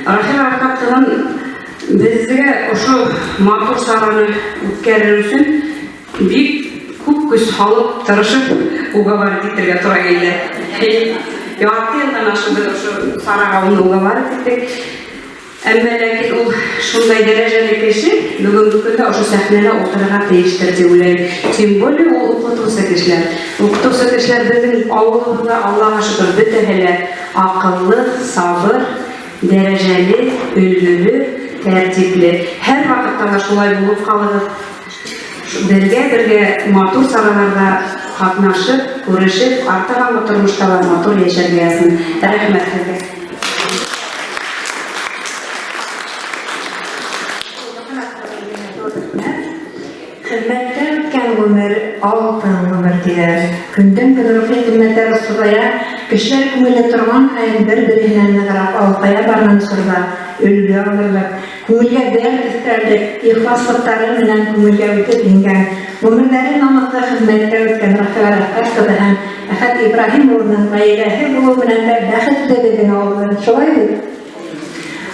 Рафиға Рафҡәт ҡыҙын беҙгә ошо матур сараны үткәрер өсөн бик күп көс һалып, тырышып уговаривать итергә тура килде. Ярты йылдан ашыу беҙ ошо сараға уны уговаривать иттек. Әммә ләкин ул шундай дәрәжәле кеше, бөгөнгө көндә ошо сәхнәлә ултырырға тейештер тип уйлайым. Тем более ул уҡытыусы кешеләр. Уҡытыусы кешеләр беҙҙең ауылыбыҙҙа, Аллаға шөкөр, бөтәһе лә аҡыллы, сабыр, дәрәжәле, өлгөлө, тәртипле. Һәр ваҡытта ла шулай булып ҡалығыҙ. Бергә-бергә матур сараларҙа ҡатнашып, күрешеп, артабанғы тормошта ла матур йәшәргә яҙһын. Рәхмәт һеҙгә. Хеҙмәттә үткән ғүмер, алтын ғүмер, тиҙәр. Көндән-көн рухи ҡиммәттәр оҫталая, кешеләр күңеле торған һайын бер-береһенән нығыраҡ алҡая барған осорҙа өлгө алырлыҡ, күңелгә дәрт өҫтәрлек, ихласлыҡтары менән күңелгә үтеп ингән, ғүмерҙәре намыҫлы хеҙмәттә үткән Рафиға Рәфҡәт ҡыҙы һәм Әхәт Ибраһим улының ғаиләһе булыу менән дә бәхетле беҙҙең ауылыбыҙ. Шулай бит?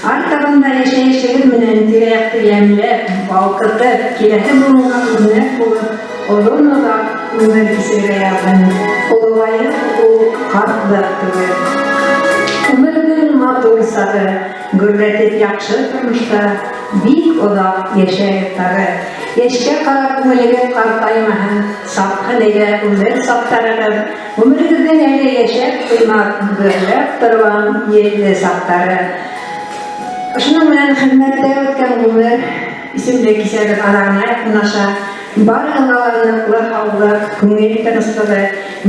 Артабан да йәшәешегеҙ менән тирә-яҡты йәмләп, балҡытып, киләһе быуынға үрнәк булып, оҙон-оҙаҡ ғүмер кисерергә яҙһын. Олоғайыу ул ҡартлыҡ түгел. Ғүмернең матур сағы, гөрләтеп яҡшы тормошта бик оҙаҡ йәшәгеҙ тағы. Йәшкә ҡарап күңелегеҙ ҡартаймаһын, сапһын әйҙә ғүмер саптарығыҙ. Ғүмерегеҙҙең әле йәшәп туймаҫ, гөрләп торған елле саҡтары. Ошоноң менән Хеҙмәттә үткән ғүмер исемле кисәбеҙ аҙағына яҡынлаша. Барыһына ла ныҡлы һаулыҡ, күңел тыныслығы,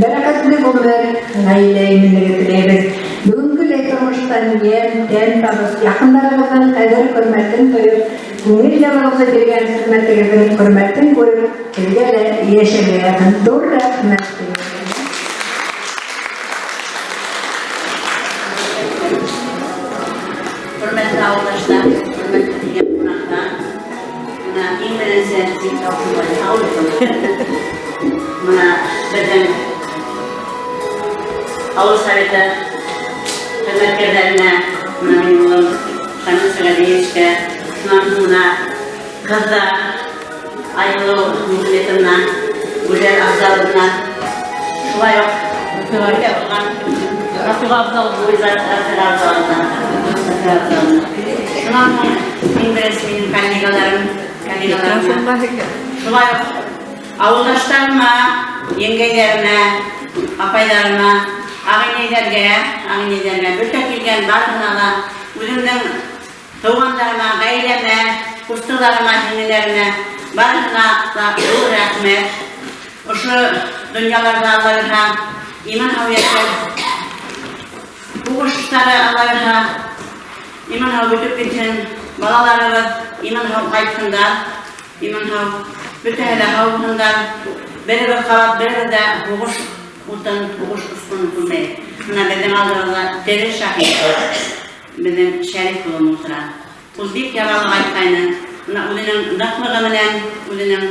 бәрәкәтле ғүмер, ғаилә именлеге теләйбеҙ. Бөгөнгөләй тормоштан йәм, тәм табып, яҡындарығыҙҙың ҡәҙер-хөрмәтен тоеп, күңел җылыгызны биргән хеҙмәтегеҙҙең хөрмәтен күреп, һеҙгә лә йәшәргә яҙһын. Ҙур рәхмәт! Хөрмәтле авылдашлар, хөрмәтле килгән кунаклар. Менә иң беренче Менә безнең авыл советы хезмәткәрләренә, менә минем улым Шамил Сәгәдиевичкә, шуннан соң менә кыздар Айһылыу Мухаметовна, Гүзәл Афзаловна, шулай ук Өфөгә булган Рафиға Афзаловна, Рафиға Афзаловна, Рафиға Афзаловна. Шуннан соң иң беренче минем коллегаларым, коллегаларыма, шулай ук авылдашларыма, еңгәйләремә, апайларыма, агынәйләргә, агынәйләргә, бөтә килгән барысына да үземнең Туганнарыма, гаиләмә, кустыларыма, җиңгиләремә, барысына да зур рәхмәт. Ошо дөньяларда алларыһа иман-һау яшәп, һугыштары алларыһа иман-һау бөтеп китһен, балаларыбыз иман-һау кайтһындар, иман-һау, бөтәһе дә һау булһындар. Беребез кабат беребез дә һугыш утын, һугыш очкынын күрмәйек. Менә безнең алдыбызда тере шаһит. Безнең Шәриф улым утыра. Ул бик яралы кайткайны. Менә үзенең ныклыгы белән, үзенең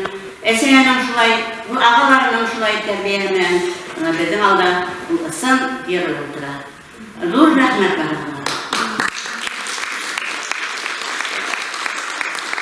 әсәһенең шулай, ул агаларының шулай тәрбияһе белән менә безнең алда ул ысын герой утыра. Зур рәхмәт барыгызга.